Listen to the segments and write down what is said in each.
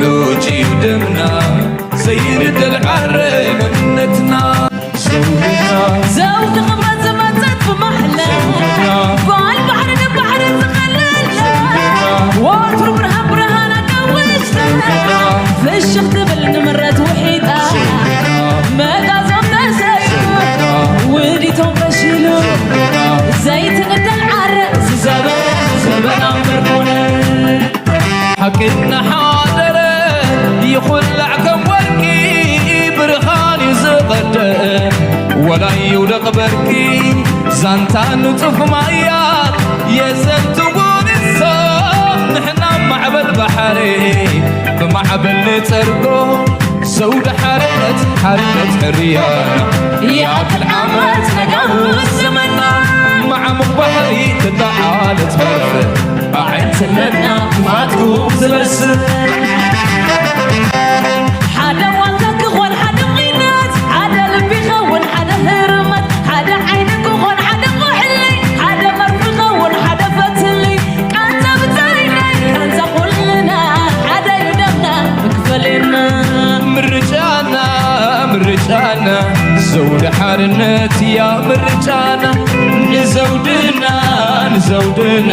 ሎጂ ደምና ዘይንደል ዓረ መንነትና ዘውድና ዘውዲ ክብረት ዝመጸት ብማሕላ ዘውድና ጓል ባሕሪ ንባሕሪ ዝኸለልና ወትሩ ብርሃን ብርሃን ኣዳዊስና ፍሽኽ ትብል ንምረት ውሒጣ መጋዞም ተሰዩ ውዲቶም ፈሺሉ ዘይትንደል ዓረ ዝዘበ ዘበና ምርኩነ ሓቂ እናሓደረ ይኹላዕ ከም ወርቂ ብርሃን እዩ ዝቐደእ ወላ ይውደቕ በርቂ ዛንታ ንጡፍ ማያት የዘንትዉ ንሶም ንሕና ማዕበል ባሕሪ ብማዕበል ንጸርጎ ዘውዲ ሓርነት ሓርነት ሕርያ ይኣክል ዓመት ነጋውስ ዘመና ማዕሙቕ ባሕሪ ትለዓለት መርፍእ ኣዒንትነትና ክፋትኩም ዝበስር ሓደ ዋልታ ክኾን ሓደ ቑናት ሓደ ልቢ ኸውን ሓደ ህርመት ሓደ ዓይኒ ክኾን ሓደ ኩሕሊ ሓደ መርፊ ኸውን ሓደ ፈትሊ ቃንዛ ብጻይና ቃንዛ ኩልና ሓደ እዩ ደምና መክፈልና ምርጫና ምርጫና ዘውዲ ሓርነት እያ ምርጫና ንዘውድና ንዘውድና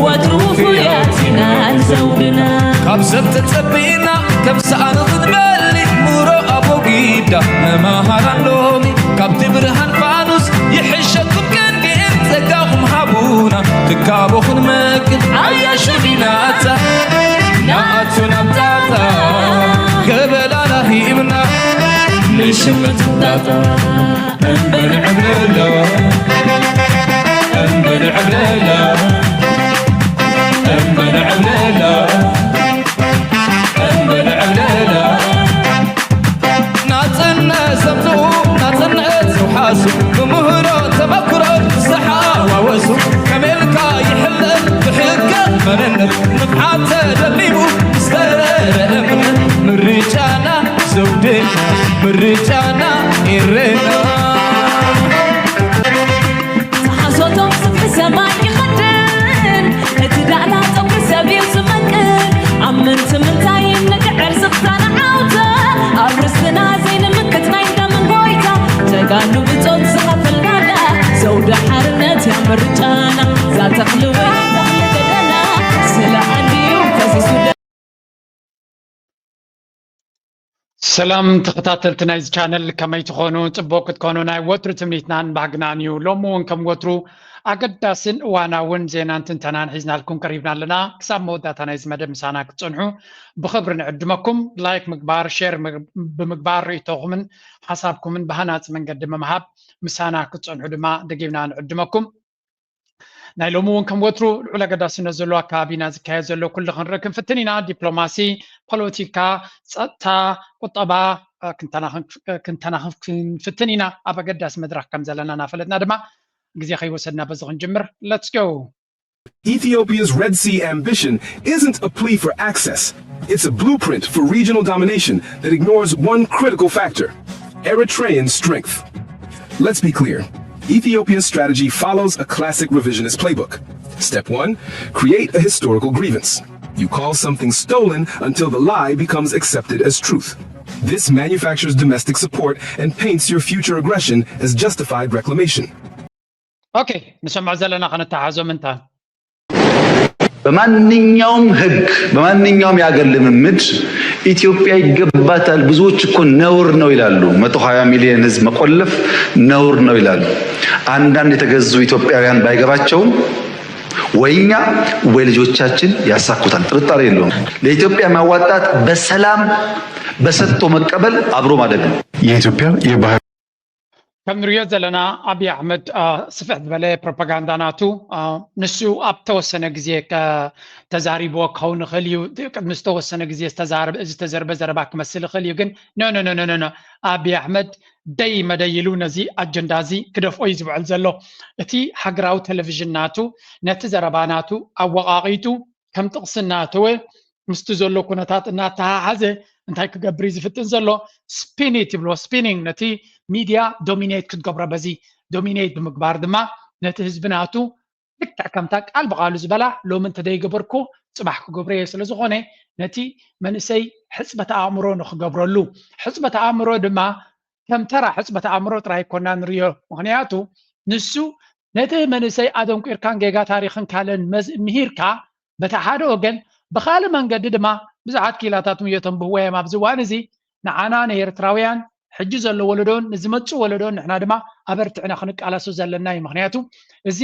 ወትሩ ፍያት ኢና ንዘውድና ካብ ሰብ ተጸቢና ከም ሰኣን ክንበሊ ሙሮ ኣቦጊዳ መማሃራን ሎሚ ካብቲ ብርሃን ፋኑስ ይሕሸኩም ቀንዲን ጸጋኹም ሃቡና ትካቦ ክንመግብ ኣያሹ ዲናታ ንኣቱ ናብ ጣጣ ገበላና ሂብና ንሽምት ጣጣ እምበል ዕብለሎ እምበል ዕብለሎ እምበል ዕብለሎ እምበል ዕብለሎ ናጽነት ዘምጽኡ ናጽነት ዝውሓሱ ብምህሮ ተመክሮ ዝሓዋወሱ ከመልካ ይሕለፍ ብሕገ መንነት ንፍዓት ተደሊቡ ዝተረረ እምነት ምርጫና ዘውድና ምርጫና ኤረና ሓሶቶም ስፍሒ ሰማይ ይኸድን እቲ ዳእላ ጸጉሪ ሰብ እዩ ዝመቅል ኣብ ምንቲ ምንታይ ንግዕር ዝኽታና ዓውታ ኣብ ርስትና ዘይንምክት ናይ እንዳምን ጎይታ ተጋኑ ብጾት ዝኸፈልናላ ዘውዲ ሓርነት እያ ምርጫና እዛ ተኽሊ ወይ ተኽሊ ገደና ስለ ኣንድዩ ፈሲሱ ሰላም ተኸታተልቲ ናይዚ ቻነል ከመይ ትኾኑ? ጽቡቕ ክትኮኑ ናይ ወትሩ ትምኒትናን ባህግናን እዩ። ሎሚ እውን ከም ወትሩ ኣገዳስን እዋናውን ዜናን ትንተናን ሒዝናልኩም ቀሪብና ኣለና። ክሳብ መወዳእታ ናይዚ መደብ ምሳና ክትጸንሑ ብኽብሪ ንዕድመኩም። ላይክ ምግባር፣ ሼር ብምግባር ርእይቶኹምን ሓሳብኩምን ብሃናጺ መንገዲ ምምሃብ ምሳና ክትጸንሑ ድማ ደጊምና ንዕድመኩም። ናይ ሎሚ እውን ከም ወትሩ ልዑል ኣገዳስነት ዘለዎ ኣከባቢና ዝካየድ ዘሎ ኩሉ ክንርኢ ክንፍትን ኢና። ዲፕሎማሲ፣ ፖለቲካ፣ ጸጥታ፣ ቁጠባ ክንተናኽፍ ክንፍትን ኢና። ኣብ ኣገዳሲ መድረኽ ከም ዘለና እናፈለጥና ድማ ግዜ ከይወሰድና በዚ ክንጅምር። Let's go! Ethiopia's Red Sea ambition isn't a plea for access. It's a blueprint for regional domination that ignores one critical factor: Eritrean strength. Let's be clear. Ethiopia's strategy follows a classic revisionist playbook. Step one, create a historical grievance. You call something stolen until the lie becomes accepted as truth. This manufactures domestic support and paints your future aggression as justified reclamation. Okay, ንሰምዖ ዘለና ከነተሓዞ ምንታን በማንኛውም ህግ በማንኛውም የአገር ልምምድ ኢትዮጵያ ይገባታል። ብዙዎች እኮ ነውር ነው ይላሉ። መቶ ሃያ ሚሊዮን ህዝብ መቆለፍ ነውር ነው ይላሉ። አንዳንድ የተገዙ ኢትዮጵያውያን ባይገባቸውም ወይ እኛ ወይ ልጆቻችን ያሳኩታል፣ ጥርጣሬ የለውም። ለኢትዮጵያ የሚያዋጣት በሰላም በሰጥቶ መቀበል አብሮ ማደግ ነው። የኢትዮጵያ የባህር ከም ንሪኦ ዘለና ኣብይ ኣሕመድ ስፍሕ ዝበለ ፕሮፓጋንዳ ናቱ ንሱ ኣብ ተወሰነ ግዜ ተዛሪብዎ ክኸውን ይኽእል እዩ። ቅድሚ ዝተወሰነ ግዜ ዝተዘርበ ዘረባ ክመስል ይኽእል እዩ፣ ግን ኖ ኖ ኖ ኣብይ ኣሕመድ ደይ መደይ ኢሉ ነዚ ኣጀንዳ እዚ ክደፍኦ እዩ ዝውዕል ዘሎ። እቲ ሃገራዊ ቴሌቪዥን ናቱ ነቲ ዘረባ ናቱ ኣወቓቒጡ ከም ጥቕሲ እናተወ ምስቲ ዘሎ ኩነታት እናተሓሓዘ እንታይ ክገብር እዩ ዝፍትን ዘሎ? ስፒኒት ይብልዎ፣ ስፒኒንግ፣ ነቲ ሚድያ ዶሚኔት ክትገብሮ፣ በዚ ዶሚኔት ብምግባር ድማ ነቲ ህዝቢ ናቱ ልክዕ ከምታ ቃል ብቓሉ ዝበላ ሎሚ እንተደይገበርኩ ፅባሕ ክገብሮ እየ ስለዝኾነ ነቲ መንእሰይ ሕፅበት ኣእምሮ ንክገብረሉ። ሕፅበት ኣእምሮ ድማ ከም ተራ ሕፅበት ኣእምሮ ጥራይ ኮና ንሪኦ። ምክንያቱ ንሱ ነቲ መንእሰይ ኣደንቁርካን ጌጋ ታሪክን ካለን ምሂርካ በቲ ሓደ ወገን፣ ብካልእ መንገዲ ድማ ብዙሓት ክኢላታት ምዮ ተንብህዎ እዮም ኣብዚ እዋን እዚ። ንዓና ንኤርትራውያን ሕጂ ዘሎ ወለዶን ንዝመፅእ ወለዶን ንሕና ድማ ኣበርቲዕና ክንቃለሶ ዘለና እዩ። ምክንያቱ እዚ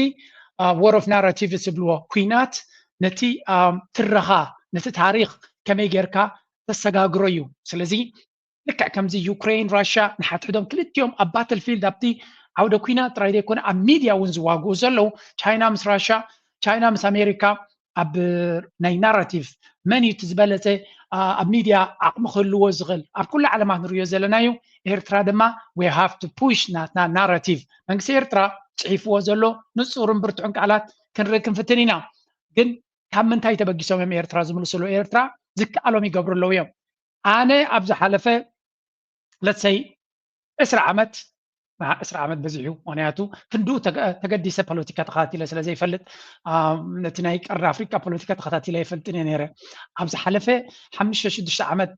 war of narrative ዝብልዎ ኩናት ነቲ ትረኻ፣ ነቲ ታሪክ ከመይ ጌርካ ተሰጋግሮ እዩ። ስለዚ ልክዕ ከምዚ ዩክሬን ራሽያ ንሓድሕዶም ክልቲኦም ኣብ ባትልፊልድ ኣብቲ ዓውደ ኩናት ጥራይ ዘይኮነ ኣብ ሚድያ እውን ዝዋግኡ ዘለዉ፣ ቻይና ምስ ራሽያ፣ ቻይና ምስ ኣሜሪካ ኣብ ናይ ናራቲቭ መን እዩ እቲ ዝበለፀ ኣብ ሚድያ ዓቕሚ ክህልዎ ዝኽእል ኣብ ኩሉ ዓለማት ንሪኦ ዘለና እዩ። ኤርትራ ድማ we have to push ናትና ናራቲቭ። መንግስቲ ኤርትራ ፅሒፍዎ ዘሎ ንፁርን ብርቱዕን ቃላት ክንርኢ ክንፍትን ኢና። ግን ካብ ምንታይ ተበጊሶም እዮም ኤርትራ ዝምልስሉ? ኤርትራ ዝከኣሎም ይገብሩ ኣለዉ እዮም። ኣነ ኣብ ዝሓለፈ let's say ዕስራ ዓመት ዕስራ ዓመት በዚሑ፣ ምክንያቱ ክንድኡ ተገዲሰ ፖለቲካ ተኸታቲለ ስለ ዘይፈልጥ፣ ነቲ ናይ ቀርኒ ኣፍሪቃ ፖለቲካ ተኸታቲለ ኣይፈልጥን እየ ነይረ። ኣብ ዝሓለፈ ሓሙሽተ ሽዱሽተ ዓመት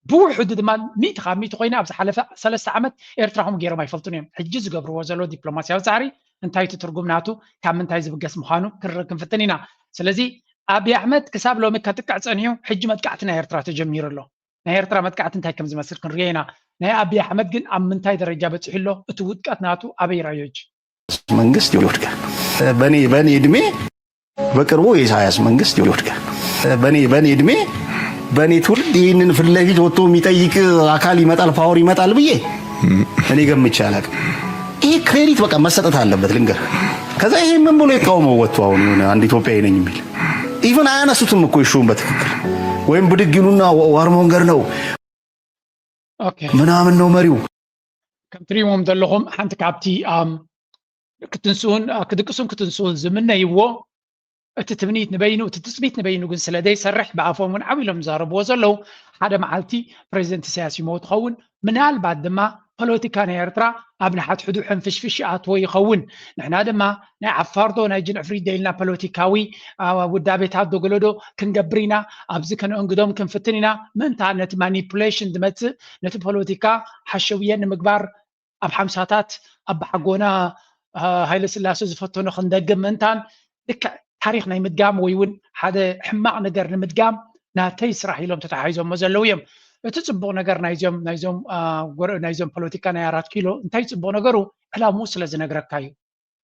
ብውሕዱ ድማ ሚእቲ ካብ ሚእቲ ኮይነ ኣብ ዝሓለፈ ሰለስተ ዓመት ኤርትራ ከምኡ ገይሮም ኣይፈልጡን እዮም። ሕጂ ዝገብርዎ ዘለዉ ዲፕሎማስያዊ ፃዕሪ እንታይ እቲ ትርጉም ናቱ፣ ካብ ምንታይ ዝብገስ ምዃኑ ክንርኢ ክንፍትን ኢና። ስለዚ ኣብይ ኣሕመድ ክሳብ ሎሚ ከጥቅዕ ፀኒሑ ሕጂ መጥቃዕቲ ናይ ኤርትራ ተጀሚሩ ኣሎ። ናይ ኤርትራ መጥቃዕቲ እንታይ ከም ዝመስል ክንሪኦ ኢና። ናይ ኣብይ ኣሕመድ ግን ኣብ ምንታይ ደረጃ በፂሑ ኣሎ፣ እቲ ውድቀት ናቱ ኣበይ ይረኣዮ ሕጂ? መንግስት ይወድቃል። በእኔ በእኔ እድሜ በቅርቡ የኢሳያስ መንግስት ይወድቃል። በእኔ በእኔ እድሜ በእኔ ትውልድ ይህንን ፊት ለፊት ወጥቶ የሚጠይቅ አካል ይመጣል፣ ፓወር ይመጣል ብዬ እኔ ገምቼ አላውቅም። ይሄ ክሬዲት በቃ መሰጠት አለበት ልንገር። ከዛ ይሄ ምን ብሎ ይቃወመው ወጥቶ አሁን የሆነ አንድ ኢትዮጵያዊ ነኝ የሚል ኢቨን አያነሱትም እኮ ይሹም በትክክል ወይም ብድግ ይሉና ዋርሞንገር ነው ምናምን ነው መሪው። ከም ትሪእዎም ዘለኹም ሓንቲ ካብቲ ክትንስኡን ክድቅሱን ክትንስኡን ዝምነይዎ እቲ ትምኒት ንበይኑ እቲ ትፅቢት ንበይኑ ግን ስለ ዘይሰርሕ ብኣፎም እውን ዓው ኢሎም ዝዛረብዎ ዘለዉ ሓደ መዓልቲ ፕሬዚደንት ኢሳያስ ይመው ትኸውን። ምናልባት ድማ ፖለቲካ ናይ ኤርትራ ኣብ ንሓድሕዱ ሕንፍሽፍሽ ይኣትዎ ይኸውን። ንሕና ድማ ናይ ዓፋርዶ ናይ ጅንዕፍሪት ዶ ኢልና ፖለቲካዊ ውዳቤታት ዶ ገለዶ ክንገብር ኢና። ኣብዚ ከነእንግዶም ክንፍትን ኢና። ምእንታ ነቲ ማኒፑሌሽን ዝመፅእ ነቲ ፖለቲካ ሓሸውየ ንምግባር ኣብ ሓምሳታት ኣባሓጎና ሃይለ ስላሴ ዝፈተኖ ክንደግም ምእንታን ልክዕ ታሪክ ናይ ምድጋም ወይ እውን ሓደ ሕማቕ ነገር ንምድጋም ናተይ ስራሕ ኢሎም ተተሓሒዞሞ ዘለዉ እዮም። እቲ ፅቡቕ ነገር ናይዞም ናይዞም ናይዞም ፖለቲካ ናይ ኣራት ኪሎ እንታይ ፅቡቕ ነገሩ ዕላምኡ ስለ ዝነግረካ እዩ።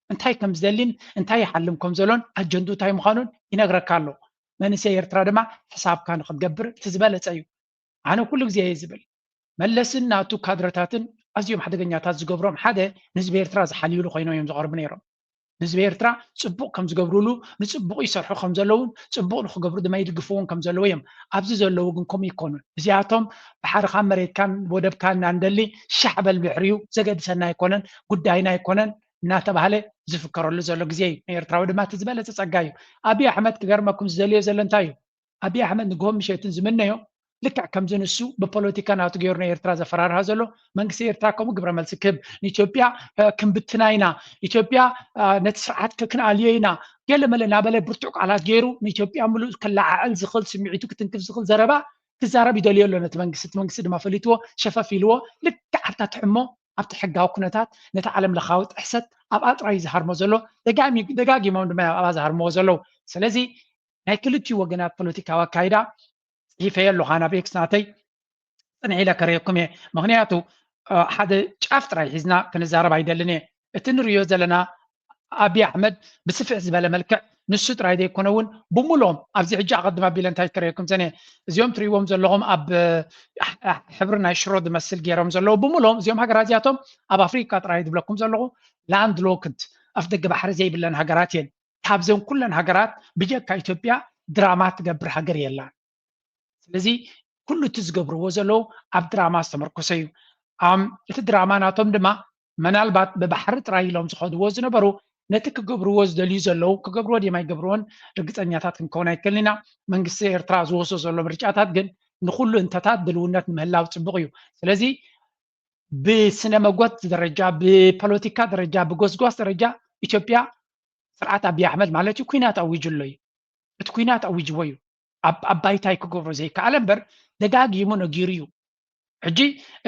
እንታይ ከም ዝደሊን እንታይ ይሓልም ከም ዘሎን ኣጀንዱ እንታይ ምዃኑን ይነግረካ ኣሎ። መንእሰይ ኤርትራ ድማ ሕሳብካ ንክትገብር እቲ ዝበለፀ እዩ። ኣነ ኩሉ ግዜ እየ ዝብል መለስን ናቱ ካድረታትን ኣዝዮም ሓደገኛታት ዝገብሮም ሓደ ንህዝቢ ኤርትራ ዝሓልዩሉ ኮይኖም እዮም ዝቐርቡ ነይሮም። ንህዝቢ ኤርትራ ፅቡቕ ከም ዝገብሩሉ ንፅቡቕ ይሰርሑ ከም ዘለውን ፅቡቕ ንክገብሩ ድማ ይድግፍዎም ከም ዘለዉ እዮም። ኣብዚ ዘለዉ ግን ከምኡ ይኮኑን። እዚኣቶም ባሕርኻን መሬትካን ወደብካን እናንደሊ ሻሕ በል ድሕሪኡ ዘገድሰና ኣይኮነን ጉዳይና ኣይኮነን እናተባህለ ዝፍከረሉ ዘሎ ግዜ እዩ። ንኤርትራዊ ድማ እቲ ዝበለፀ ፀጋ እዩ። ኣብይ ኣሕመድ ክገርመኩም ዝደልዮ ዘሎ እንታይ እዩ? ኣብይ ኣሕመድ ንግሆን ምሸትን ዝምነዮ ልክዕ ከምዚ ንሱ ብፖለቲካ ናቱ ገይሩ ንኤርትራ ዘፈራርሃ ዘሎ መንግስቲ ኤርትራ ከምኡ ግብረ መልሲ ክህብ ንኢትዮጵያ ክንብትና ኢና፣ ኢትዮጵያ ነቲ ስርዓት ክንኣልዮ ኢና ገለመለ እናበለ ብርቱዕ ቃላት ገይሩ ንኢትዮጵያ ምሉእ ክለዓዕል ዝኽእል ስምዒቱ ክትንክፍ ዝኽእል ዘረባ ክዛረብ ይደልዮ ኣሎ ነቲ መንግስቲ። እቲ መንግስቲ ድማ ፈሊጥዎ ሸፈፍ ኢልዎ ልክዕ ኣብታ ትሕሞ ኣብቲ ሕጋዊ ኩነታት ነቲ ዓለም ለኻዊ ጥሕሰት ኣብኣ ጥራይ እዩ ዝሃርሞ ዘሎ። ደጋጊሞም ድማ ኣብኣ ዝሃርምዎ ዘለዉ። ስለዚ ናይ ክልቲኡ ወገናት ፖለቲካዊ ኣካይዳ ፅሒፈዮ ኣለኹ ናብ ኤክስ ናተይ ፅንሕ ኢለ ከርእየኩም እየ። ምክንያቱ ሓደ ጫፍ ጥራይ ሒዝና ክንዛረብ ኣይደልን እየ። እቲ ንሪዮ ዘለና ኣብይ ኣሕመድ ብስፍሕ ዝበለ መልክዕ ንሱ ጥራይ ዘይኮነ እውን ብምሎም ኣብዚ ሕጂ ኣቐድም ኣቢለ እንታይ ከርእየኩም ሰነ እዚኦም ትሪእዎም ዘለኹም ኣብ ሕብሪ ናይ ሽሮ ዝመስል ገይሮም ዘለዉ ብምሎም እዚኦም ሃገራት እዚኣቶም ኣብ ኣፍሪካ ጥራይ ዝብለኩም ዘለኹ ላንድ ሎክድ ኣፍ ደገ ባሕሪ ዘይብለን ሃገራት እየን። ካብዘን ኩለን ሃገራት ብጀካ ኢትዮጵያ ድራማ ትገብር ሃገር የላን። ስለዚ ኩሉ እቲ ዝገብርዎ ዘለዉ ኣብ ድራማ ዝተመርኮሰ እዩ። እቲ ድራማ ናቶም ድማ ምናልባት ብባሕሪ ጥራይ ኢሎም ዝኸድዎ ዝነበሩ ነቲ ክገብርዎ ዝደልዩ ዘለዉ ክገብርዎ ድዮም ኣይገብርዎን ርግፀኛታት ክንከውን ኣይክእልን ኢና። መንግስቲ ኤርትራ ዝወስዶ ዘሎ ምርጫታት ግን ንኩሉ እንተታት ድልውነት ንምህላው ፅቡቕ እዩ። ስለዚ ብስነ መጎት ደረጃ ብፖለቲካ ደረጃ ብጎስጓስ ደረጃ ኢትዮጵያ ስርዓት ኣብይ ኣሕመድ ማለት እዩ ኩናት ኣዊጁ ኣሎ እዩ። እቲ ኩናት ኣዊጅዎ እዩ። ኣብ ባይታይ ክገብሮ ዘይከኣለ እምበር ደጋጊሙ ነጊሩ እዩ። ሕጂ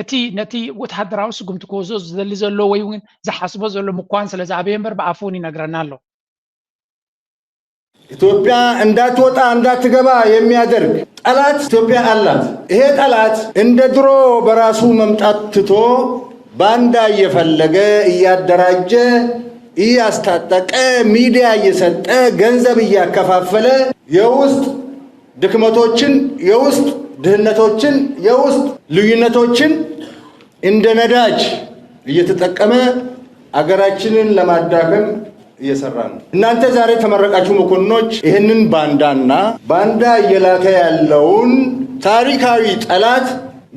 እቲ ነቲ ወተሃደራዊ ስጉምቲ ክወስዶ ዝደሊ ዘሎ ወይ እውን ዝሓስቦ ዘሎ ምኳን ስለ ዝኣበየ እምበር ብኣፉ እውን ይነግረና ኣሎ። ኢትዮጵያ እንዳትወጣ እንዳትገባ የሚያደርግ ጠላት ኢትዮጵያ አላት። ይሄ ጠላት እንደ ድሮ በራሱ መምጣት ትቶ ባንዳ እየፈለገ እያደራጀ እያስታጠቀ ሚዲያ እየሰጠ ገንዘብ እያከፋፈለ የውስጥ ድክመቶችን የውስጥ ድህነቶችን የውስጥ ልዩነቶችን እንደ ነዳጅ እየተጠቀመ አገራችንን ለማዳከም እየሰራ ነው። እናንተ ዛሬ የተመረቃችሁ መኮንኖች ይህንን ባንዳና ባንዳ እየላከ ያለውን ታሪካዊ ጠላት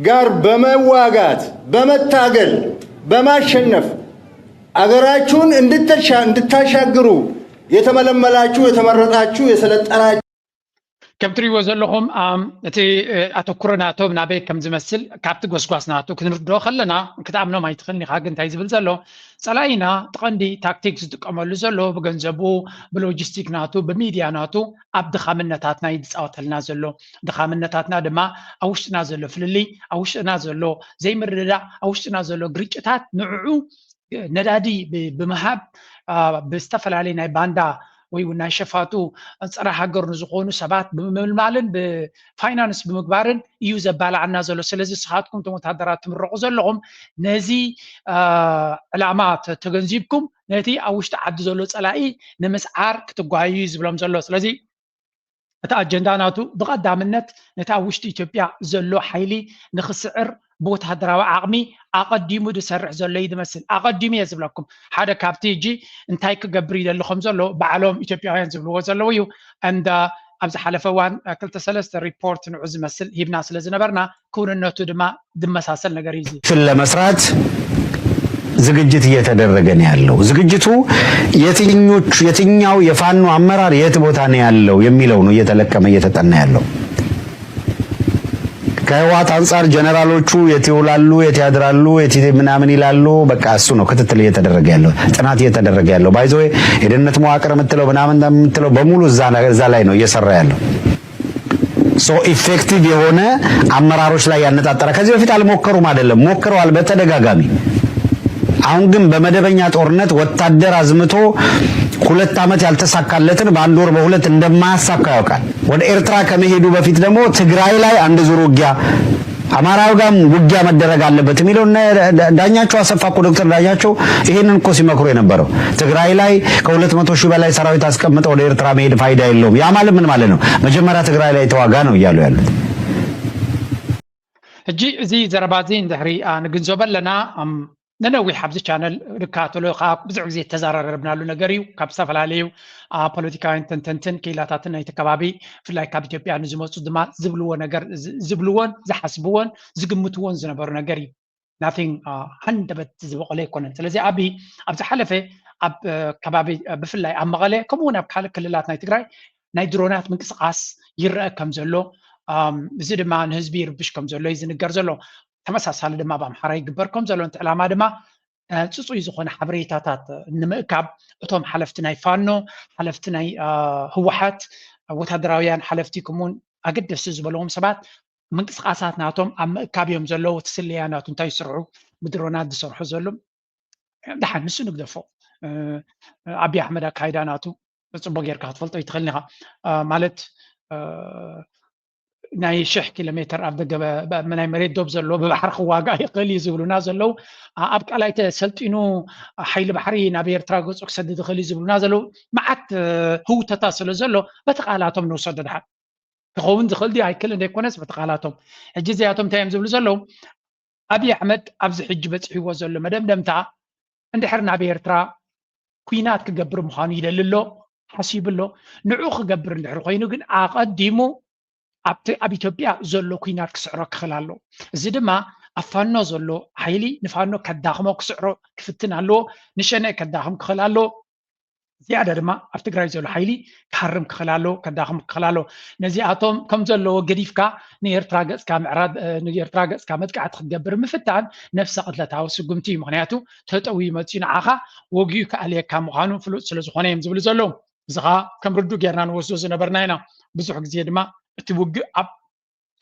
ጋር በመዋጋት በመታገል በማሸነፍ አገራችሁን እንድታሻግሩ የተመለመላችሁ የተመረጣችሁ የሰለጠናችሁ ከም ትሪእዎ ዘለኹም እቲ ኣተኩሮ ናቶም ናበይ ከም ዝመስል ካብቲ ጎስጓስ ናቱ ክንርድኦ ከለና ክትኣምኖም ኣይትኽእልን ኢኻ። ግን እንታይ ዝብል ዘሎ ጸላኢና እቲ ቀንዲ ታክቲክ ዝጥቀመሉ ዘሎ ብገንዘቡ፣ ብሎጂስቲክ ናቱ፣ ብሚድያ ናቱ ኣብ ድኻምነታትና እዩ ዝፃወተልና ዘሎ። ድኻምነታትና ድማ ኣብ ውሽጥና ዘሎ ፍልልይ፣ ኣብ ውሽጥና ዘሎ ዘይምርድዳእ፣ ኣብ ውሽጥና ዘሎ ግርጭታት ንዕዑ ነዳዲ ብምሃብ ብዝተፈላለዩ ናይ ባንዳ ወይ እውን ናይ ሸፋቱ ፀረ ሃገር ንዝኾኑ ሰባት ብምምልማልን ብፋይናንስ ብምግባርን እዩ ዘባላዓና ዘሎ። ስለዚ ንስኻትኩም እቶም ወታደራት ትምረቑ ዘለኹም ነዚ ዕላማ ተገንዚብኩም ነቲ ኣብ ውሽጢ ዓዲ ዘሎ ፀላኢ ንምስዓር ክትጓዩ እዩ ዝብሎም ዘሎ። ስለዚ እቲ ኣጀንዳ ናቱ ብቐዳምነት ነቲ ኣብ ውሽጢ ኢትዮጵያ ዘሎ ሓይሊ ንኽስዕር ብወታደራዊ ዓቕሚ ኣቐዲሙ ዝሰርሕ ዘሎ እዩ ዝመስል። ኣቐዲሙ እየ ዝብለኩም። ሓደ ካብቲ ሕጂ እንታይ ክገብር ይደሊ ከም ዘሎ ባዕሎም ኢትዮጵያውያን ዝብልዎ ዘለዉ እዩ። እንዳ ኣብ ዝሓለፈ እዋን ክልተ ሰለስተ ሪፖርት ንዑ ዝመስል ሂብና ስለ ዝነበርና ክውንነቱ ድማ ዝመሳሰል ነገር እዩ። ለመስራት ዝግጅት እየተደረገ ነው ያለው። ዝግጅቱ የትኞቹ የትኛው የፋኖ አመራር የት ቦታ ነው ያለው የሚለው ነው እየተለቀመ እየተጠና ያለው። ከህወሓት አንጻር ጀነራሎቹ የት ይውላሉ፣ የት ያድራሉ፣ የት ምናምን ይላሉ። በቃ እሱ ነው ክትትል እየተደረገ ያለው፣ ጥናት እየተደረገ ያለው። ባይዘወይ የደህንነት መዋቅር የምትለው ምናምን የምትለው በሙሉ እዛ ላይ ነው እየሰራ ያለው። so effective የሆነ አመራሮች ላይ ያነጣጠረ። ከዚህ በፊት አልሞከሩም አይደለም፣ ሞክረዋል በተደጋጋሚ። አሁን ግን በመደበኛ ጦርነት ወታደር አዝምቶ ሁለት ዓመት ያልተሳካለትን በአንድ ወር በሁለት እንደማያሳካ ያውቃል። ወደ ኤርትራ ከመሄዱ በፊት ደግሞ ትግራይ ላይ አንድ ዙር ውጊያ አማራው ጋም ውጊያ መደረግ አለበት የሚለው እነ ዳኛቸው አሰፋ እኮ ዶክተር ዳኛቸው ይሄንን እኮ ሲመክሩ የነበረው ትግራይ ላይ ከሁለት መቶ ሺህ በላይ ሰራዊት አስቀምጠው ወደ ኤርትራ መሄድ ፋይዳ የለውም። ያ ማለት ምን ማለት ነው? መጀመሪያ ትግራይ ላይ ተዋጋ ነው እያሉ ያሉት። ሕጂ እዚ ዘረባ እዚ እንድሕሪ ንግንዘቦ ኣለና ነነዊሕ ኣብዚ ቻነል ንከታተሎ ከዓ ብዙሕ ግዜ ዝተዘራረብናሉ ነገር እዩ። ካብ ዝተፈላለዩ ፖለቲካውያን ተንተንትን ክኢላታትን ናይቲ ከባቢ ብፍላይ ካብ ኢትዮጵያ ንዝመፁ ድማ ዝብልዎ ነገር ዝብልዎን ዝሓስብዎን ዝግምትዎን ዝነበሩ ነገር እዩ። ናቲንግ ሃንደበት ዝበቆለ ኣይኮነን። ስለዚ ኣብይ ኣብ ዝሓለፈ ኣብ ከባቢ ብፍላይ ኣብ መቐለ ከምኡ እውን ኣብ ካልእ ክልላት ናይ ትግራይ ናይ ድሮናት ምንቅስቃስ ይረአ ከም ዘሎ እዚ ድማ ንህዝቢ ይርብሽ ከም ዘሎ እዩ ዝንገር ዘሎ። ተመሳሳሊ ድማ ኣብ ኣምሓራ ይግበር ከም ዘሎ ነቲ ዕላማ ድማ ፅፁይ ዝኾነ ሓበሬታታት ንምእካብ እቶም ሓለፍቲ ናይ ፋኖ ሓለፍቲ ናይ ህወሓት ወታደራውያን ሓለፍቲ ከምኡውን ኣገደስቲ ዝበለዎም ሰባት ምንቅስቃሳት ናቶም ኣብ ምእካብ እዮም ዘለዉ። እቲ ስለያ ናቱ እንታይ ይስርሑ ብድሮናት ዝሰርሑ ዘሎ ደሓን ንሱ ንግደፎ። ኣብይ ኣሕመድ ኣካይዳ ናቱ ፅቡቅ ጌርካ ክትፈልጦ ይትኽእል ኢኻ። ማለት ናይ ሽሕ ኪሎ ሜትር ኣብ ደገ ናይ መሬት ዶብ ዘለዎ ብባሕሪ ክዋጋእ ይኽእል እዩ ዝብሉና ዘለዉ። ኣብ ቃላይ ተሰልጢኑ ሓይሊ ባሕሪ ናብ ኤርትራ ገፁ ክሰድድ ይኽእል እዩ ዝብሉና ዘለዉ መዓት ህውተታ ስለ ዘሎ በቲ ቃላቶም ንውሰዶ ድሓን። ክኸውን ዝኽእል ድዩ ኣይክእልን ዘይኮነስ በቲ ቃላቶም። ሕጂ እዚኣቶም እንታይ እዮም ዝብሉ ዘለዉ? ኣብይ ኣሕመድ ኣብዚ ሕጂ በፂሕዎ ዘሎ መደምደምታ እንድሕር ናብ ኤርትራ ኲናት ክገብር ምዃኑ ይደሊ ኣሎ፣ ሓሲቡ ኣሎ። ንዑ ክገብር እንድሕር ኮይኑ ግን ኣቐዲሙ ኣብቲ ኣብ ኢትዮጵያ ዘሎ ኲናት ክስዕሮ ክኽእል ኣለዎ። እዚ ድማ ኣብ ፋኖ ዘሎ ሓይሊ ንፋኖ ከዳኽሞ ክስዕሮ ክፍትን ኣለዎ፣ ንሸነ ከዳኽም ክኽእል ኣለዎ። ዝያዳ ድማ ኣብ ትግራይ ዘሎ ሓይሊ ክሃርም ክኽእል ኣለዎ፣ ከዳኽም ክኽእል ኣለዎ። ነዚኣቶም ከም ዘለዎ ገዲፍካ ንኤርትራ ገፅካ ምዕራብ ንኤርትራ ገፅካ መጥቃዕቲ ክትገብር ምፍታን ነፍሰ ቅትለታዊ ስጉምቲ እዩ። ምክንያቱ ተጠውዩ መፅዩ ንዓኻ ወጊኡ ክኣልየካ ምዃኑ ፍሉጥ ስለ ዝኾነ እዮም ዝብሉ ዘለዉ። እዚ ኸዓ ከም ርዱእ ጌርና ንወስዶ ዝነበርና ኢና። ብዙሕ ግዜ ድማ እቲ ውግእ ኣብ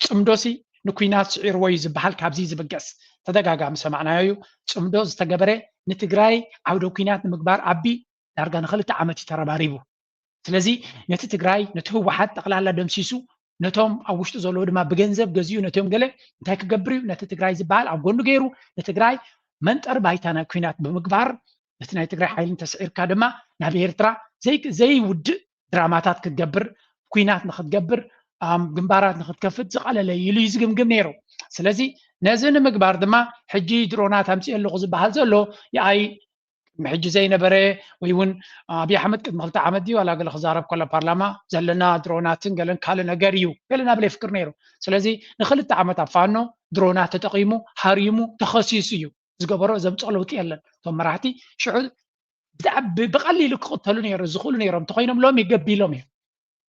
ጽምዶሲ ንኩናት ስዒርዎ እዩ ዝበሃል። ካብዚ ዝብገስ ተደጋጋሚ ሰማዕናዮ እዩ። ጽምዶ ዝተገበረ ንትግራይ ዓውደ ኩናት ንምግባር ኣቢ ዳርጋ ንክልተ ዓመት እዩ ተረባሪቡ። ስለዚ ነቲ ትግራይ ነቲ ህወሓት ጠቕላላ ደምሲሱ ነቶም ኣብ ውሽጡ ዘለዉ ድማ ብገንዘብ ገዚኡ ነቶም ገለ እንታይ ክገብር እዩ ነቲ ትግራይ ዝበሃል ኣብ ጎኑ ገይሩ ንትግራይ መንጠር ባይታ ናይ ኩናት ብምግባር ነቲ ናይ ትግራይ ሓይሊ እንተስዒርካ ድማ ናብ ኤርትራ ዘይውድእ ድራማታት ክትገብር ኩናት ንክትገብር ግንባራት ንክትከፍት ዝቐለለ ኢሉ እዩ ዝግምግም ነይሩ። ስለዚ ነዚ ንምግባር ድማ ሕጂ ድሮናት ኣምፅእ ኣለኹ ዝበሃል ዘሎ የኣይ ቅድሚ ሕጂ ዘይነበረ ወይ እውን ኣብይ ኣሕመድ ቅድሚ ክልተ ዓመት ድዩ ዋላ ገለ ክዛረብ ከሎ ፓርላማ ዘለና ድሮናትን ገለን ካልእ ነገር እዩ ገለ ናበለ ይፍክር ነይሩ። ስለዚ ንክልተ ዓመት ኣብ ፋኖ ድሮናት ተጠቒሙ ሃሪሙ ተኸሲሱ እዩ ዝገበሮ። ዘምፅኦ ለውጢ የለን። እቶም መራሕቲ ሽዑ ብቐሊሉ ክቕተሉ ነይሩ ዝኽእሉ ነይሮም እንተኮይኖም ሎሚ ገቢሎም እዮም።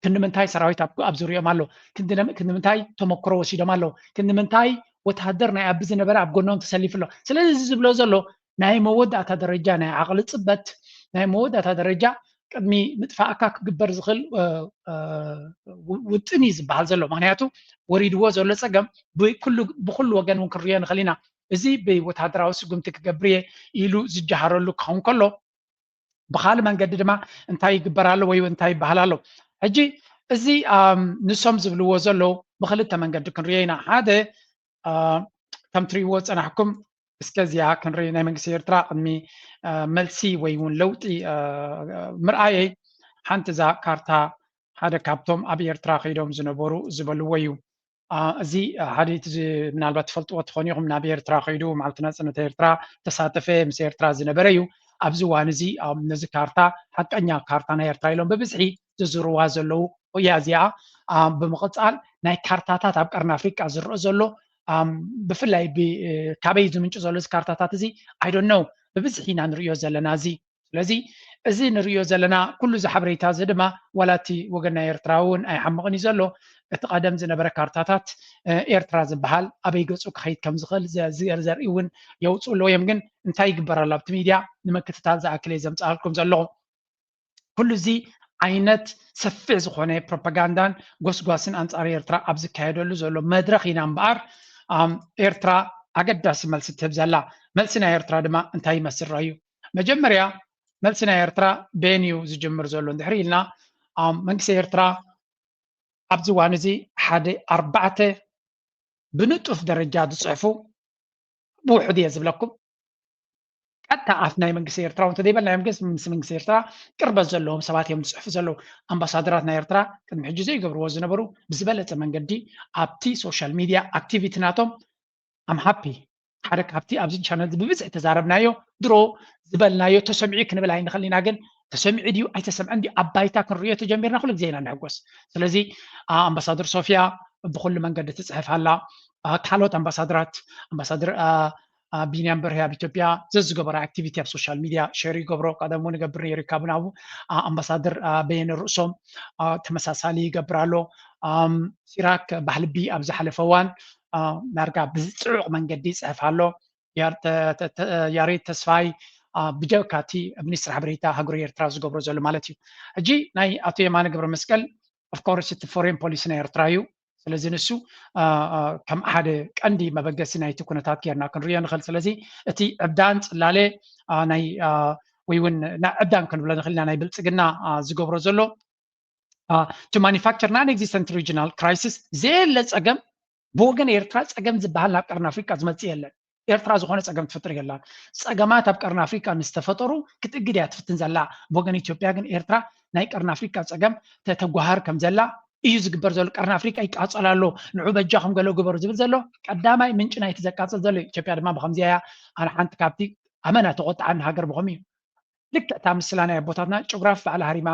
ክንዲ ምንታይ ሰራዊት ኣብ ዙሪኦም ኣሎ፣ ክንዲ ምንታይ ተመክሮ ወሲዶም ኣለዉ፣ ክንዲ ምንታይ ወተሃደር ናይ ኣቢ ዝነበረ ኣብ ጎኖም ተሰሊፉ ኣሎ። ስለዚ እዚ ዝብሎ ዘሎ ናይ መወዳእታ ደረጃ ናይ ዓቕሊ ፅበት ናይ መወዳእታ ደረጃ ቅድሚ ምጥፋእካ ክግበር ዝኽእል ውጥን እዩ ዝበሃል ዘሎ። ምክንያቱ ወሪድዎ ዘሎ ፀገም ብኩሉ ወገን እውን ክንሪኦ ንኽእል ኢና። እዚ ብወተሃደራዊ ስጉምቲ ክገብር እየ ኢሉ ዝጀሃረሉ ክኸውን ከሎ ብካልእ መንገዲ ድማ እንታይ ይግበር ኣሎ ወይ እንታይ ይበሃል ኣሎ። ሕጂ እዚ ንሶም ዝብልዎ ዘለዉ ብክልተ መንገዲ ክንሪኦ ኢና። ሓደ ከም ትሪእዎ ዝፀናሕኩም እስከ እዚኣ ክንርኢ ናይ መንግስቲ ኤርትራ ቅድሚ መልሲ ወይ እውን ለውጢ ምርኣየይ ሓንቲ እዛ ካርታ ሓደ ካብቶም ኣብ ኤርትራ ከይዶም ዝነበሩ ዝበልዎ እዩ። እዚ ሓደ ምናልባት ትፈልጥዎ ትኾኑ ኢኹም። ናብ ኤርትራ ከይዱ መዓልቲ ናጽነት ኤርትራ ተሳተፈ ምስ ኤርትራ ዝነበረ እዩ። ኣብዚ እዋን እዚ ነዚ ካርታ ሓቀኛ ካርታ ናይ ኤርትራ ኢሎም ብብዝሒ ዝዝርዋ ዘለዉ እያ እዚኣ። ብምቕጻል ናይ ካርታታት ኣብ ቀርኒ ኣፍሪቃ ዝረአ ዘሎ ብፍላይ ካበይ ዝምንጩ ዘሎ እዚ ካርታታት እዚ ኣይዶን ነው ብብዝሒ ኢና ንርእዮ ዘለና እዚ ስለዚ እዚ ንርእዮ ዘለና ኩሉ እዚ ሓበሬታ እዚ ድማ ዋላ እቲ ወገን ናይ ኤርትራ እውን ኣይሓምቕን እዩ ዘሎ። እቲ ቀደም ዝነበረ ካርታታት ኤርትራ ዝበሃል ኣበይ ገጹ ክኸይድ ከም ዝኽእል ዘርኢ እውን የውፅኡ ኣለዎ እዮም። ግን እንታይ ይግበር ኣሎ ኣብቲ ሚድያ ንምክትታል ዝኣክል እየ ዘምፅኣልኩም ዘለኹ። ኩሉ እዚ ዓይነት ሰፊሕ ዝኾነ ፕሮፓጋንዳን ጎስጓስን ኣንፃር ኤርትራ ኣብ ዝካየደሉ ዘሎ መድረኽ ኢና እምበኣር ኤርትራ ኣገዳሲ መልሲ ትህብ ዘላ። መልሲ ናይ ኤርትራ ድማ እንታይ ይመስል ረኣዩ። መጀመርያ መልሲ ናይ ኤርትራ በየን እዩ ዝጅምር ዘሎ እንድሕሪ ኢልና መንግስቲ ኤርትራ ኣብዚ እዋን እዚ ሓደ ኣርባዕተ ብንጡፍ ደረጃ ዝፅሕፉ ብውሕድ እየ ዝብለኩም ቀጥታ ኣፍ ናይ መንግስቲ ኤርትራ እውን ተዘይበልናዮም ግን ምስ መንግስቲ ኤርትራ ቅርበት ዘለዎም ሰባት እዮም ዝፅሕፉ ዘለዉ። ኣምባሳደራት ናይ ኤርትራ ቅድሚ ሕጂ ዘይገብርዎ ዝነበሩ ብዝበለፀ መንገዲ ኣብቲ ሶሻል ሚድያ ኣክቲቪቲ ናቶም ኣም ሃፒ ሓደ ካብቲ ኣብዚ ቻነል ብብዝሒ ተዛረብናዮ ድሮ ዝበልናዮ ተሰሚዑ ክንብል ኣይንኽእል ኢና። ግን ተሰሚዑ ድዩ ኣይተሰምዐን ድዩ ኣብ ባይታ ክንርእዮ ተጀሚርና ኩሉ ግዜ ኢና ንሕጎስ። ስለዚ ኣምባሳደር ሶፊያ ብኩሉ መንገዲ ትፅሕፍ ኣላ። ካልኦት ኣምባሳደራት ኣምባሳደር ቢንያም በርሄ ኣብ ኢትዮጵያ ዘዝገበሮ ኣክቲቪቲ ኣብ ሶሻል ሚድያ ሸር ይገብሮ ቀደም እውን ይገብር ነይሩ ካብ ናቡ ኣምባሳደር በየነ ርእሶም ተመሳሳሊ ይገብር ኣሎ። ሲራክ ባህልቢ ኣብ ዝሓለፈ እዋን ዳርጋ ብፅዑቕ መንገዲ ይፅሕፍ ኣሎ። ያሬድ ተስፋይ ብጀካ እቲ ሚኒስትር ሓበሬታ ሃገሩ ኤርትራ ዝገብሮ ዘሎ ማለት እዩ። ሕጂ ናይ ኣቶ የማነ ገብረ መስቀል ኦፍኮርስ እቲ ፎሬን ፖሊሲ ናይ ኤርትራ እዩ። ስለዚ ንሱ ከም ሓደ ቀንዲ መበገሲ ናይቲ ኩነታት ጌርና ክንሪኦ ንኽእል። ስለዚ እቲ ዕብዳን ፅላለ ናይ ወይ እውን ናይ ዕብዳን ክንብሎ ንኽእልና ናይ ብልፅግና ዝገብሮ ዘሎ to manufacture non existent regional crisis ዘየለ ፀገም ብወገን ኤርትራ ፀገም ዝበሃል ናብ ቀርኒ ኣፍሪቃ ዝመፅእ የለን። ኤርትራ ዝኾነ ፀገም ትፍጥር የላን። ፀገማት ኣብ ቀርኒ ኣፍሪቃ ንዝተፈጠሩ ክትእግድ እያ ትፍትን ዘላ። ብወገን ኢትዮጵያ ግን ኤርትራ ናይ ቀርኒ ኣፍሪቃ ፀገም ተተጓሃር ከም ዘላ እዩ ዝግበር ዘሎ። ቀርኒ ኣፍሪቃ ይቃፀል ኣሎ፣ ንዑ በጃኹም ገለ ግበሩ ዝብል ዘሎ ቀዳማይ ምንጪ ናይቲ ዘቃፅል ዘሎ ኢትዮጵያ ድማ ብከምዚ እያ። ኣነ ሓንቲ ካብቲ ኣመና ተቆጣዓኒ ሃገር ብኸም እዩ ልክዕ እታ ምስላ ናይ ኣቦታትና ጭጉራፍ ባዕላ ሃሪማ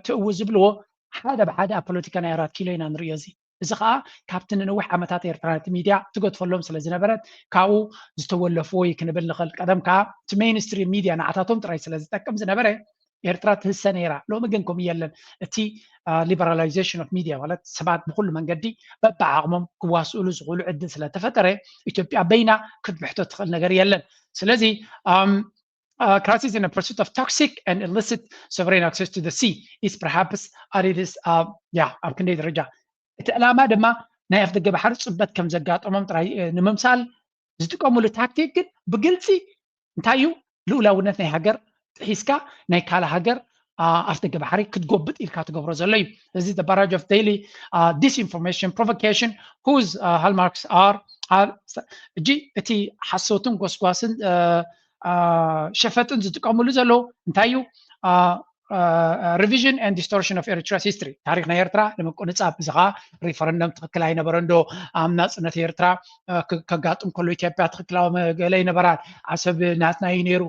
ትእው ዝብልዎ ሓደ ብሓደ ኣብ ፖለቲካ ናይ ኣራት ኪሎ ኢና ንርእዮ። እዚ እዚ ከዓ ካብቲ ንነዊሕ ዓመታት ኤርትራ ነቲ ሚድያ ትገድፈሎም ስለ ዝነበረት ካብኡ ዝተወለፍዎ እዩ ክንብል ንኽእል። ቀደም ከዓ እቲ ሜይንስትሪም ሚድያ ንዓታቶም ጥራይ ስለ ዝጠቅም ዝነበረ ኤርትራ ትህሰ ነይራ። ሎሚ ግን ከምኡ የለን። እቲ ሊበራላይዜሽን ኦፍ ሚድያ ማለት ሰባት ብኩሉ መንገዲ በብዓቕሞም ክዋስእሉ ዝኽእሉ ዕድል ስለተፈጠረ ኢትዮጵያ በይና ክትምሕቶ ትኽእል ነገር የለን። ስለዚ crisis in a pursuit of toxic and illicit sovereign access to the sea is perhaps at its yeah ኣብ ክንደይ ደረጃ እቲ ዕላማ ድማ ናይ ኣፍደገ ባሕሪ ጽበት ከም ዘጋጠሞም ጥራይ ንምምሳል ዝጥቀምሉ ታክቲክ ግን ብግልፂ እንታይ እዩ? ልኡላውነት ናይ ሃገር ጥሒስካ ናይ ካልእ ሃገር ኣፍደገ ባሕሪ ክትጎብጥ ኢልካ ትገብሮ ዘሎ እዩ። እዚ the barrage of daily disinformation provocation whose hallmarks are ሕጂ እቲ ሓሶትን ጎስጓስን ሸፈጥን ዝጥቀምሉ ዘለዉ እንታይ እዩ? Revision and distortion of Eritrea's history፣ ታሪኽ ናይ ኤርትራ ንምቁንጻብ፣ እዚ ኸዓ ሪፈረንደም ትኽክል ኣይነበረን ዶ፣ ኣብ ናጽነት ኤርትራ ከጋጥም ከሎ ኢትዮጵያ ትኽክላዊ መገለ ይነበራል፣ ዓሰብ ናትና እዩ ነይሩ፣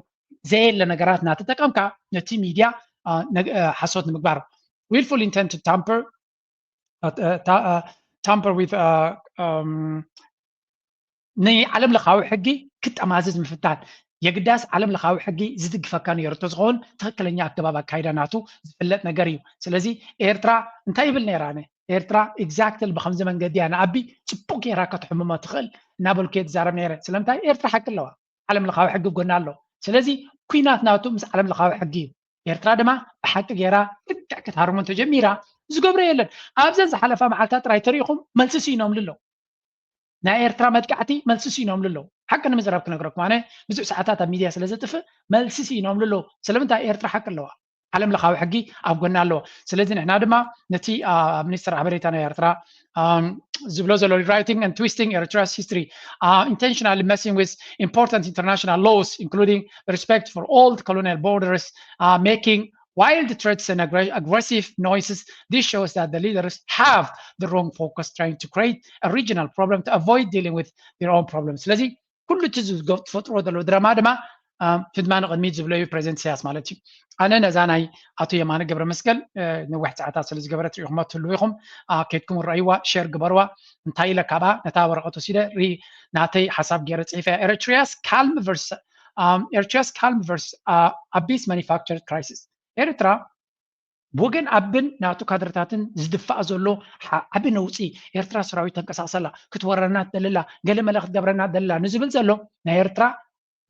ዘየለ ነገራት እናተጠቀምካ ነቲ ሚድያ ሓሶት ንምግባር። Willful intent to tamper tamper with ንዓለም ለኻዊ ሕጊ ክጠማዝዝ ምፍታን። የግዳስ ዓለም ለኻዊ ሕጊ ዝድግፈካ ነይሩ እንተዝኸውን ትኽክለኛ ኣገባብ ኣካይዳ ናቱ ዝፍለጥ ነገር እዩ። ስለዚ ኤርትራ እንታይ ይብል ነይራ? ኣነ ኤርትራ exactly ብኸምዚ መንገዲ እያ ንኣቢ ጽቡቕ ጌራ ከተሕምሞ ትኽእል እናበልኩ እየ ዝዛረብ ነይረ። ስለምንታይ? ኤርትራ ሓቂ ኣለዋ። ዓለም ለኻዊ ሕጊ ጎና ኣሎ። ስለዚ ኩናት ናቱ ምስ ዓለም ለኻዊ ሕጊ እዩ። ኤርትራ ድማ ብሓቂ ጌራ ልክዕ ክትሃርሞ እንተጀሚራ ዝገብሮ የለን። ኣብዘን ዝሓለፋ መዓልታት ጥራይ ተሪኢኹም መልሲ ስኢኖምሉ ኣለዉ። ናይ ኤርትራ መጥቃዕቲ መልሲ ስኢኖምሉ ኣለዉ። ሓቂ ንምዝራብ ክነግረኩም፣ ኣነ ብዙሕ ሰዓታት ኣብ ሚድያ ስለ ዘጥፍእ መልሲ ስኢኖምሉ ኣለዉ። ስለምንታይ? ኤርትራ ሓቂ ኣለዋ። ዓለም ለኻዊ ሕጊ ኣብ ጎና ኣለዎ። ስለዚ ንሕና ድማ ነቲ ሚኒስትር ሓበሬታ ናይ ኤርትራ ዝብሎ ዘሎ rewriting and twisting Eritrea's history, intentionally messing with important international laws, including respect for old colonial borders, making wild threats and aggressive noises. This shows that the leaders have the wrong focus, trying to create a regional problem to avoid dealing with their own problems. ስለዚ ኩሉ እቲ ዝፈጥሮ ዘለዉ ድራማ ድማ ህድማ ንቕድሚት ዝብሎ እዩ ፕሬዚደንት ኢሳያስ ማለት እዩ። ኣነ ነዛ ናይ ኣቶ የማነ ገብረ መስቀል ነዊሕ ሰዓታት ስለ ዝገበረት ርኢኹማ ትህልዉ ኢኹም፣ ኬድኩም ረእይዋ፣ ሼር ግበርዋ። እንታይ ኢለ ካብኣ ነታ ወረቐት ወሲደ ርኢ ናተይ ሓሳብ ገይረ ጽሒፈ። Eritrea's calm versus Eritrea's calm versus Abiy manufactured crisis። ኤርትራ ብወገን ኣብን ናቱ ካድረታትን ዝድፋእ ዘሎ ዓቢ ነውጺ፣ ኤርትራ ሰራዊት ተንቀሳቕሰላ፣ ክትወረና ትደልላ፣ ገለ መለ ክትገብረና ትደልላ ንዝብል ዘሎ ናይ ኤርትራ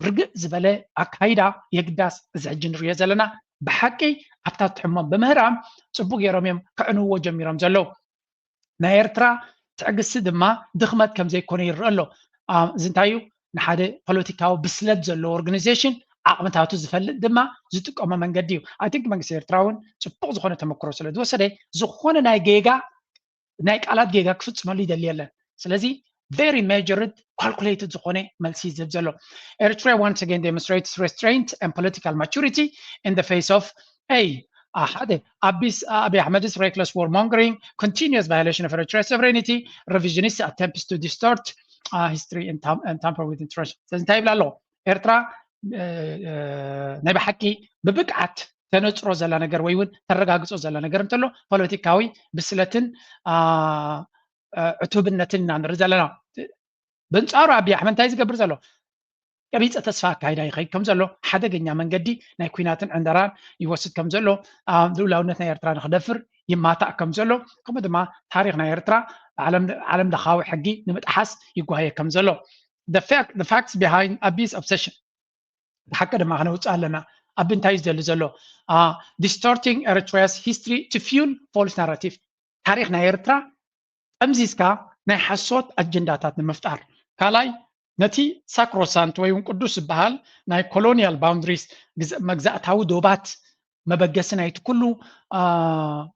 ርግእ ዝበለ ኣካይዳ የግዳስ እዚ ሕጂ ንሪኦ ዘለና ብሓቂ ኣብታ ትሕሞም ብምህራም ጽቡቅ ገይሮም እዮም ከዕንውዎ ጀሚሮም ዘለዉ። ናይ ኤርትራ ትዕግስቲ ድማ ድኽመት ከም ዘይኮነ ይረአ ኣሎ። እዚ እንታይ እዩ? ንሓደ ፖለቲካዊ ብስለት ዘለዎ ኦርጋናይዜሽን ዓቕምታቱ ዝፈልጥ ድማ ዝጥቀሞ መንገዲ እዩ። I think መንግስቲ ኤርትራ እውን ጽቡቕ ዝኾነ ተመክሮ ስለ ዝወሰደ ዝኾነ ናይ ጌጋ ናይ ቃላት ጌጋ ክፍጽመሉ ይደሊ የለን። ስለዚ very measured calculated ዝኾነ መልሲ እዩ ዝህብ ዘሎ። Eritrea once again demonstrates restraint and political maturity in the face of a ሓደ ኣቢስ ኣቢ ኣሕመድስ reckless war mongering, continuous violation of Eritrea's sovereignty, revisionist attempts to distort history and tamper with international. ስለዚ እንታይ ይብል ኣሎ? ኤርትራ ናይ ብሓቂ ብብቅዓት ተነጽሮ ዘላ ነገር ወይ እውን ተረጋግጾ ዘላ ነገር እንተሎ ፖለቲካዊ ብስለትን ዕቱብነትን ኢና ንርኢ ዘለና። በንጻሩ ኣቢ ኣሕመድ እንታይ ዝገብር ዘሎ? ቀቢጸ ተስፋ ኣካይዳ ይኸይድ ከም ዘሎ፣ ሓደገኛ መንገዲ ናይ ኩናትን ዕንደራን ይወስድ ከም ዘሎ፣ ልኡላውነት ናይ ኤርትራ ንክደፍር ይማታእ ከም ዘሎ፣ ከምኡ ድማ ታሪኽ ናይ ኤርትራ ዓለም ለኻዊ ሕጊ ንምጥሓስ ይጓየ ከም ዘሎ። The facts behind Abi's obsession ብሓቂ ድማ ክነውፅእ ኣለና። ኣቢ እንታይ እዩ ዝደሊ ዘሎ? Distorting Eritrea's history to fuel false narrative። ታሪኽ ናይ ኤርትራ ጠምዚዝካ ናይ ሓሶት ኣጀንዳታት ንምፍጣር። ካልኣይ ነቲ ሳክሮሳንት ወይ እውን ቅዱስ ዝበሃል ናይ ኮሎኒያል ባውንድሪስ መግዛእታዊ ዶባት መበገሲ ናይቲ ኩሉ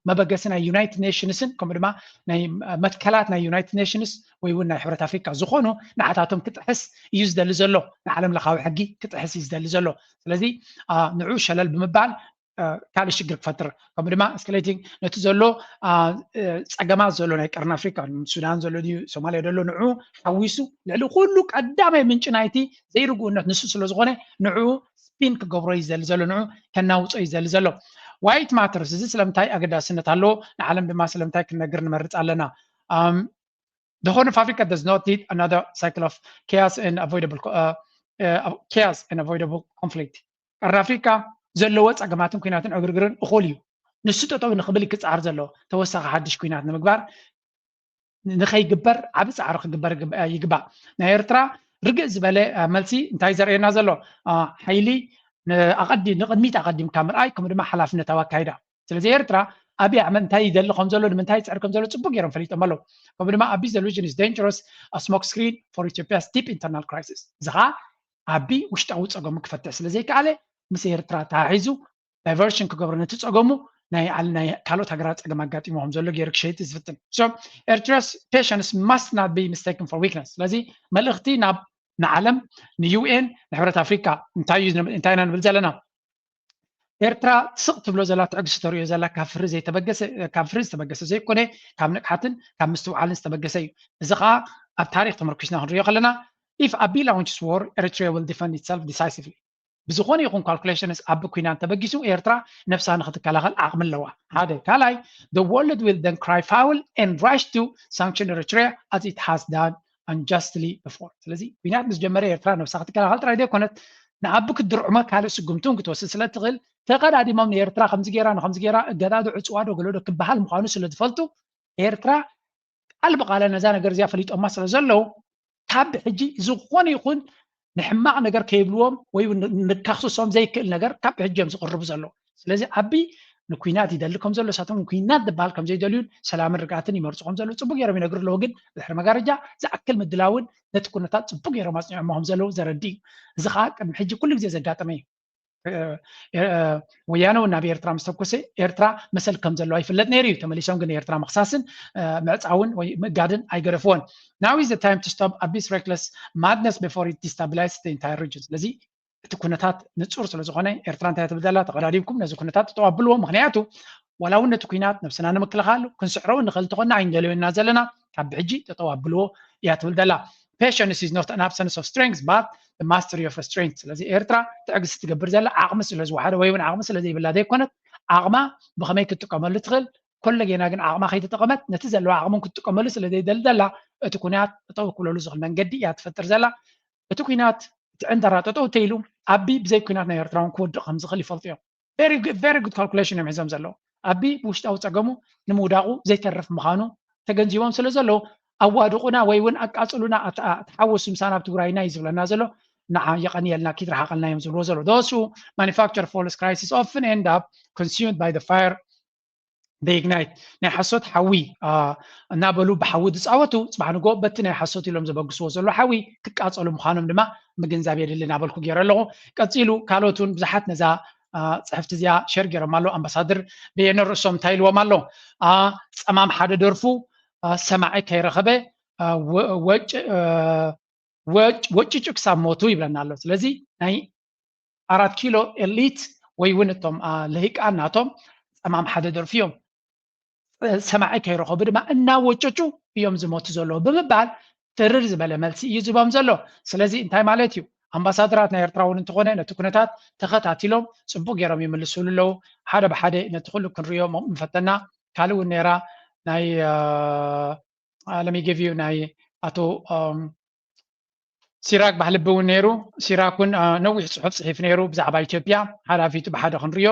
መበገሲ ናይ ዩናይትድ ኔሽንስን ከምኡ ድማ ናይ መትከላት ናይ ዩናይትድ ኔሽንስ ወይ እውን ናይ ሕብረት ኣፍሪካ ዝኾኑ ንዓታቶም ክጥሕስ እዩ ዝደሊ ዘሎ። ንዓለም ለኻዊ ሕጊ ክጥሕስ እዩ ዝደሊ ዘሎ። ስለዚ ንዑ ሸለል ብምባል ካልእ ሽግር ክፈጥር ከምኡ ድማ እስክሌቲንግ ነቲ ዘሎ ፀገማት ዘሎ ናይ ቀርኒ ኣፍሪካ ሱዳን ዘሎ ድዩ ሶማሊያ ዘሎ ንዑ ሓዊሱ ልዕሊ ኩሉ ቀዳማይ ምንጭ ናይቲ ዘይርግኡነት ንሱ ስለ ዝኾነ ንዑ ስፒን ክገብሮ እዩ ዝደሊ ዘሎ፣ ንዑ ከናውፆ እዩ ዝደሊ ዘሎ። Why it matters፣ እዚ ስለምንታይ ኣገዳስነት ኣለዎ፣ ንዓለም ድማ ስለምንታይ ክንነግር ንመርፅ ኣለና። The Horn of Africa does not need another cycle of chaos and avoidable chaos and avoidable conflict። ቀርኒ ኣፍሪካ ዘለዎ ፀገማትን ኩናትን ዕግርግርን እኹል እዩ። ንሱ ጠጠው ንክብል ክፀዓር ዘለዎ ተወሳኺ ሓድሽ ኩናት ንምግባር ንኸይግበር ዓቢ ፃዕሪ ክግበር ይግባእ። ናይ ኤርትራ ርግእ ዝበለ መልሲ እንታይ ዘርእየና ዘሎ? ሓይሊ ንቅድሚት ኣቀዲምካ ምርኣይ ከምኡ ድማ ሓላፍነታዊ ኣካይዳ። ስለዚ ኤርትራ ኣብይ ኣሕመድ እንታይ ይደሊ ከም ዘሎ፣ ንምንታይ ይፅዕር ከም ዘሎ ፅቡቅ ገይሮም ፈሊጦም ኣለዉ። ከምኡ ድማ ኣቢይ delusion is dangerous, a smoke screen for Ethiopia's deep internal crisis። እዚ ከዓ ኣቢይ ውሽጣዊ ፀገሙ ክፈትሕ ስለ ዘይከኣለ ምስ ኤርትራ ተሓሒዙ diversion ክገብሮ ነቲ ፀገሙ ናይ ኣል ናይ ካልኦት ሃገራት ፀገም ኣጋጢሞ ከም ዘሎ ገይሩ ክሸይጥ ዝፍትን። So Eritrea's patience must not be mistaken for weakness። ስለዚ መልእኽቲ ናብ ንዓለም ንዩ ኤን ንሕብረት ኣፍሪካ እንታይ እዩ እንታይ ኢና ንብል ዘለና? ኤርትራ ስቕ ትብሎ ዘላ ትዕግስቲ ተርእዮ ዘላ ካብ ፍሪ ዘይተበገሰ ካብ ፍሪ ዝተበገሰ ዘይኮነ ካብ ንቕሓትን ካብ ምስትውዓልን ዝተበገሰ እዩ። እዚ ከዓ ኣብ ታሪክ ተመርኪስና ክንሪኦ ከለና if Abiy launches war, Eritrea will defend itself decisively። ብዝኾነ ይኹን calculations ኣብ ኩናት ተበጊሱ ኤርትራ ነብሳ ንክትከላኸል ዓቕሚ ኣለዋ። ሓደ ካልኣይ the world will then cry foul and rush to sanction Eritrea as it has done unjustly before። ስለዚ ኩናት ምስ ጀመረ ኤርትራ ነብሳ ክትከላኸል ጥራይ ዘይኮነት ንኣቢ ክትድርዕሞ ካልእ ስጉምቲ እውን ክትወስድ ስለ ትኽእል ተቐዳዲሞም ንኤርትራ ከምዚ ገይራ ንከምዚ ገይራ እገዳ ዶ ዕፅዋ ዶ ገለ ዶ ክበሃል ምዃኑ ስለ ዝፈልጡ ኤርትራ ቃል ብቓላ ነዛ ነገር እዚኣ ፈሊጦማ ስለ ዘለዉ ካብ ሕጂ ዝኾነ ይኹን ንሕማቕ ነገር ከይብልዎም ወይ እውን ንካክስሶም ዘይክእል ነገር ካብ ሕጂ እዮም ዝቕርቡ ዘለዉ። ስለዚ ኣቢ ንኩናት ይደሊ ከም ዘሎ እሳቶም ኩናት ዝበሃል ከም ዘይደልዩን ሰላምን ርግኣትን ይመርፁ ከም ዘለዉ ፅቡቅ ገይሮም ይነግሩ ኣለዉ። ግን ድሕሪ መጋረጃ ዝኣክል ምድላውን ነቲ ኩነታት ፅቡቅ ገይሮም ኣፅኒዖሞ ከም ዘለዉ ዘረዲ እዩ። እዚ ከዓ ቅድሚ ሕጂ ኩሉ ግዜ ዘጋጠመ እዩ። ወያነ እውን ናብ ኤርትራ ምስ ተኮሰ ኤርትራ መሰል ከም ዘለዋ ይፍለጥ ነይሩ እዩ። ተመሊሶም ግን ኤርትራ ምኽሳስን ምዕፃውን ወይ ምእጋድን ኣይገደፍዎን። Now is the time to stop Abiy's reckless madness before it destabilizes the entire region። ስለዚ እቲ ኩነታት ንፁር ስለ ዝኾነ ኤርትራ እንታይ ትብል ዘላ ተቐዳዲምኩም ነዚ ኩነታት ጠጠው ኣብልዎ። ምክንያቱ ዋላ እውን ነቲ ኩናት ነብስና ንምክልኻል ክንስዕሮ እውን ንኽእል እንተኾንና ኣይንደልዮ ኢና ዘለና ካብ ብሕጂ ጠጠው ኣብልዎ እያ ትብል ዘላ። Patience is not an absence of strength but the mastery of restraint። ስለዚ ኤርትራ ትዕግስቲ ትገብር ዘላ ዓቕሚ ስለ ዝወሓደ ወይ እውን ዓቕሚ ስለ ዘይብላ ዘይኮነት ዓቕማ ብኸመይ ክትጥቀመሉ ትኽእል ኮለጌና ግን ዓቕማ ከይተጠቐመት ነቲ ዘለዋ ዓቕሚ ክትጥቀመሉ ስለ ዘይደሊ ዘላ እቲ ኩናት ጠጠው ክብለሉ ዝኽእል መንገዲ እያ ትፈጥር ዘላ። እቲ ኩናት እቲ ዕንደራ ጠጠው ተይሉ ኣቢ ብዘይ ኩናት ናይ ኤርትራ እውን ክወድቕ ከም ዝኽእል ይፈልጡ እዮም። Very good calculation እዮም ሒዞም ዘለዉ። ኣቢ ብውሽጣዊ ፀገሙ ንምውዳቑ ዘይተርፍ ምዃኑ ተገንዚቦም ስለ ዘለዉ ኣዋድቑና ወይ እውን ኣቃፅሉና ተሓወሱ ምሳና ኣብ ትግራይና እዩ ዝብለና ዘሎ። ንዓ የቐንየልና ኪድ ረሓቐልና እዮም ዝብልዎ ዘለዉ። Those who manufacture false crisis often end up consumed by the fire they ignite። ናይ ሓሶት ሓዊ እናበሉ ብሓዊ ዝፃወቱ ፅባሕ ንጎ በቲ ናይ ሓሶት ኢሎም ዘበግስዎ ዘሎ ሓዊ ክቃፀሉ ምዃኖም ድማ ምግንዛብ የድሊ እናበልኩ ገይረ ኣለኹ። ቀፂሉ ካልኦት እውን ብዙሓት ነዛ ፅሕፍቲ እዚኣ ሸር ገይሮም ኣለዉ። ኣምባሳደር በየነ ርእሶም እንታይ ኢልዎም ኣሎ? ፀማም ሓደ ደርፉ ሰማዒ ከይረኸበ ወጭ ወጭ ወጭጩ ክሳብ ሞቱ ይብለና ኣሎ። ስለዚ ናይ ኣራት ኪሎ ኤሊት ወይ እውን እቶም ልሂቃን ናቶም ፀማም ሓደ ደርፊ እዮም። ሰማዒ ከይረኸቡ ድማ እናወጨጩ እዮም ዝሞቱ ዘለዉ ብምባል ትርር ዝበለ መልሲ እዩ ዝቦም ዘሎ። ስለዚ እንታይ ማለት እዩ? ኣምባሳደራት ናይ ኤርትራ እውን እንተኾነ ነቲ ኩነታት ተኸታቲሎም ፅቡቅ ገይሮም ይምልስሉ ኣለዉ። ሓደ ብሓደ ነቲ ኩሉ ክንሪኦ ምፈተና። ካልእ እውን ነይራ ናይ ለሚገቪዩ ናይ ኣቶ ሲራክ ባህልቢ እውን ነይሩ። ሲራክ እውን ነዊሕ ፅሑፍ ፅሒፍ ነይሩ ብዛዕባ ኢትዮጵያ ሓላፊቱ ብሓደ ክንሪኦ።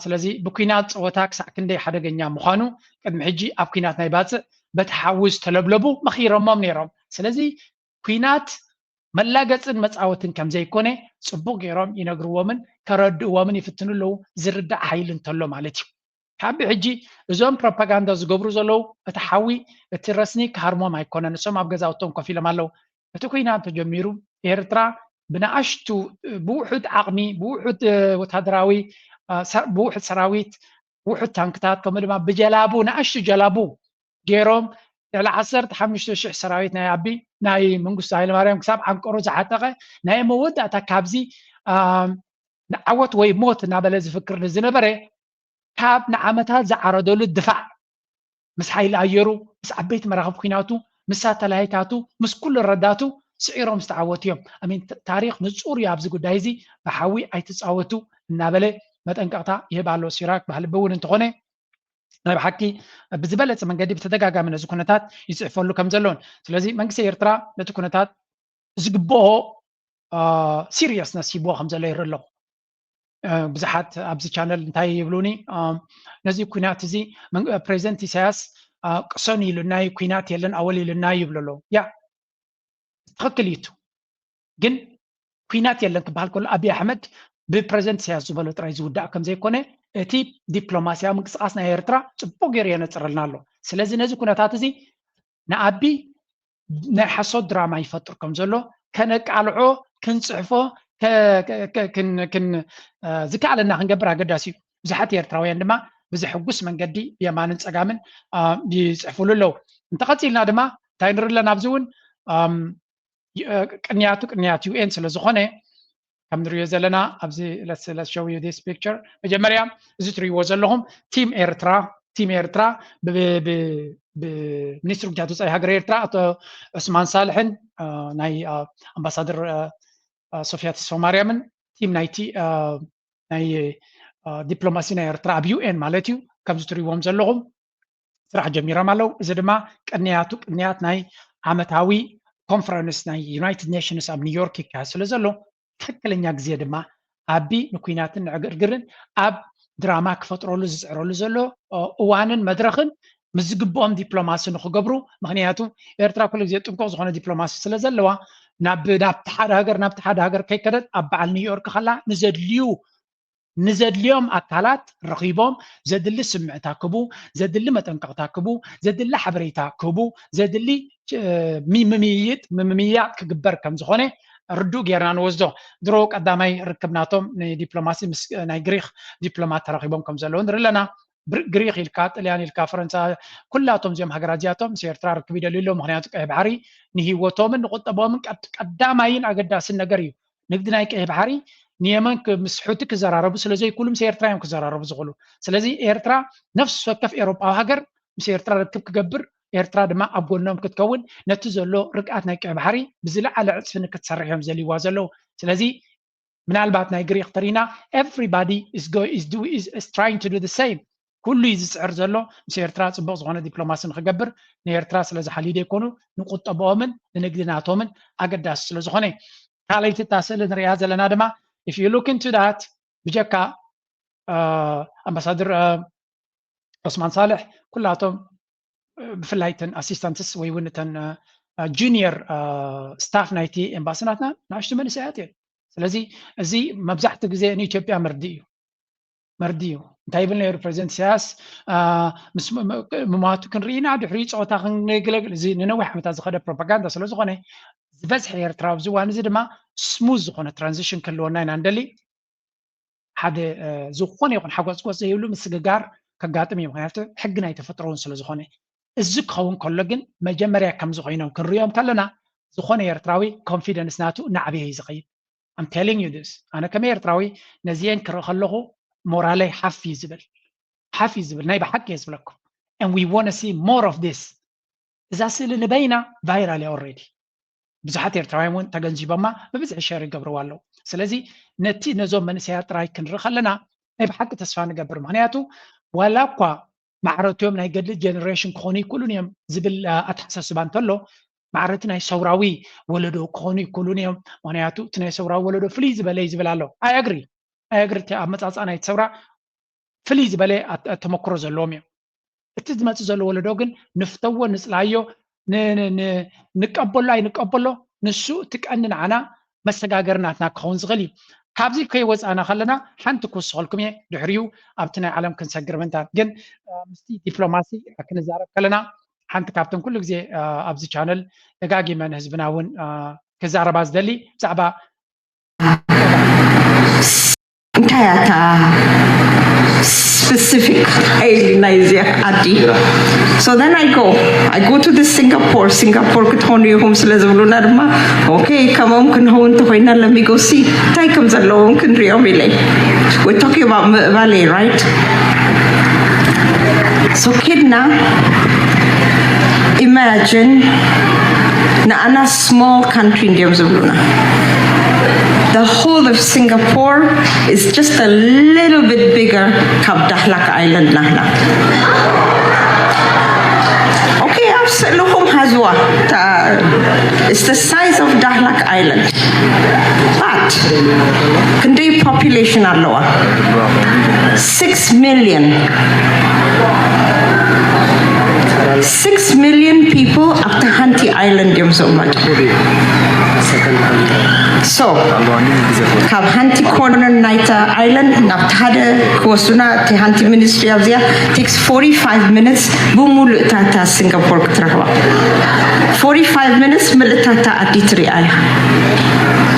ስለዚ ብኩናት ፀወታ ክሳዕ ክንደይ ሓደገኛ ምዃኑ ቅድሚ ሕጂ ኣብ ኩናት ናይ ባፅእ በቲ ሓዊ ዝተለብለቡ መኺሮሞም ነይሮም። ስለዚ ኩናት መላገፅን መፃወትን ከም ዘይኮነ ፅቡቅ ገይሮም ይነግርዎምን ከረድእዎምን ይፍትኑ ኣለዉ። ዝርዳእ ሓይሊ እንተሎ ማለት እዩ። ካብ ሕጂ እዞም ፕሮፓጋንዳ ዝገብሩ ዘለዉ እቲ ሓዊ እቲ ረስኒ ክሃርሞም ኣይኮነን። ንሶም ኣብ ገዛውቶም ኮፍ ኢሎም ኣለዉ። እቲ ኩናት ተጀሚሩ ኤርትራ ብንኣሽቱ ብውሑድ ዓቕሚ ብውሑድ ወታደራዊ ብውሑድ ሰራዊት ብውሑድ ታንክታት ከምኡ ድማ ብጀላቡ ንኣሽቱ ጀላቡ ገይሮም ልዕሊ ዓሰርተ ሓሙሽተ ሽሕ ሰራዊት ናይ ኣቢ ናይ መንግስቱ ሃይለማርያም ክሳብ ዓንቀሩ ዝዓጠቐ ናይ መወዳእታ ካብዚ ንዓወት ወይ ሞት እናበለ ዝፍክር ዝነበረ ካብ ንዓመታት ዝዓረደሉ ድፋዕ ምስ ሓይሊ ኣየሩ ምስ ዓበይቲ መራኽብ ኩናቱ ምስ ሳተላይታቱ ምስ ኩሉ ረዳቱ ስዒሮም ዝተዓወቱ እዮም። ኣሚን ታሪክ ንፁር እዩ ኣብዚ ጉዳይ እዚ ብሓዊ ኣይትፃወቱ እናበለ መጠንቀቕታ ይህብ ኣሎ። ሲራክ ባህልቢ እውን እንተኾነ ናይ ብሓቂ ብዝበለፀ መንገዲ ብተደጋጋሚ ነዚ ኩነታት ይፅሕፈሉ ከም ዘሎን ስለዚ መንግስቲ ኤርትራ ነቲ ኩነታት ዝግብኦ ሲሪየስነስ ሂብዎ ከም ዘሎ ይርኢ ኣለኹ። ብዙሓት ኣብዚ ቻነል እንታይ ይብሉኒ ነዚ ኩናት እዚ ፕሬዚደንት ኢሳያስ ቅሰኑ ኢሉና እዩ ኩናት የለን ኣወል ኢሉና ይብሉ ኣለዉ። ያ ትኽክል እዩ። ግን ኩናት የለን ክበሃል ከሎ ኣብይ ኣሕመድ ብፕሬዚደንት ኢሳያስ ዝበሎ ጥራይ ዝውዳእ ከም ዘይኮነ እቲ ዲፕሎማስያዊ ምንቅስቃስ ናይ ኤርትራ ጽቡቅ ገይሩ የነጽረልና ኣሎ። ስለዚ ነዚ ኩነታት እዚ ንኣቢ ናይ ሓሶት ድራማ ይፈጥር ከም ዘሎ ከነቃልዖ፣ ክንጽሕፎ፣ ዝከኣለና ክንገብር ኣገዳሲ እዩ። ብዙሓት ኤርትራውያን ድማ ብዘሐጉስ መንገዲ ብየማንን ጸጋምን ይጽሕፉሉ ኣለዉ። እንተቐጺልና ድማ እንታይ ንርኢ ኣለና? ኣብዚ እውን ቅንያቱ ቅንያት ዩኤን ስለ ዝኾነ ከም ንሪኦ ዘለና ኣብዚ let's show you this picture። መጀመርያ እዚ ትሪእዎ ዘለኹም ቲም ኤርትራ ቲም ኤርትራ ብሚኒስትሪ ጉዳያት ወፃኢ ሃገር ኤርትራ ኣቶ ዑስማን ሳልሕን ናይ ኣምባሳደር ሶፊያ ተስፋማርያምን ቲም ናይቲ ናይ ዲፕሎማሲ ናይ ኤርትራ ኣብ ዩኤን ማለት እዩ። ከምዚ ትሪእዎም ዘለኹም ስራሕ ጀሚሮም ኣለዉ። እዚ ድማ ቅንያቱ ቅንያት ናይ ዓመታዊ ኮንፈረንስ ናይ ዩናይትድ ኔሽንስ ኣብ ኒውዮርክ ይካየድ ስለ ዘሎ ትክክለኛ ግዜ ድማ ኣቢ ንኩናትን ንዕግርግርን ኣብ ድራማ ክፈጥረሉ ዝፅዕረሉ ዘሎ እዋንን መድረኽን ምስ ዝግብኦም ዲፕሎማሲ ንክገብሩ። ምክንያቱ ኤርትራ ኩሉ ግዜ ጥንቁቕ ዝኾነ ዲፕሎማሲ ስለ ዘለዋ ናብ ናብቲ ሓደ ሃገር ናብቲ ሓደ ሃገር ከይከደት ኣብ በዓል ኒውዮርክ ከላ ንዘድልዩ ንዘድልዮም ኣካላት ረኺቦም ዘድሊ ስምዕታ ክቡ፣ ዘድሊ መጠንቀቕታ ክቡ፣ ዘድሊ ሓበሬታ ክቡ፣ ዘድሊ ምምይጥ ምምይያጥ ክግበር ከም ዝኾነ ርዱእ ጌርና ንወስዶ። ድሮ ቀዳማይ ርክብ ናቶም ንዲፕሎማሲ ምስ ናይ ግሪክ ዲፕሎማት ተራኺቦም ከም ዘለዉ ንርኢ ኣለና። ግሪክ ኢልካ ጥልያን ኢልካ ፈረንሳ ኩላቶም እዚኦም ሃገራት እዚኣቶም ምስ ኤርትራ ርክብ ይደልዩ ኣለዉ። ምክንያቱ ቀይ ባሕሪ ንሂወቶምን ንቁጠቦምን ቀዳማይን ኣገዳስን ነገር እዩ። ንግዲ ናይ ቀይ ባሕሪ ንየመን ምስ ሑቲ ክዘራረቡ ስለዘይክእሉ ምስ ኤርትራ እዮም ክዘራረቡ ዝኽእሉ። ስለዚ ኤርትራ ነፍሲ ወከፍ ኤውሮጳዊ ሃገር ምስ ኤርትራ ርክብ ክገብር ኤርትራ ድማ ኣብ ጎኖም ክትከውን ነቲ ዘሎ ርግኣት ናይ ቀይ ባሕሪ ብዝለዓለ ዕፅፊ ንክትሰርሕ እዮም ዘልይዋ ዘለዉ። ስለዚ ምናልባት ናይ ግሪክ ተሪና everybody is trying to do the same ኩሉ እዩ ዝፅዕር ዘሎ ምስ ኤርትራ ፅቡቅ ዝኾነ ዲፕሎማሲ ንክገብር ንኤርትራ ስለዝሓልዩ ዘይኮኑ ንቁጠብኦምን ንንግዲ ናቶምን ኣገዳሲ ስለዝኾነ ካልኣይቲ እታ ስእሊ ንሪኣ ዘለና ድማ if you look into that ብጀካ ኣምባሳደር ዑስማን ሳልሕ ኩላቶም ብፍላይ ተን ኣሲስታንትስ ወይ እውን ተን ጁኒየር ስታፍ ናይቲ ኤምባሲ ናትና ንኣሽቱ መንእሰያት እዮም። ስለዚ እዚ መብዛሕትኡ ግዜ ንኢትዮጵያ መርዲ እዩ መርዲ እዩ። እንታይ ይብል ነይሩ ፕሬዚደንት ኢሳያስ ምማቱ ክንርኢና ድሕሪ ፀወታ ክንግለግል እዚ ንነዊሕ ዓመታት ዝኸደ ፕሮፓጋንዳ ስለዝኾነ ዝበዝሐ ኤርትራ ኣብዚ እዋን እዚ ድማ ስሙዝ ዝኾነ ትራንዚሽን ክህልወና ኢና ንደሊ። ሓደ ዝኾነ ይኹን ሓጎፅጎፅ ዘይብሉ ምስግጋር ከጋጥም እዩ። ምክንያቱ ሕጊ ናይ ተፈጥሮ እውን ስለዝኾነ እዚ ክኸውን ከሎ ግን መጀመርያ ከምዚ ኮይኖም ክንሪኦም ከለና ዝኾነ ኤርትራዊ ኮንፊደንስ ናቱ እናዕበየ እዩ ዝኸይድ። I'm telling you this ኣነ ከም ኤርትራዊ ነዚአን ክርኢ ከለኹ ሞራለይ ሓፍ እዩ ዝብል ሓፍ እዩ ዝብል ናይ ብሓቂ እየ ዝብለኩም። And we want to see more of this እዛ ስእሊ ንበይና ቫይራል እያ already ብዙሓት ኤርትራውያን እውን ተገንዚቦማ ብብዝሒ ሸር ይገብርዋ ኣለዉ። ስለዚ ነቲ ነዞም መንእሰያት ጥራይ ክንርኢ ከለና ናይ ብሓቂ ተስፋ ንገብር። ምክንያቱ ዋላ እኳ ማዕረትዮም ናይ ገድሊ ጀነሬሽን ክኾኑ ይክእሉን እዮም ዝብል ኣተሓሳስባ እንተሎ ማዕረቲ ናይ ሰውራዊ ወለዶ ክኾኑ ይክእሉን እዮም። ምክንያቱ እቲ ናይ ሰውራዊ ወለዶ ፍልይ ዝበለ እዩ ዝብል ኣሎ። I agree I agree እቲ ኣመፃፅኣ ናይ ሰውራ ፍልይ ዝበለ ተመክሮ ዘለዎም እዮም። እቲ ዝመፅእ ዘሎ ወለዶ ግን ንፍተዎ ንፅላዮ ንቀበሎ ኣይንቀበሎ ንሱ እቲ ቀንዲ ንዓና መሰጋገሪ ናትና ክኸውን ዝኽእል እዩ። ካብዚ ከይወፃእና ከለና ሓንቲ ክውስኸልኩም እየ ድሕሪኡ ኣብቲ ናይ ዓለም ክንሰግር ምንታን ግን ምስቲ ዲፕሎማሲ ክንዛረብ ከለና ሓንቲ ካብተን ኩሉ ግዜ ኣብዚ ቻነል ደጋጊመ ንህዝብና እውን ክዛረባ ዝደሊ ብዛዕባ እንታይ እያ እታ specific ናይዚ ዓዲ? So then I go I go to the Singapore Singapore ክትኾኑ ኢኹም ስለ ዝብሉና ድማ okay ከምኦም ክንኸውን እንተኮይና let me go see እንታይ ከም ዘለዎም ክንሪኦም ኢለ we're talking about ምእባለ right so ኬድና imagine ንኣና small country እንዲዮም ዝብሉና the whole of Singapore is just a little bit bigger ካብ ዳህላክ island ናህና okay ኣብ ስእልኹም ሃዝዋ it's the size of ዳህላክ island but ክንደይ population ኣለዋ six million six million people ኣብቲ ሓንቲ island እዮም ዝቕመጡ So ካብ ሓንቲ ኮርነር ናይታ ኣይላንድ ናብቲ ሓደ ክወስዱና፣ እቲ ሓንቲ ሚኒስትሪ ኣብዚኣ takes forty-five minutes ብምሉእ እታ እታ ሲንጋፖር ክትረኽባ። Forty-five minutes ምልእታታ ኣዲ ትሪኣ እያ።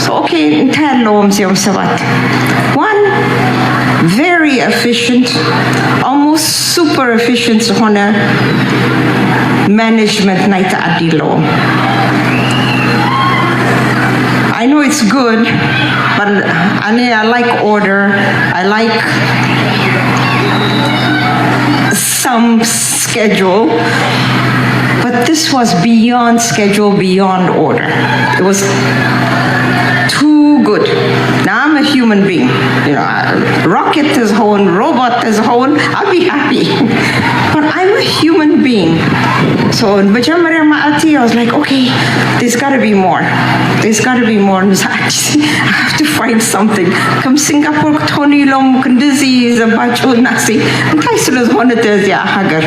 So okay፣ እንታይ ኣለዎም እዚኦም ሰባት? One very efficient, almost super efficient ዝኾነ ማኔጅመንት ናይቲ ዓዲ ኣለዎም። I know it's good, but ኣነ I like order, I like some schedule, but this was beyond schedule, beyond order. It was too good. Now I'm a human being. You know, rocket is whole, robot is whole, I'll be happy. But I'm a human being. So መጀመርያ መዓልቲ I was like, okay, there's got to be more. There's got to be more. I have to find something. ከም ሲንጋፖር ክትኾኑ ኢሎም ክንድዚ ዘባጭውና ሲ እንታይ ስለ ዝኾነት እዚኣ ሃገር?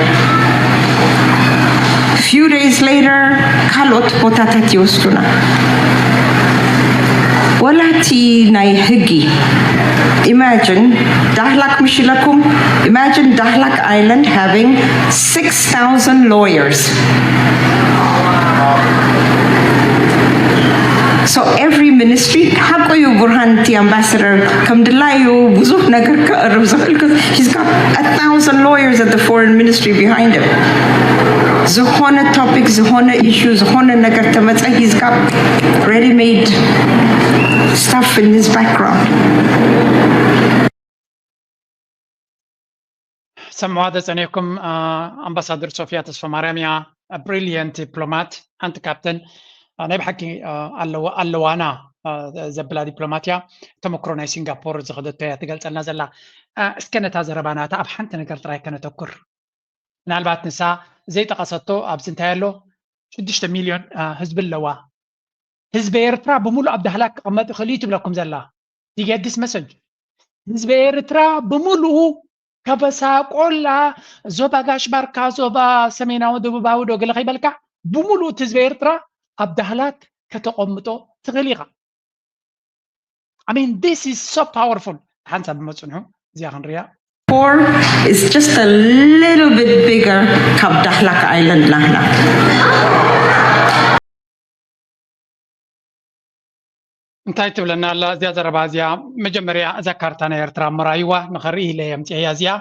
Few days later ካልኦት ቦታታት ይወስዱና። ወላ እቲ ናይ ህጊ imagine ዳህላክ ምሽ ኢለኩም imagine ዳህላክ island having six thousand lawyers. So every ministry ሓቁ እዩ። ቡርሃን እቲ ኣምባሳደር ከም ድላዩ ብዙሕ ነገር ከቕርብ ዝኽእል he's got a thousand lawyers at the foreign ministry behind him። ዝኾነ topic ዝኾነ issue ዝኾነ ነገር ተመፀ he's got ready made stuff in his background። ሰምዋ ተጸኒሕኩም። ኣምባሳደር ሶፊያ ተስፋ ማርያም እያ። ብሪሊየንት ዲፕሎማት ሓንቲ ካብተን ናይ ብሓቂ ኣለዋና ዘብላ ዲፕሎማት እያ። ተመክሮ ናይ ሲንጋፖር ዝኸደቶ እያ ትገልጸልና ዘላ። እስከ ነታ ዘረባ ናታ ኣብ ሓንቲ ነገር ጥራይ ከነተኩር። ምናልባት ንሳ ዘይጠቐሰቶ ኣብዚ እንታይ ኣሎ? ሽዱሽተ ሚልዮን ህዝቢ ኣለዋ። ህዝቢ ኤርትራ ብምሉእ ኣብ ዳህላክ ክቕመጥ ይኽእል እዩ ትብለኩም ዘላ። You get this message? ህዝቢ ኤርትራ ብምሉኡ ከበሳ ቆላ፣ ዞባ ጋሽ ባርካ፣ ዞባ ሰሜናዊ ደቡባዊ ዶ ገለ ከይበልካ፣ ብምሉእ እቲ ህዝቢ ኤርትራ ኣብ ዳህላክ ከተቐምጦ ትኽእል ኢኻ። I mean, this is so powerful። ሓንሳብ ብመጽንሑ እዚኣ ክንሪኣ። Four is just a little bit bigger ካብ ዳህላክ island ናህና። እንታይ ትብለና ኣላ እዚኣ ዘረባ እዚኣ? መጀመርያ እዛ ካርታ ናይ ኤርትራ ምራይዋ ንኸርኢ ኢለ የምፅእያ። እዚኣ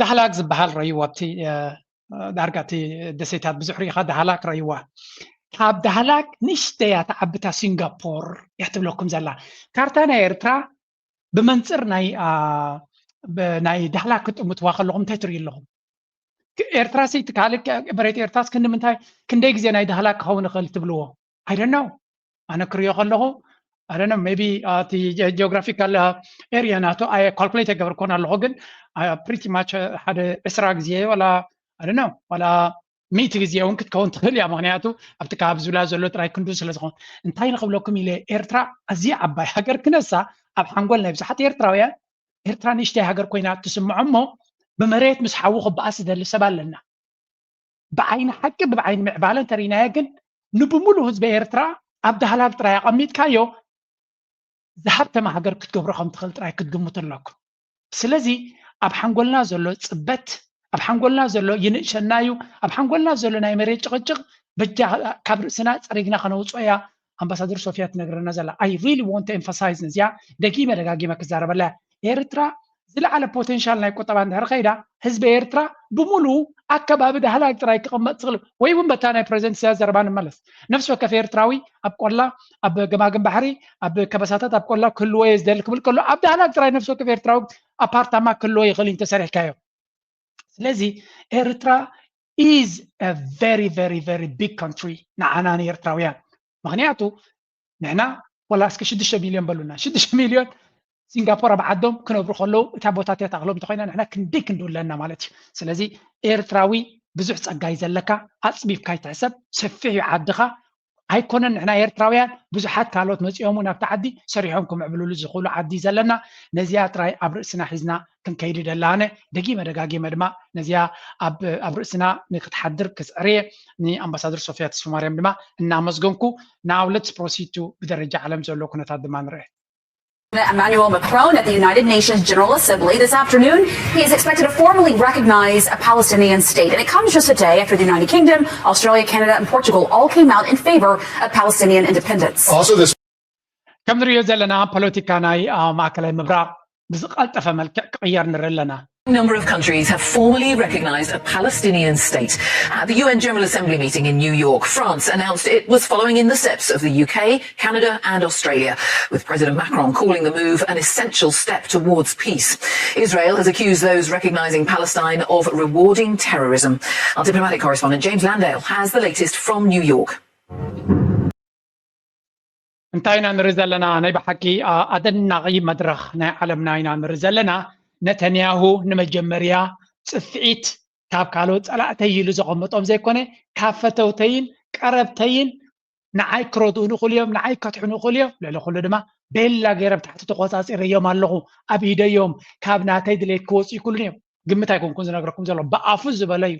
ዳህላክ ዝበሃል ረይዋ ኣብቲ ዳርጋ እቲ ደሴታት ብዙሕ ርኢኻ ዳህላክ ረይዋ። ካብ ዳህላክ ንእሽተያ ተዓብታ ሲንጋፖር እያ ትብለኩም ዘላ። ካርታ ናይ ኤርትራ ብመንፅር ናይ ናይ ዳህላክ ክጥምትዋ ከለኹም እንታይ ትርእዩ ኣለኹም? ኤርትራ ሲ ትካል መሬት ኤርትራስ ክንዲ ምንታይ ክንደይ ግዜ ናይ ዳህላክ ክኸውን ይኽእል ትብልዎ? I don't know። ኣነ ክሪኦ ከለኹ I don't know, maybe እቲ geographical area ናቱ ኣየ calculate ኣይገበርኩን ኣለኹ፣ ግን pretty much ሓደ ዕስራ ግዜ ወላ I don't know ወላ ሚእቲ ግዜ እውን ክትከውን ትኽእል እያ። ምክንያቱ ኣብቲ ከባቢ ዙላ ዘሎ ጥራይ ክንዱ ስለ ዝኾን። እንታይ ንኽብለኩም ኢለ፣ ኤርትራ ኣዝያ ዓባይ ሃገር ክነሳ ኣብ ሓንጎል ናይ ብዙሓት ኤርትራውያን ኤርትራ ንእሽተይ ሃገር ኮይና ትስምዖ እሞ ብመሬት ምስ ሓዊ ክበኣስ ዝደሊ ሰብ ኣለና። ብዓይኒ ሓቂ ብዓይኒ ምዕባለ እንተርኢናዮ ግን ንብምሉእ ህዝቢ ኤርትራ ኣብ ዳህላክ ጥራይ ኣቐሚጥካዮ ዝሃብተመ ሃገር ክትገብሮ ከም ትኽእል ጥራይ ክትግምቱ ኣለኩም። ስለዚ ኣብ ሓንጎልና ዘሎ ጽበት፣ ኣብ ሓንጎልና ዘሎ ይንእሸና እዩ፣ ኣብ ሓንጎልና ዘሎ ናይ መሬት ጭቕጭቕ በጃ ካብ ርእስና ጸሪግና ከነውፅኦ እያ። ኣምባሳደር ሶፊያ ትነግረና ዘላ I really want to emphasize ነዚኣ ደጊመ ደጋጊመ ክዛረበላ እያ። ኤርትራ ዝለዓለ ፖቴንሻል ናይ ቁጠባ እንድሕር ከይዳ ህዝቢ ኤርትራ ብምሉኡ ኣከባቢ ዳህላክ ጥራይ ክቕመጥ ዝኽእል ወይ እውን በታ ናይ ፕሬዚደንት ኢሳያስ ዘረባ ንመለስ። ነፍሲ ወከፍ ኤርትራዊ ኣብ ቆላ ኣብ ገማግም ባሕሪ ኣብ ከበሳታት ኣብ ቆላ ክህልዎ እየ ዝደሊ ክብል ከሎ ኣብ ዳህላክ ጥራይ ነፍሲ ወከፍ ኤርትራዊ ኣፓርታማ ክህልዎ ይኽእል እዩ እንተሰሪሕካዮ። ስለዚ ኤርትራ is a very very very big country ንዓና ንኤርትራውያን። ምክንያቱ ንሕና ወላ እስከ ሽዱሽተ ሚልዮን በሉና፣ ሽዱሽተ ሚልዮን ሲንጋፖር ኣብ ዓዶም ክነብሩ ከለዉ እታ ቦታ እቲኣ ታእኽሎም እንተኮይና ንሕና ክንደይ ክንዲ ኣለና ማለት እዩ። ስለዚ ኤርትራዊ ብዙሕ ጸጋ እዩ ዘለካ፣ ኣጽቢብካ ይትሕሰብ፣ ሰፊሕ እዩ ዓድኻ፣ ኣይኮነን ንሕና ኤርትራውያን ብዙሓት ካልኦት መፂኦም እውን ኣብቲ ዓዲ ሰሪሖም ክምዕብልሉ ዝኽእሉ ዓዲ ዘለና ነዚኣ ጥራይ ኣብ ርእስና ሒዝና ክንከይድ ደላነ ደጊመ ደጋጊመ ድማ ነዚኣ ኣብ ርእስና ንክትሓድር ክፅዕርየ ንኣምባሳደር ሶፊያ ተስፋማርያም ድማ እናመስገንኩ now let's proceed to ብደረጃ ዓለም ዘሎ ኩነታት ድማ ንርአ። Emmanuel Macron at the United Nations General Assembly this afternoon. He is expected to formally recognize a Palestinian state, and it comes just a day after the United Kingdom, Australia, Canada, and Portugal all came out in favor of Palestinian independence. Also, this ከም ንሪኦ ዘለና ፖለቲካ ናይ ማእከላይ ምብራቕ ብዝቐልጠፈ መልክዕ ክቕየር ንርኢ ኣለና። Number of countries have formally recognized a Palestinian state. At the U N General Assembly meeting in New York, France announced it was following in the steps of the U K, Canada, and Australia, with President Macron calling the move an essential step towards peace. Israel has accused those recognizing Palestine of rewarding terrorism. Our diplomatic correspondent James Landale has the latest from New York. እንታይ ኢና ንርኢ ዘለና? ናይ ብሓቂ ኣደናቒ መድረኽ ናይ ዓለምና ኢና ንርኢ ዘለና። ነተንያሁ ንመጀመርያ ጽፍዒት ካብ ካልኦት ጸላእተይ ኢሉ ዘቐመጦም ዘይኮነ ካብ ፈተውተይን ቀረብተይን ንዓይ ክረድኡ ንኽእሉ እዮም፣ ንዓይ ከትሕኑ ይኽእሉ እዮም። ልዕሊ ኩሉ ድማ ቤላ ገይረ ብታሕቲ ተቆጻጺረዮም ኣለኹ፣ ኣብ ኢደዮም ካብ ናተይ ድሌት ክወፁ ይክእሉን እዮም። ግምት ኣይኮንኩን ዝነግረኩም ዘሎ ብኣፉ ዝበለ እዩ።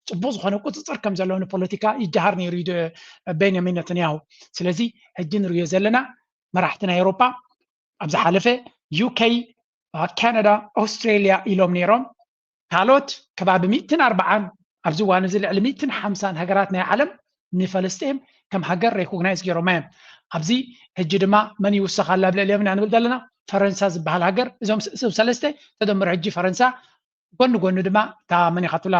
ፅቡቅ ዝኮነ ቁፅፅር ከም ዘለዎ ንፖለቲካ ይጀሃር ነይሩ እዩ ቤንያሚን ነተንያሁ። ስለዚ ሕጂ ንሪኦ ዘለና መራሕቲ ናይ ኤውሮጳ ኣብ ዝሓለፈ ዩኬ፣ ካናዳ፣ ኣውስትሬሊያ ኢሎም ነይሮም። ካልኦት ከባቢ ሚእትን ኣርባዓን ኣብዚ እዋን እዚ ልዕሊ ሚእትን ሓምሳን ሃገራት ናይ ዓለም ንፈለስጢን ከም ሃገር ሬኮግናይዝ ገይሮማ እዮም። ኣብዚ ሕጂ ድማ መን ይውሰኽ ኣላ ኣብ ልዕሊኦም ኢና ንብል ዘለና ፈረንሳ ዝበሃል ሃገር እዞም እዞም ሰለስተ ተደምሮ ሕጂ ፈረንሳ ጎኒ ጎኒ ድማ እታ መን ኢኻ ትብላ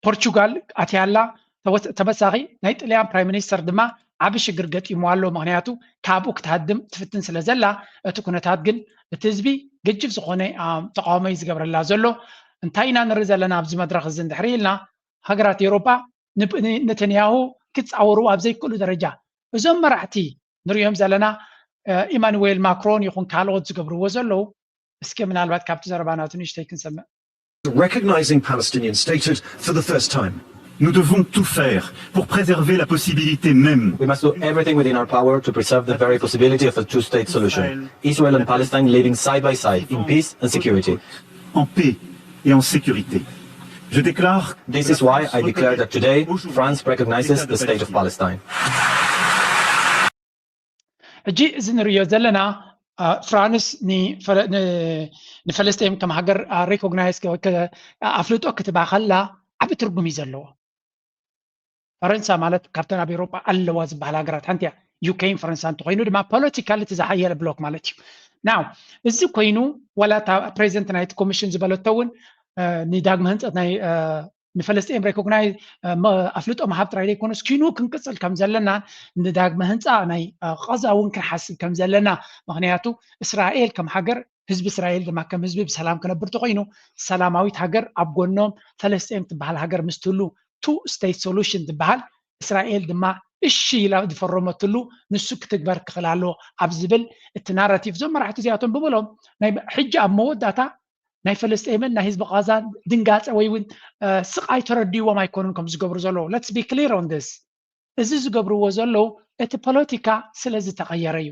ፖርቹጋል ኣትያ ኣላ። ተወሳኺ ናይ ጥልያን ፕራይም ሚኒስተር ድማ ዓቢ ሽግር ገጢምዋ ኣሎ። ምኽንያቱ ካብኡ ክትሃድም ትፍትን ስለ ዘላ እቲ ኩነታት ግን እቲ ህዝቢ ገጅፍ ዝኾነ ተቃውሞ እዩ ዝገብረላ ዘሎ። እንታይ ኢና ንርኢ ዘለና ኣብዚ መድረኽ እዚ እንድሕሪ ኢልና ሃገራት ኤውሮጳ ነተንያሁ ክፃወሩ ኣብ ዘይክእሉ ደረጃ እዞም መራሕቲ ንሪኦም ዘለና ኢማኑዌል ማክሮን ይኹን ካልኦት ዝገብርዎ ዘለዉ እስኪ ምናልባት ካብቲ ዘረባ ናቱ ንእሽተይ ክንሰምዕ። Recognizing Palestinian statehood for the first time. Nous devons tout faire pour préserver la possibilité même. We must do everything within our power to preserve the very possibility of a two-state solution. Israel and Palestine living side by side in peace and security. En paix et en sécurité. Je déclare. This is why I declare that today France recognizes the state of Palestine. ሕጂ እዚ ንሪኦ ዘለና ፍራንስ ንፈለስጤም ከም ሃገር ሬኮግናይዝ ኣፍልጦ ክትባ ከላ ዓቢ ትርጉም እዩ ዘለዎ። ፈረንሳ ማለት ካብተን ኣብ ኤውሮጳ ኣለዋ ዝበሃል ሃገራት ሓንቲ እያ። ዩኬን ፈረንሳ እንተኮይኑ ድማ ፖለቲካሊ እቲ ዝሓየለ ብሎክ ማለት እዩ። ናው እዚ ኮይኑ ዋላ እታ ፕሬዚደንት ናይቲ ኮሚሽን ዝበለቶ እውን ንዳግመ ህንፀት ናይ ንፈለስጢን ሬኮግናይ ኣፍልጦ ምሃብ ጥራይ ዘይኮነስ ኪኑ ክንቅፅል ከም ዘለና ንዳግመ ህንፃ ናይ ቐዛ እውን ክንሓስብ ከም ዘለና ምክንያቱ እስራኤል ከም ሃገር ህዝቢ እስራኤል ድማ ከም ህዝቢ ብሰላም ክነብር ተኮይኑ ሰላማዊት ሃገር ኣብ ጎኖም ፈለስጢን ትበሃል ሃገር ምስ ትህሉ ቱ ስቴት ሶሉሽን ትበሃል እስራኤል ድማ እሺ ኢላ ዝፈረመትሉ ንሱ ክትግበር ክኽእል ኣለዎ ኣብ ዝብል እቲ ናራቲቭ እዞም መራሕቲ እዚኣቶም ብበሎም ናይ ሕጂ ኣብ መወዳእታ ናይ ፈለስጤምን ናይ ህዝቢ ቃዛን ድንጋፀ ወይ እውን ስቃይ ተረድይዎም ኣይኮኑን ከም ዝገብሩ ዘለዉ let's be clear on this እዚ ዝገብርዎ ዘለዉ እቲ ፖለቲካ ስለ ዝተቀየረ እዩ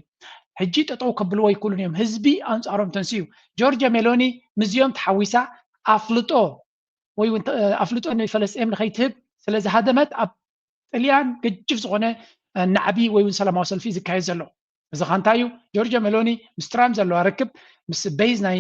ሕጂ ጠጠው ከብልዎ ይክእሉን እዮም ህዝቢ ኣንፃሮም ተንስኡ ጆርጅ ሜሎኒ ምስዚኦም ተሓዊሳ ኣፍልጦ ወይ እውን ኣፍልጦ ንፈለስጤም ንከይትህብ ስለ ዝሃደመት ኣብ ጥልያን ገጅፍ ዝኾነ ናዕቢ ወይ እውን ሰላማዊ ሰልፊ ዝካየድ ዘሎ እዚ ካ እንታይ እዩ ጆርጆ ሜሎኒ ምስ ትራምፕ ዘለዋ ርክብ ምስ ቤዝ ናይ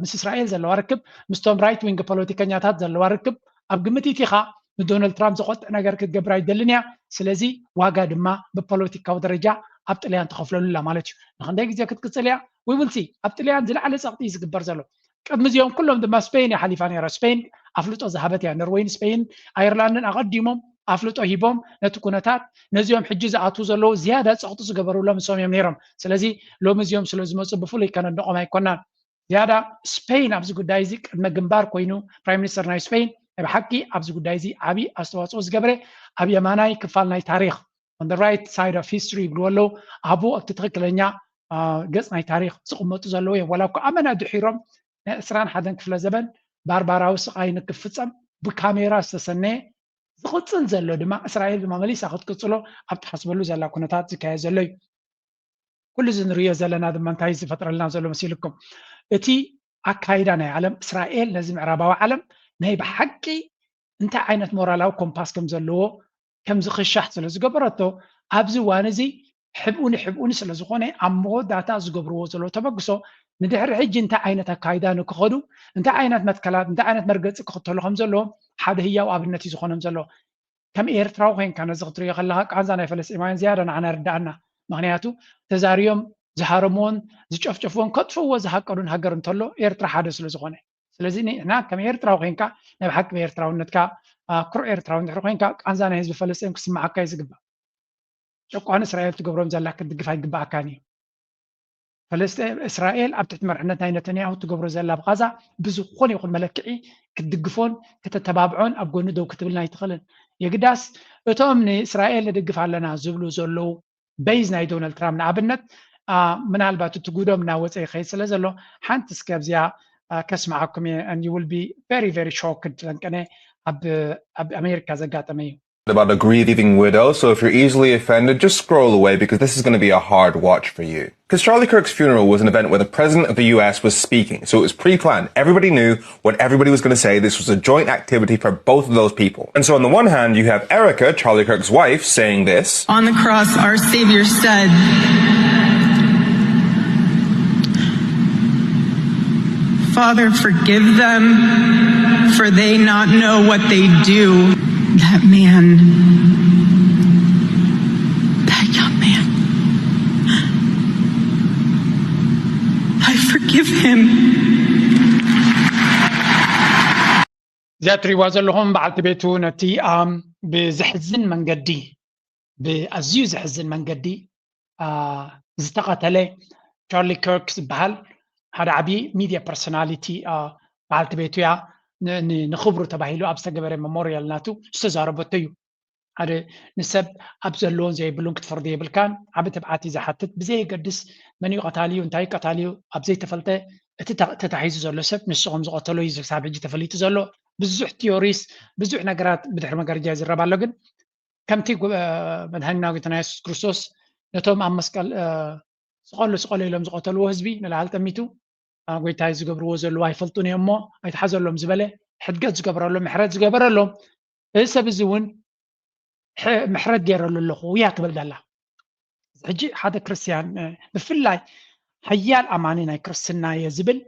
ምስ እስራኤል ዘለዋ ርክብ ምስቶም ራይት ዊንግ ፖለቲከኛታት ዘለዋ ርክብ ኣብ ግምት ኢቲኻ ንዶናልድ ትራምፕ ዘቆጥዕ ነገር ክትገብር ኣይደልን እያ ስለዚ ዋጋ ድማ ብፖለቲካዊ ደረጃ ኣብ ጥልያን ትኸፍለሉ ላ ማለት እዩ ንክንደይ ግዜ ክትቅፅል እያ ወይ ውልሲ ኣብ ጥልያን ዝለዓለ ፀቕጢ እዩ ዝግበር ዘሎ ቅድሚ እዚኦም ኩሎም ድማ ስፔን እያ ሓሊፋ ነይራ ስፔን ኣፍልጦ ዝሃበት እያ ኖርወይን ስፔን ኣየርላንድን ኣቐዲሞም ኣፍልጦ ሂቦም ነቲ ኩነታት ነዚኦም ሕጂ ዝኣትዉ ዘለዉ ዝያዳ ፀቕጢ ዝገበሩሎም ንሶም እዮም ነይሮም ስለዚ ሎሚ እዚኦም ስለ ዝመፁ ብፍሉይ ከነድንቖም ኣይኮናን ዝያዳ ስፔን ኣብዚ ጉዳይ እዚ ቅድመ ግንባር ኮይኑ ፕራይም ሚኒስተር ናይ ስፔን ናይ ብሓቂ ኣብዚ ጉዳይ እዚ ዓብዪ ኣስተዋፅኦ ዝገበረ ኣብ የማናይ ክፋል ናይ ታሪክ on the right side of history ይብልዎ ኣለዉ ኣብኡ ኣብቲ ትክክለኛ ገፅ ናይ ታሪክ ዝቕመጡ ዘለዉ እዮም ዋላ እኳ ኣመና ድሒሮም ናይ ዕስራን ሓደን ክፍለ ዘበን ባርባራዊ ስቃይ ንክፍፀም ብካሜራ ዝተሰነየ ዝቕፅል ዘሎ ድማ እስራኤል ድማ መሊሳ ክትቅፅሎ ኣብ ትሓስበሉ ዘላ ኩነታት ዝካየድ ዘሎ እዩ። ኩሉ እዚ ንሪኦ ዘለና ድማ እንታይ ዝፈጥረልና ዘሎ መሲልኩም? እቲ ኣካይዳ ናይ ዓለም እስራኤል ነዚ ምዕራባዊ ዓለም ናይ ብሓቂ እንታይ ዓይነት ሞራላዊ ኮምፓስ ከም ዘለዎ ከም ዝኽሻሕ ስለ ዝገበረቶ ኣብዚ እዋን እዚ ሕብኡኒ ሕብኡኒ ስለ ዝኾነ ኣብ መወዳእታ ዝገብርዎ ዘለዉ ተበግሶ ንድሕሪ ሕጂ እንታይ ዓይነት ኣካይዳ ንክኸዱ እንታይ ዓይነት መትከላት እንታይ ዓይነት መርገፂ ክኽተሉ ከም ዘለዎም ሓደ ህያው ኣብነት እዩ ዝኾኖም ዘሎ። ከም ኤርትራዊ ኮይንካ ነዚ ክትሪኦ ከለካ ቃንዛ ናይ ፈለስጢማውያን ዝያዳ ንዓና ይርድኣና። ምክንያቱ ተዛርዮም ዝሃረምዎን ዝጨፍጨፍዎን ከጥፍእዎ ዝሃቀዱን ሃገር እንተሎ ኤርትራ ሓደ ስለ ዝኾነ። ስለዚ ንሕና ከም ኤርትራዊ ኮይንካ ናይ ብሓቂ ብኤርትራውነትካ ኩሩዕ ኤርትራዊ እንድሕር ኮይንካ ቃንዛ ናይ ህዝቢ ፈለስጢን ክስምዓካ እዩ ዝግባእ። ጨቋኒ እስራኤል ትገብሮም ዘላ ክትድግፍ ኣይግባኣካን እዩ። ፈለስጢን እስራኤል ኣብ ትሕቲ መርሕነት ናይ ነተንያሁ ትገብሮ ዘላ ብቓዛ ብዝኾነ ይኹን መለክዒ ክትድግፎን ከተተባብዖን ኣብ ጎኒ ደው ክትብልን ኣይትኽእልን። የግዳስ እቶም ንእስራኤል ንድግፍ ኣለና ዝብሉ ዘለዉ በይዝ ናይ ዶናልድ ትራምፕ ንኣብነት ምናልባት እቲ ጉዶም እናወፀ ይኸይድ ስለ ዘሎ ሓንቲ እስከ ኣብዚኣ ከስምዓኩም እየ and you will be very very shocked ለንቀነ ኣብ ኣሜሪካ ዘጋጠመ እዩ። about a grieving widow, so if you're easily offended, just scroll away because this is going to be a hard watch for you. Because Charlie Kirk's funeral was an event where the president of the U S was speaking, so it was pre planned. Everybody knew what everybody was going to say. This was a joint activity for both of those people. And so, on the one hand, you have Erica, Charlie Kirk's wife, saying this. On the cross, our Savior said, Father, forgive them, for they not know what they do. That man, that young man, I forgive him. እዚኣ ትሪእዋ ዘለኹም በዓልቲ ቤቱ ነቲ ብዘሕዝን መንገዲ ብኣዝዩ ዘሕዝን መንገዲ ዝተቐተለ ቻርሊ ከርክ ዝበሃል ሓደ ዓብዪ ሚድያ ፐርሶናሊቲ በዓልቲ ቤቱ እያ። ንኽብሩ ተባሂሉ ኣብ ዝተገበረ መሞርያል ናቱ ዝተዛረበቶ እዩ። ሓደ ንሰብ ኣብ ዘለዎን ዘይብሉን ክትፈርዶ የብልካን። ዓቢ ትብዓት እዩ ዝሓትት። ብዘየገድስ መን እዩ ቀታሊ እዩ እንታይ እዩ ቀታሊ እዩ ኣብ ዘይተፈልጠ እቲ ተታሒዙ ዘሎ ሰብ ንሱ ከም ዝቐተሎ እዩ ክሳብ ሕጂ ተፈሊጡ ዘሎ። ብዙሕ ቲዮሪስ ብዙሕ ነገራት ብድሕሪ መጋረጃ ይዝረብ ኣሎ። ግን ከምቲ መድሃኒና ጎይታና የሱስ ክርስቶስ ነቶም ኣብ መስቀል ስቐሉ ስቐሉ ኢሎም ዝቐተልዎ ህዝቢ ንላዕሊ ጠሚቱ ጎይታይ ዝገብርዎ ዘለዉ ኣይፈልጡን እዮም እሞ ኣይትሓዘሎም ዝበለ ሕድገት ዝገበረሎም ምሕረት ዝገበረሎም እዚ ሰብ እዚ እውን ምሕረት ገይረሉ ኣለኹ እያ ትብል ዘላ። ሕጂ ሓደ ክርስትያን ብፍላይ ሓያል ኣማኒ ናይ ክርስትና እየ ዝብል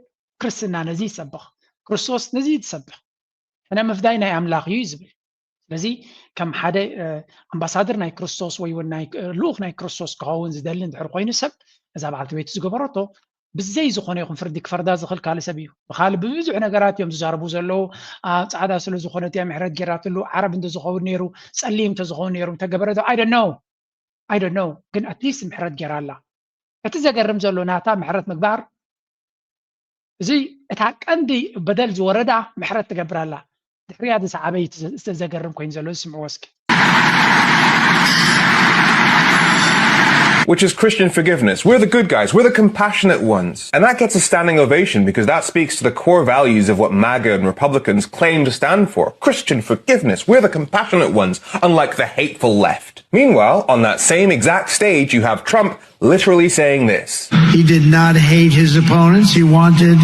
ክርስትና ነዚ ይሰብኽ። ክርስቶስ ነዚ እዩ ዝሰብኽ። ሕነ ምፍዳይ ናይ ኣምላኽ እዩ ዝብል። ስለዚ ከም ሓደ ኣምባሳደር ናይ ክርስቶስ ወይ እውን ልኡኽ ናይ ክርስቶስ ክኸውን ዝደሊ እንድሕር ኮይኑ ሰብ እዛ በዓልቲ ቤቱ ዝገበረቶ ብዘይ ዝኾነ ይኹን ፍርዲ ክፈርዳ ዝኽእል ካልእ ሰብ እዩ። ብኻልእ ብብዙሕ ነገራት እዮም ዝዛረቡ ዘለዉ። ፃዕዳ ስለ ዝኾነት እያ ምሕረት ጌራትሉ። ዓረብ እንተዝኸውን ነይሩ፣ ፀሊም እንተዝኸውን ነይሩ ምተገበረ ዶ? I don't know. I don't know። ግን ኣትሊስት ምሕረት ጌራ ኣላ። እቲ ዘገርም ዘሎ ናታ ምሕረት ምግባር እዚ እታ ቀንዲ በደል ዝወረዳ ምሕረት ትገብር ኣላ። ድሕሪያ ዝሰዓበ እዩ ዘገርም ኮይኑ ዘሎ ስምዕዎ እስኪ። Which is Christian forgiveness. We're the good guys. We're the compassionate ones. And that gets a standing ovation because that speaks to the core values of what MAGA and Republicans claim to stand for. Christian forgiveness. We're the compassionate ones, unlike the hateful left. Meanwhile, on that same exact stage, you have Trump literally saying this. He did not hate his opponents. He wanted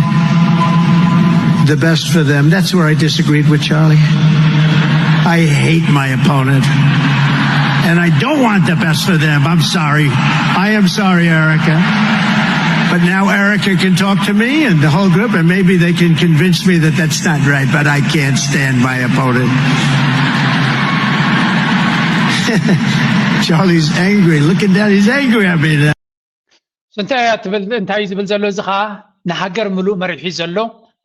the best for them. That's where I disagreed with Charlie. I hate my opponent. And I don't want the best for them. I'm sorry. I am sorry, Erica. But now Erica can talk to me and the whole group, and maybe they can convince me that that's not right, but I can't stand my opponent. Charlie's angry. Look at that. He's angry at me now. እንታይ እያ ትብል እንታይ እዩ ዝብል ዘሎ እዚ ከዓ ንሃገር ምሉእ መሪሒ ዘሎ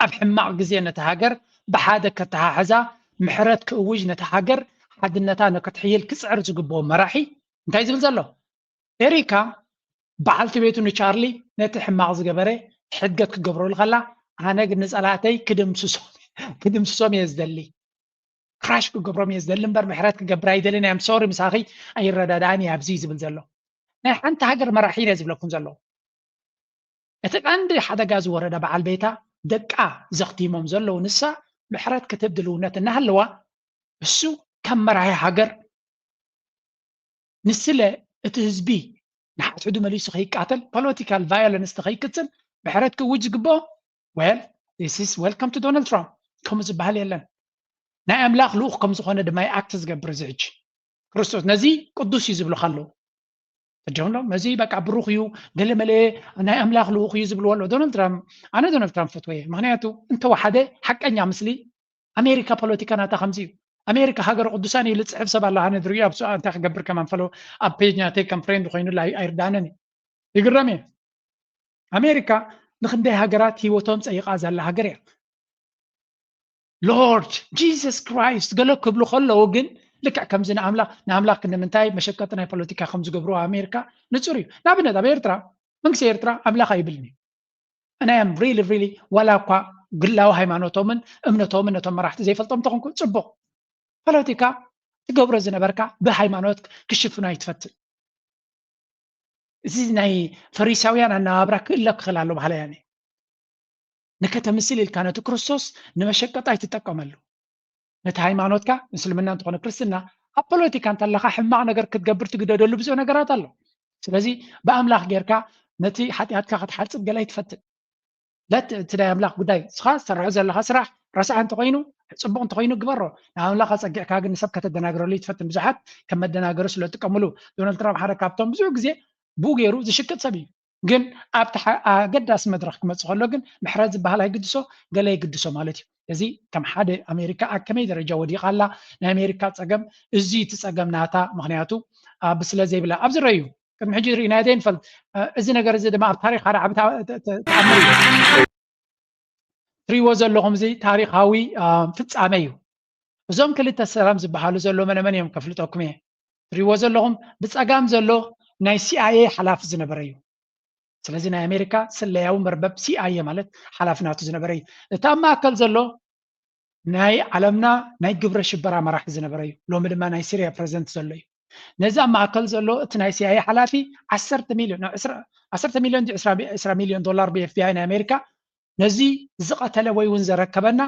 ኣብ ሕማቕ ግዜ ነቲ ሃገር ብሓደ ከተሓሕዛ ምሕረት ክእውጅ ነቲ ሃገር ሓድነታ ንክትሕይል ክፅዕር ዝግብኦ መራሒ እንታይ ዝብል ዘሎ ኤሪካ በዓልቲ ቤቱ ንቻርሊ ነቲ ሕማቕ ዝገበረ ሕድገት ክገብረሉ ከላ ኣነ ግን ንፀላእተይ ክድምስሶም እየ ዝደሊ ክራሽ ክገብሮም እየ ዝደሊ እምበር ምሕረት ክገብር ኣይደልን እየ ሶሪ ምሳኺ ኣይረዳዳእን እየ ኣብዚ ዝብል ዘሎ ናይ ሓንቲ ሃገር መራሒ እየ ዝብለኩም ዘለዉ እቲ ቀንዲ ሓደጋ ዝወረዳ በዓል ቤታ ደቃ ዘኽቲሞም ዘለዉ ንሳ ምሕረት ክትህብ ድልውነት እናሃለዋ እሱ ከም መራሒ ሃገር ንስለ እቲ ህዝቢ ንሓድሕዱ መሊሱ ከይቃተል፣ ፖለቲካል ቫዮለንስ ከይቅፅል ምሕረት ክውጅ ዝግብኦ፣ well, this is welcome to Donald Trump። ከምኡ ዝበሃል የለን። ናይ ኣምላኽ ልኡኽ ከም ዝኾነ ድማ ኣክት ዝገብር እዚ ሕጂ ክርስቶስ ነዚ ቅዱስ እዩ ዝብሉ ከለዉ ተጀምሎም ነዚ በቃ ብሩኽ እዩ፣ ገለ መለ ናይ ኣምላኽ ልኡኽ እዩ ዝብልዎ ኣሎ። ዶናልድ ትራምፕ፣ ኣነ ዶናልድ ትራምፕ ፈትወየ። ምክንያቱ እንተወሓደ ሓቀኛ ምስሊ ኣሜሪካ ፖለቲካ ናታ ከምዚ እዩ። ኣሜሪካ ሃገረ ቅዱሳን እዩ ልፅሕፍ ሰብ ኣሎ። ኣነ ዝርእዮ ኣብ ሱ-፣ እንታይ ክገብር ከማን ፈለው ኣብ ፔጅ ናተይ ከም ፍሬንድ ኮይኑ ኣይርዳነን እዩ። ይግረም እየ። ኣሜሪካ ንክንደይ ሃገራት ህይወቶም ፀይቓ ዘላ ሃገር እያ። ሎርድ ጂሰስ ክራይስት ገለ ክብሉ ከለዉ ግን ልክዕ ከምዚ ንኣምላኽ ንኣምላኽ ክንምንታይ መሸቀጢ ናይ ፖለቲካ ከም ዝገብርዎ ኣሜሪካ ንፁር እዩ። ንኣብነት ኣብ ኤርትራ መንግስቲ ኤርትራ ኣምላኽ ኣይብልን እዩ። And I am really really ዋላ እኳ ግላዊ ሃይማኖቶምን እምነቶምን ነቶም መራሕቲ ዘይፈልጦም ተኾንኩ ፅቡቕ። ፖለቲካ ትገብሮ ዝነበርካ ብሃይማኖት ክሽፍኖ ኣይትፈትን። እዚ ናይ ፈሪሳውያን ኣነባብራ ክእለ ክኽእል ኣሎ ባህላ ያኔ ንከተምስል ኢልካ ነቲ ክርስቶስ ንመሸቀጣ ኣይትጠቀመሉ። ነቲ ሃይማኖትካ እስልምና እንተኾነ ክርስትና ኣብ ፖለቲካ እንተለካ ሕማቕ ነገር ክትገብር ትግደደሉ ብዙሕ ነገራት ኣሎ። ስለዚ ብኣምላኽ ጌርካ ነቲ ሓጢኣትካ ክትሓጽብ ገለ ኣይትፈትን። ለት እቲ ናይ ኣምላኽ ጉዳይ እስኻ ዝሰርሖ ዘለኻ ስራሕ ረሳሕ እንተኾይኑ ጽቡቕ እንተኾይኑ ግበሮ። ንኣምላኽ ኣጸጊዕካ ግን ንሰብ ከተደናግረሉ ይትፈትን። ብዙሓት ከም መደናገሪ ስለ ዝጥቀምሉ ዶናልድ ትራምፕ ሓደ ካብቶም ብዙሕ ግዜ ብኡ ገይሩ ዝሽቅጥ ሰብ እዩ። ግን ኣብቲ ኣገዳሲ መድረኽ ክመፅእ ከሎ ግን ምሕረት ዝበሃል ኣይግድሶ ገለ ይግድሶ ማለት እዩ። እዚ ከም ሓደ ኣሜሪካ ኣብ ከመይ ደረጃ ወዲቓ ኣላ ናይ ኣሜሪካ ፀገም እዚ እቲ ፀገም ናታ ምክንያቱ ብስለ ዘይብላ ኣብዚ ረዩ ቅድሚ ሕጂ ርኢናዮ ዘይንፈልጥ እዚ ነገር እዚ ድማ ኣብ ታሪክ ሓደ ዓቢ ተኣምር እዩ። ትሪእዎ ዘለኹም እዚ ታሪኻዊ ፍጻመ እዩ። እዞም ክልተ ሰላም ዝበሃሉ ዘሎ መነመን እዮም ከፍልጠኩም እየ። ትሪእዎ ዘለኹም ብፀጋም ዘሎ ናይ ሲኣይኤ ሓላፊ ዝነበረ እዩ። ስለዚ ናይ ኣሜሪካ ስለያዊ መርበብ ሲኣይኤ ማለት ሓላፊ ናቱ ዝነበረ እዩ። እቲ ኣብ ማእከል ዘሎ ናይ ዓለምና ናይ ግብረ ሽበራ መራሒ ዝነበረ እዩ። ሎሚ ድማ ናይ ሲርያ ፕረዚደንት ዘሎ እዩ። ነዚ ኣብ ማእከል ዘሎ እቲ ናይ ሲኣይኤ ሓላፊ ዓሰርተ ሚልዮን ዓሰርተ ሚልዮን ዕስራ ሚልዮን ዶላር ብኤፍቢኣይ ናይ ኣሜሪካ ነዚ ዝቐተለ ወይ እውን ዘረከበና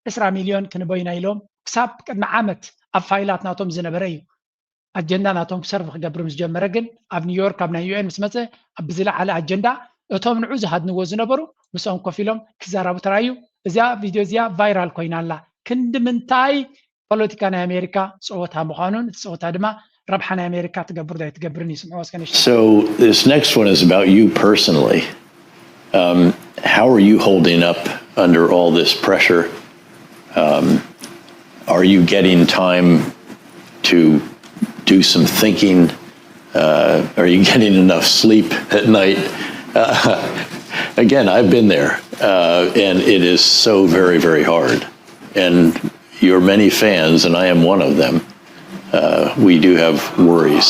ዕስራ ሚልዮን ክንበይና ኢሎም ክሳብ ቅድሚ ዓመት ኣብ ፋይላት ናቶም ዝነበረ እዩ። ኣጀንዳ ናቶም ክሰርቭ ክገብር ምስ ጀመረ ግን ኣብ ኒውዮርክ ኣብ ናይ ዩኤን ምስ መፀ ኣብ ብዝለዓለ ኣጀንዳ እቶም ንዑ ዝሃድንዎ ዝነበሩ ምስኦም ኮፍ ኢሎም ክዛረቡ ተራእዩ። እዚኣ ቪድዮ እዚኣ ቫይራል ኮይና ኣላ። ክንዲ ምንታይ ፖለቲካ ናይ ኣሜሪካ ፀወታ ምዃኑን እቲ ፀወታ ድማ ረብሓ ናይ ኣሜሪካ ትገብር ዶ ኣይትገብርን እዩ። ስምዕዎ እስከ ንእሽተይ። So this next one is about you personally. Um, how are you holding up under all this pressure? Um, are you getting time to do some thinking? Uh, are you getting enough sleep at night? Uh, again, I've been there, uh, and it is so very, very hard. And your many fans, and I am one of them, uh, we do have worries.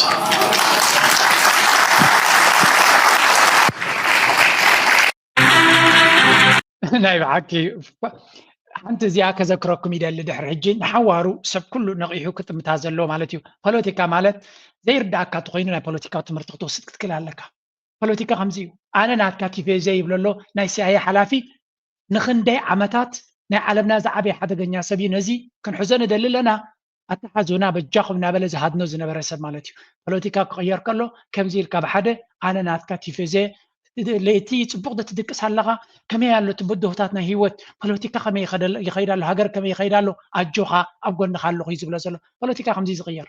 ናይ ብሓቂ ሓንቲ እዚኣ ከዘክረኩም ይደሊ። ድሕሪ ሕጂ ንሓዋሩ ሰብ ኩሉ ነቒሑ ክጥምታ ዘለዎ ማለት እዩ። ፖለቲካ ማለት ዘይርዳእካ እንተኾይኑ ናይ ፖለቲካዊ ትምህርቲ ክትወስድ ክትክእል ኣለካ። ፖለቲካ ከምዚ እዩ። ኣነ ናትካ ቲፌዘ ይብሎ ኣሎ ናይ ሲኣይኤ ሓላፊ። ንኽንደይ ዓመታት ናይ ዓለምና ዝዓበየ ሓደገኛ ሰብ እዩ። ነዚ ክንሕዞ ንደሊ ኣለና። ኣተሓዙና በጃኹም እናበለ ዝሃድኖ ዝነበረ ሰብ ማለት እዩ። ፖለቲካ ክቕየር ከሎ ከምዚ ኢልካ ብሓደ ኣነ ናትካ ቲፌዘ ለይቲ ፅቡቕ ዶ ትድቅስ ኣለኻ? ከመይ ኣሎ እቲ ብድሆታት ናይ ህይወት? ፖለቲካ ከመይ ይኸደል-፣ ይኸይድ ኣሎ? ሃገር ከመይ ይኸይድ ኣሎ? ኣጆኻ ኣብ ጎንኻ ኣለኹ እዩ ዝብሎ ዘሎ። ፖለቲካ ከምዚ ዝቕየር።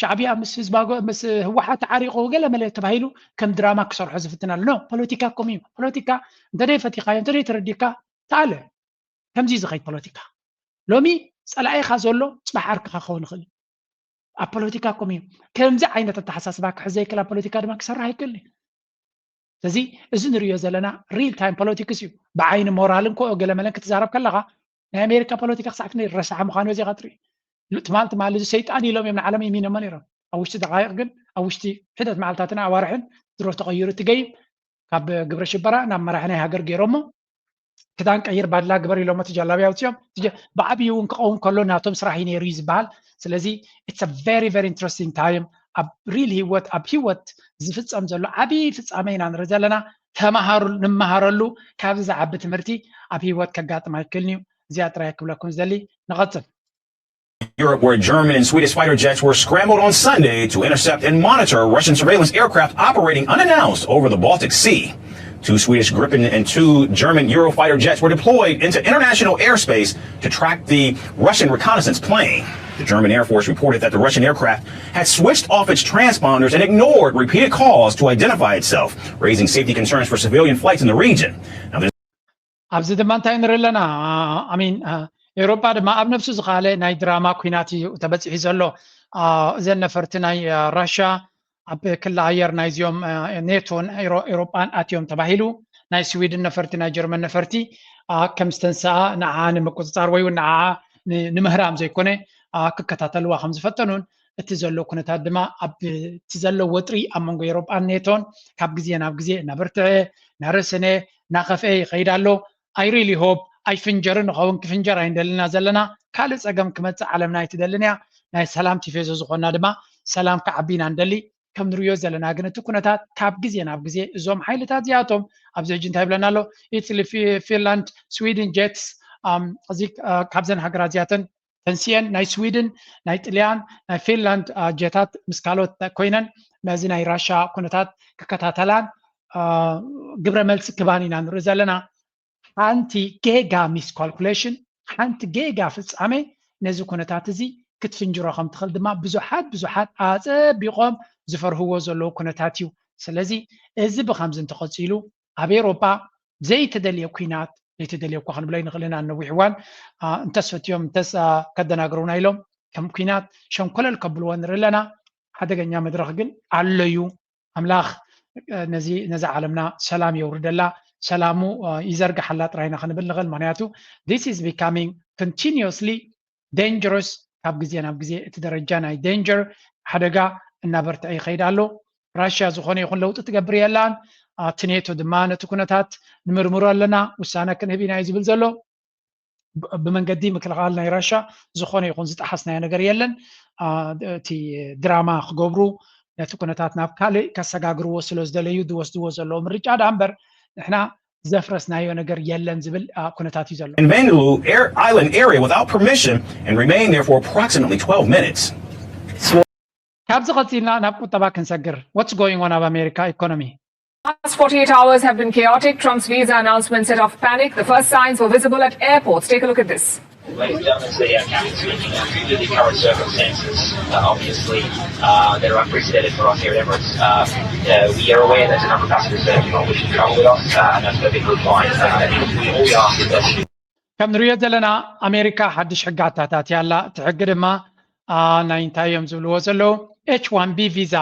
ሻዕብያ ምስ ህዝባ ጎ-፣ ምስ ህወሓት ተዓሪቑ ገለ መለ ተባሂሉ ከም ድራማ ክሰርሖ ዝፍትን ኣሎ። ኖ፣ ፖለቲካ ከምኡ እዩ። ፖለቲካ እንተደይ ፈቲኻዮ፣ እንተደይ ተረዲእካ፣ ተኣለ። ከምዚ እዩ ዝኸይድ ፖለቲካ። ሎሚ ጸላኢኻ ዘሎ ጽባሕ ዓርክኻ ክኸውን ይኽእል እዩ። ኣብ ፖለቲካ ከምኡ እዩ። ከምዚ ዓይነት ኣተሓሳስባ ክሕዘ ይክእል፣ ኣብ ፖለቲካ ድማ ክሰርሕ ኣይክእልን እዩ። ስለዚ እዚ ንሪኦ ዘለና ሪል ታይም ፖለቲክስ እዩ። ብዓይኒ ሞራልን ኮ ገለ መለን ክትዛረብ ከለኻ ናይ ኣሜሪካ ፖለቲካ ክሳዕ ክንደይ ረሳሕ ምዃኑ በዚኻ ትርኢ። ሉ-፣ ትማል ትማል እዚ ሰይጣን ኢሎም እዮም ንዓለም የሚኖሞ ነይሮም። ኣብ ውሽጢ ደቃይቕ ግን ኣብ ውሽጢ ሒደት መዓልታትን ኣዋርሕን ድሮ ተቐይሩ እቲ ገይም ካብ ግብረ ሽበራ ናብ መራሒ ናይ ሃገር ገይሮሞ ክዳን ቀይር ባድላ ግበር ኢሎሞ እቲ ጃላብያ ኣውፅኦም። እቲ ጀ-፣ ብዓብዩ እውን ክኸውን ከሎ ናቶም ስራሕ እዩ ነይሩ እዩ ዝበሃል። ስለዚ it's a very very interesting time ኣብ ሪል ህይወት ኣብ ህይወት ዝፍፀም ዘሎ ዓብዪ ፍፃመ ኢና ንርኢ ዘለና። ተምሃሩ፣ ንመሃረሉ። ካብዚ ዝዓቢ ትምህርቲ ኣብ ህይወት ከጋጥም ኣይክእልን እዩ። እዚኣ ጥራይ ክብለኩም ዝደሊ። ንቐፅል። Europe, where German and Swedish fighter jets were scrambled on Sunday to intercept and monitor Russian surveillance aircraft operating unannounced over the Baltic Sea. Two Swedish Gripen and two German Eurofighter jets were deployed into international airspace to track the Russian reconnaissance plane. The German Air Force reported that the Russian aircraft had switched off its transponders and ignored repeated calls to identify itself, raising safety concerns for civilian flights in the region. Now, there's ኣብዚ ድማ እንታይ ንርኢ ኣለና? I mean, ኤውሮጳ ድማ ኣብ ነብሱ ዝኻለ ናይ ድራማ ኲናት እዩ ተበፂሑ ዘሎ። እዘን ነፈርቲ ናይ ራሻ ኣብ ክሊ ኣየር ናይዚኦም ኔቶን ኤውሮጳን ኣትዮም ተባሂሉ፣ ናይ ስዊድን ነፈርቲ፣ ናይ ጀርመን ነፈርቲ ከም ዝተንስኣ ንዓ ንምቁፅፃር ወይ እውን ንዓ ንምህራም ዘይኮነ ክከታተልዋ ከም ዝፈተኑን፣ እቲ ዘሎ ኩነታት ድማ ኣብቲ ዘሎ ወጥሪ ኣብ መንጎ ኤውሮጳን ኔቶን ካብ ግዜ ናብ ግዜ እናበርትዐ፣ እናረሰነ፣ እናኸፍአ ይኸይድ ኣሎ። I really hope ኣይፍንጀርን ንኸውን፣ ክፍንጀር ኣይንደልና ዘለና። ካልእ ፀገም ክመፅእ ዓለምና ኣይትደልን እያ። ናይ ሰላም ቲፌዞ ዝኾንና ድማ ሰላም ክዓቢ ኢና ንደሊ። ከም ንሪኦ ዘለና ግን እቲ ኩነታት ካብ ግዜ ናብ ግዜ እዞም ሓይልታት እዚኣቶም ኣብዚ ሕጂ እንታይ ይብለና ኣሎ? ኢትሊ፣ ፊንላንድ፣ ስዊድን ጀትስ እዚ ካብዘን ሃገራት እዚኣተን ተንሲኤን ናይ ስዊድን፣ ናይ ጥልያን፣ ናይ ፊንላንድ ጀታት ምስ ካልኦት ኮይነን ነዚ ናይ ራሻ ኩነታት ክከታተላን ግብረ መልሲ ክባን ኢና ንርኢ ዘለና። ሓንቲ ጌጋ ሚስኳልኩሌሽን፣ ሓንቲ ጌጋ ፍጻሜ ነዚ ኩነታት እዚ ክትፍንጅሮ ከም ትኽእል ድማ ብዙሓት ብዙሓት ኣጸቢቖም ዝፈርህዎ ዘለዉ ኩነታት እዩ። ስለዚ እዚ ብኸምዚ እንተቐጺሉ ኣብ ኤውሮጳ ዘይተደልየ ኲናት፣ ዘይተደልየ እኳ ክንብሎ ኣይንኽእልን፣ ኣብ ነዊሕ እዋን እንተስ ፈትዮም እንተስ ከደናግሩና ኢሎም ከም ኲናት ሸንኮለል ከብልዎ ንርኢ ኣለና። ሓደገኛ መድረኽ ግን ኣሎ እዩ። ኣምላኽ ነዚ ነዛ ዓለምና ሰላም የውርደላ፣ ሰላሙ ይዘርግሓላ ጥራይና ክንብል ንኽእል። ምክንያቱ this is becoming continuously dangerous። ካብ ግዜ ናብ ግዜ እቲ ደረጃ ናይ ዳንጀር፣ ሓደጋ፣ እናበርትዐ ይኸይድ ኣሎ። ራሽያ ዝኾነ ይኹን ለውጢ ትገብር የላን። እቲ ኔቶ ድማ ነቲ ኩነታት ንምርምሮ ኣለና፣ ውሳነ ክንህብ ኢና እዩ ዝብል ዘሎ። ብመንገዲ ምክልኻል ናይ ራሻ ዝኾነ ይኹን ዝጠሓስናዮ ነገር የለን። እቲ ድራማ ክገብሩ፣ ነቲ ኩነታት ናብ ካልእ ከሰጋግርዎ ስለ ዝደለዩ ዝወስድዎ ዘለዉ ምርጫ ደኣ እምበር ንሕና ዘፍረስናዮ ነገር የለን ዝብል ኩነታት እዩ ዘሎ። In Mangulu air, island area without permission and remain there for approximately twelve minutes. ካብዚ ቀፂልና ናብ ቁጠባ ክንሰግር። What's going on ኣብ ኣሜሪካ ኢኮኖሚ? Last forty-eight hours have been chaotic. Trump's visa announcement set off panic. The first signs were visible at airports. Take a look at this. Ladies and gentlemen, it's the uh, captain speaking. Uh, due to the current circumstances, uh, obviously, uh, they're unprecedented for us here at Emirates. Uh, uh, we are aware that a number of passengers uh, do not wish to travel with us, uh, and that's perfectly fine. Uh, and we all ask that ከም ንሪኦ ዘለና ኣሜሪካ ሓድሽ ሕጊ ኣታታትያ ኣላ። እቲ ሕጊ ድማ ናይ እንታይ እዮም ዝብልዎ ዘለዉ? ኤች ዋን ቢ ቪዛ።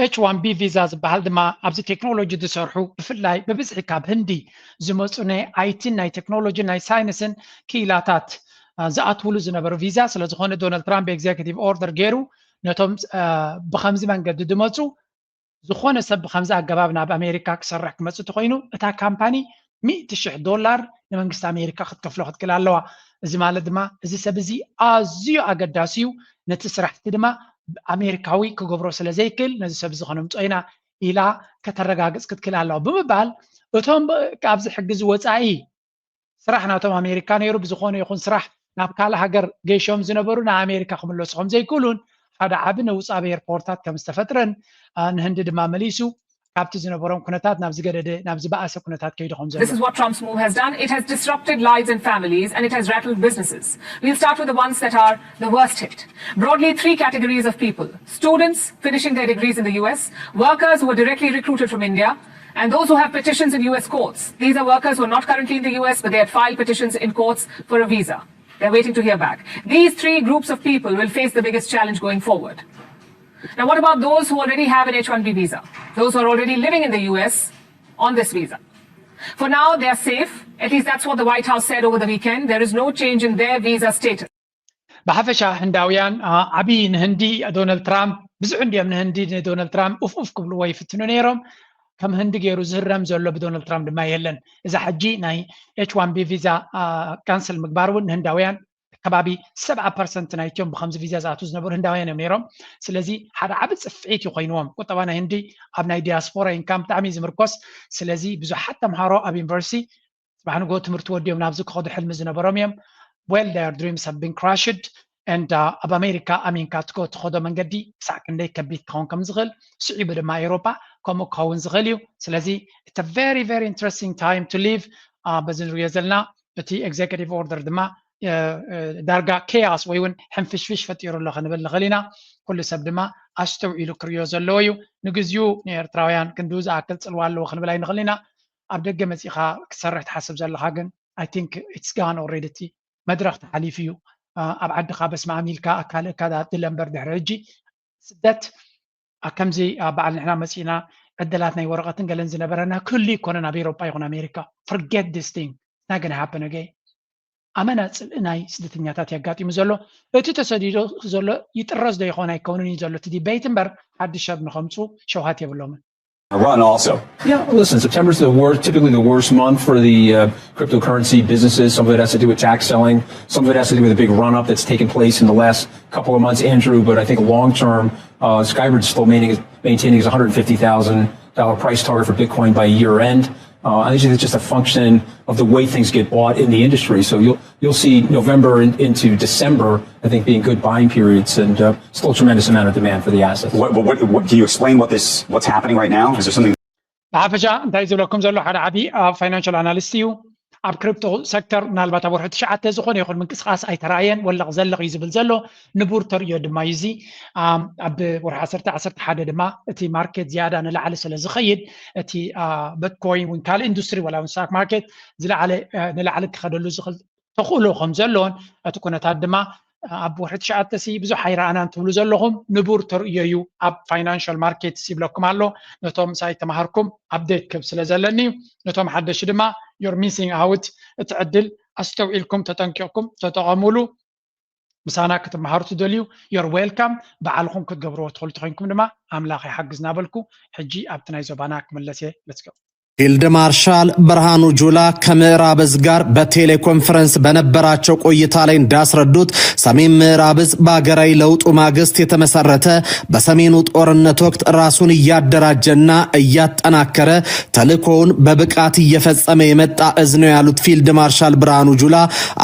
ኤች ዋን ቢ ቪዛ ዝበሃል ድማ ኣብዚ ቴክኖሎጂ ዝሰርሑ፣ ብፍላይ ብብዝሒ ካብ ህንዲ ዝመፁ ናይ ኣይቲን ናይ ቴክኖሎጂን ናይ ሳይንስን ክኢላታት ዝኣትውሉ ዝነበሩ ቪዛ ስለ ዝኾነ ዶናልድ ትራምፕ ኤግዜኪቲቭ ኦርደር ገይሩ ነቶም ብኸምዚ መንገዲ ዝመፁ ዝኾነ ሰብ ብኸምዚ ኣገባብ ናብ ኣሜሪካ ክሰርሕ ክመፅእ እንተኾይኑ እታ ካምፓኒ ሚእቲ ሽሕ ዶላር ንመንግስቲ ኣሜሪካ ክትከፍሎ ክትክእል ኣለዋ። እዚ ማለት ድማ እዚ ሰብ እዚ ኣዝዩ ኣገዳሲ እዩ፣ ነቲ ስራሕቲ ድማ ኣሜሪካዊ ክገብሮ ስለ ዘይክእል ነዚ ሰብ እዚ ከነምፅኦ ኢና ኢላ ከተረጋግፅ ክትክእል ኣለዋ ብምባል እቶም ኣብዚ ሕጊ እዚ ወፃኢ ስራሕ ናቶም ኣሜሪካ ነይሩ። ብዝኾነ ይኹን ስራሕ ናብ ካልእ ሃገር ገይሾም ዝነበሩ ናብ ኣሜሪካ ክምለሱ ከም ዘይክእሉን ሓደ ዓቢ ነውፂ ኣብ ኤርፖርታት ከም ዝተፈጥረን ንህንዲ ድማ መሊሱ ካብቲ ዝነበሮም ኩነታት ናብ ዝገደደ ናብ ዝበኣሰ ኩነታት ከይዱ ከም ዘሎ This is what Trump's move has done. It has disrupted lives and families, and it has rattled businesses. We'll start with the ones that are the worst hit. Broadly, three categories of people: students finishing their degrees in the U S, workers who were directly recruited from India, and those who have petitions in U S courts. These are workers who are not currently in the U S, but they had filed petitions in courts for a visa. They're waiting to hear back. These three groups of people will face the biggest challenge going forward. Now, what about those who already have an H one B visa? Those who are already living in the U S on this visa. For now, they are safe. At least that's what the White House said over the weekend. There is no change in their visa status. ብሓፈሻ ህንዳውያን ዓብዪ ንህንዲ ዶናልድ ትራምፕ ብዙሕ እንዲዮም ንህንዲ ንዶናልድ ትራምፕ ኡፍ ኡፍ ክብልዎ ይፍትኑ ነይሮም። ከም ህንዲ ገይሩ ዝህረም ዘሎ ብዶናልድ ትራምፕ ድማ የለን። እዛ ሕጂ ናይ ኤች ዋን ቢ ቪዛ ካንስል ምግባር እውን ንህንዳውያን ከባቢ ሰብዓ ፐርሰንት ናይቶም ብከምዚ ቪዛ ዝኣትዉ ዝነበሩ ህንዳውያን እዮም ነይሮም። ስለዚ ሓደ ዓቢ ፅፍዒት እዩ ኮይንዎም። ቁጠባ ናይ ህንዲ ኣብ ናይ ዲያስፖራ ኢንካም ብጣዕሚ እዩ ዝምርኮስ። ስለዚ ብዙሓት ተምሃሮ ኣብ ዩኒቨርሲቲ ፅባሕ ንግሆ ትምህርቲ ወዲኦም ናብዚ ክኸዱ ሕልሚ ዝነበሮም እዮም። Well, their dreams have been crushed. and ኣብ ኣሜሪካ ኣሚንካ ትኸ- ትኸዶ መንገዲ ክሳዕ ክንደይ ከቢድ ክኸውን ከም ዝኽእል፣ ስዒቡ ድማ ኤውሮጳ ከምኡ ክኸውን ዝኽእል እዩ። ስለዚ it's a very very interesting time to live። በዚ ንሪኦ ዘለና እቲ executive order ድማ ዳርጋ chaos ወይ እውን ሕንፍሽፍሽ ፈጢሩ ኣሎ ክንብል ንኽእል ኢና። ኩሉ ሰብ ድማ ኣስተውዒሉ ክርእዮ ዘለዎ እዩ። ንግዚኡ ንኤርትራውያን ክንድኡ ዝኣክል ጽልዋ ኣለዎ ክንብል ኣይንኽእል ኢና። ኣብ ደገ መጺኻ ክትሰርሕ ትሓስብ ዘለኻ ግን I think it's gone already። እቲ መድረኽ ተሓሊፉ እዩ። ኣብ ዓድኻ በስመ ኣም ኢልካ ኣካልእካ ድለ እምበር ድሕሪ ሕጂ ስደት ከምዚ በዓል ንሕና መፂእና ዕድላት ናይ ወረቐትን ገለን ዝነበረና ክህሉ ይኮነን ኣብ ኤሮጳ ይኹን ኣሜሪካ። Forget this thing, not gonna happen again። ኣመና ጽልኢ ናይ ስደተኛታት የጋጢሙ ዘሎ። እቲ ተሰዲዶ ዘሎ ይጥረዝ ዶ ይኾን ኣይከውንን እዩ ዘሎ እቲ ዲቤት እምበር ሓድሽ ሰብ ንኸምፁ ሸውሃት የብሎምን። Run also. Yeah, listen, September's the worst, typically the worst month for the uh, cryptocurrency businesses. Some of it has to do with tax selling. Some of it has to do with a big run up that's taken place in the last couple of months, Andrew. But I think long term, uh, Skybridge is still maintaining, maintaining his one hundred fifty thousand dollar price target for Bitcoin by year end. Uh, I think it's just a function of the way things get bought in the industry. So you'll you'll see November in, into December, I think, being good buying periods, and uh, still a tremendous amount of demand for the assets. What, what, what, can you explain what this, what's happening right now? Is there something? ብሓፈሻ እንታይ ዝብለኩም ዘሎ ሓደ ዓቢ ፋይናንሻል ኣናሊስት እዩ። ኣብ ክሪፕቶ ሴክተር ምናልባት ኣብ ወርሒ ትሽዓተ ዝኾነ ይኹን ምንቅስቃስ ኣይተራእየን፣ ወለቕ ዘለቕ እዩ ዝብል ዘሎ። ንቡር ተርእዮ ድማ እዩ እዚ። ኣብ ወርሒ ዓሰርተ ዓሰርተ ሓደ ድማ እቲ ማርኬት ዝያዳ ንላዕሊ ስለ ዝኸይድ እቲ በትኮይን እውን ካልእ ኢንዱስትሪ ዋላ እውን ስታክ ማርኬት ንላዕሊ ክኸደሉ ዝኽእል ተኽእሎ ከም ዘሎን እቲ ኩነታት ድማ ኣብ ወርሒ ትሽዓተ ሲ ብዙሕ ኣይረኣናን ትብሉ ዘለኹም ንቡር ተርእዮ እዩ ኣብ ፋይናንሻል ማርኬት ይብለኩም ኣሎ። ነቶም ሳይ ተማሃርኩም ኣፕዴት ክብ ስለ ዘለኒ እዩ። ነቶም ሓደሽ ድማ you're missing out፣ እቲ ዕድል ኣስተውዒልኩም ተጠንቂቕኩም ተጠቐሙሉ። ምሳና ክትመሃሩ ትደልዩ you're welcome። ባዕልኹም ክትገብርዎ ትኽእሉ ተኾይንኩም ድማ ኣምላኽ ይሓግዝ እናበልኩ ሕጂ ኣብቲ ናይ ዞባና ክምለስ እየ። Let's go። ፊልድ ማርሻል ብርሃኑ ጁላ ከምዕራብ እዝ ጋር በቴሌኮንፈረንስ በነበራቸው ቆይታ ላይ እንዳስረዱት ሰሜን ምዕራብ እዝ በሀገራዊ ለውጡ ማግስት የተመሰረተ በሰሜኑ ጦርነት ወቅት ራሱን እያደራጀና እያጠናከረ ተልእኮውን በብቃት እየፈጸመ የመጣ እዝ ነው ያሉት ፊልድ ማርሻል ብርሃኑ ጁላ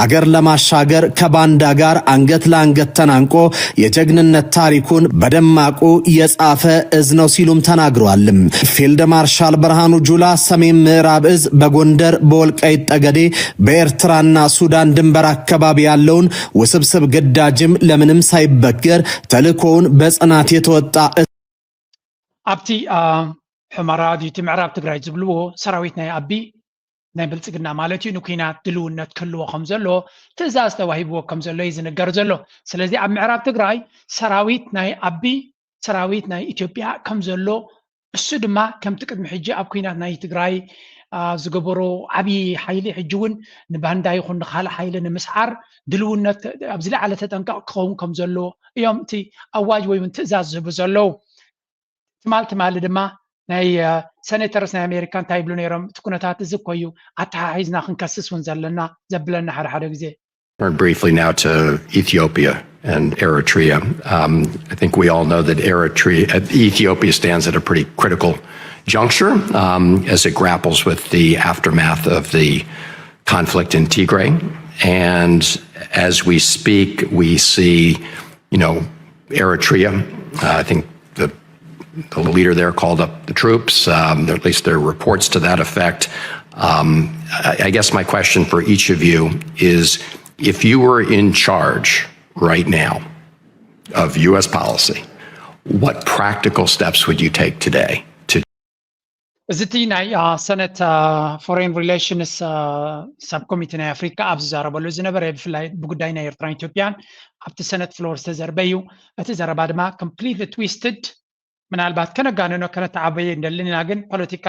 አገር ለማሻገር ከባንዳ ጋር አንገት ለአንገት ተናንቆ የጀግንነት ታሪኩን በደማቁ የጻፈ እዝ ነው ሲሉም ተናግረዋል። ፊልድ ማርሻል ብርሃኑ ጁላ ሰሜን ምዕራብ እዝ በጎንደር፣ በወልቃይት ጠገዴ፣ በኤርትራና ሱዳን ድንበር አካባቢ ያለውን ውስብስብ ግዳጅም ለምንም ሳይበገር ተልእኮውን በጽናት የተወጣ ኣብቲ ሑመራ ድዩ እቲ ምዕራብ ትግራይ ዝብልዎ ሰራዊት ናይ ኣቢ ናይ ብልፅግና ማለት እዩ ንኩናት ድልውነት ክህልዎ ከም ዘሎ ትእዛዝ ተዋሂብዎ ከም ዘሎ እዩ ዝንገር ዘሎ። ስለዚ ኣብ ምዕራብ ትግራይ ሰራዊት ናይ ኣቢ ሰራዊት ናይ ኢትዮጵያ ከም ዘሎ እሱ ድማ ከምቲ ቅድሚ ሕጂ ኣብ ኩናት ናይ ትግራይ ዝገበሮ ዓብዪ ሓይሊ ሕጂ እውን ንባንዳ ይኹን ንካልእ ሓይሊ ንምስዓር ድልውነት ኣብ ዝለዓለ ተጠንቀቕ ክኸውን ከም ዘሎ እዮም እቲ ኣዋጅ ወይ እውን ትእዛዝ ዝህቡ ዘለዉ። ትማል ትማሊ ድማ ናይ ሰኔተርስ ናይ ኣሜሪካ እንታይ ይብሉ ነይሮም? እቲ ኩነታት እዚ እኮ እዩ ኣተሓሒዝና ክንከስስ እውን ዘለና ዘብለና ሓደ ሓደ ግዜ። Turn briefly now to Ethiopia and Eritrea. Um, I think we all know that Eritrea, Ethiopia stands at a pretty critical juncture um, as it grapples with the aftermath of the conflict in Tigray. And as we speak, we see, you know, Eritrea. Uh, I think the the leader there called up the troops. Um, at least there are reports to that effect. Um, I, I guess my question for each of you is, if you were in charge right now of U S policy, what practical steps would you take today to? እዚ እቲ ናይ ሰነት ፎሬን ሪሌሽንስ ሰብ ኮሚቴ ናይ ኣፍሪካ ኣብ ዝዛረበሉ ዝነበረ ብፍላይ ብጉዳይ ናይ ኤርትራን ኢትዮጵያን ኣብቲ ሰነት ፍሎር ዝተዘርበ እዩ። እቲ ዘረባ ድማ ኮምፕሊትሊ ትዊስትድ ምናልባት ከነጋንኖ ከነተዓበዮ እንደለና ግን ፖለቲካ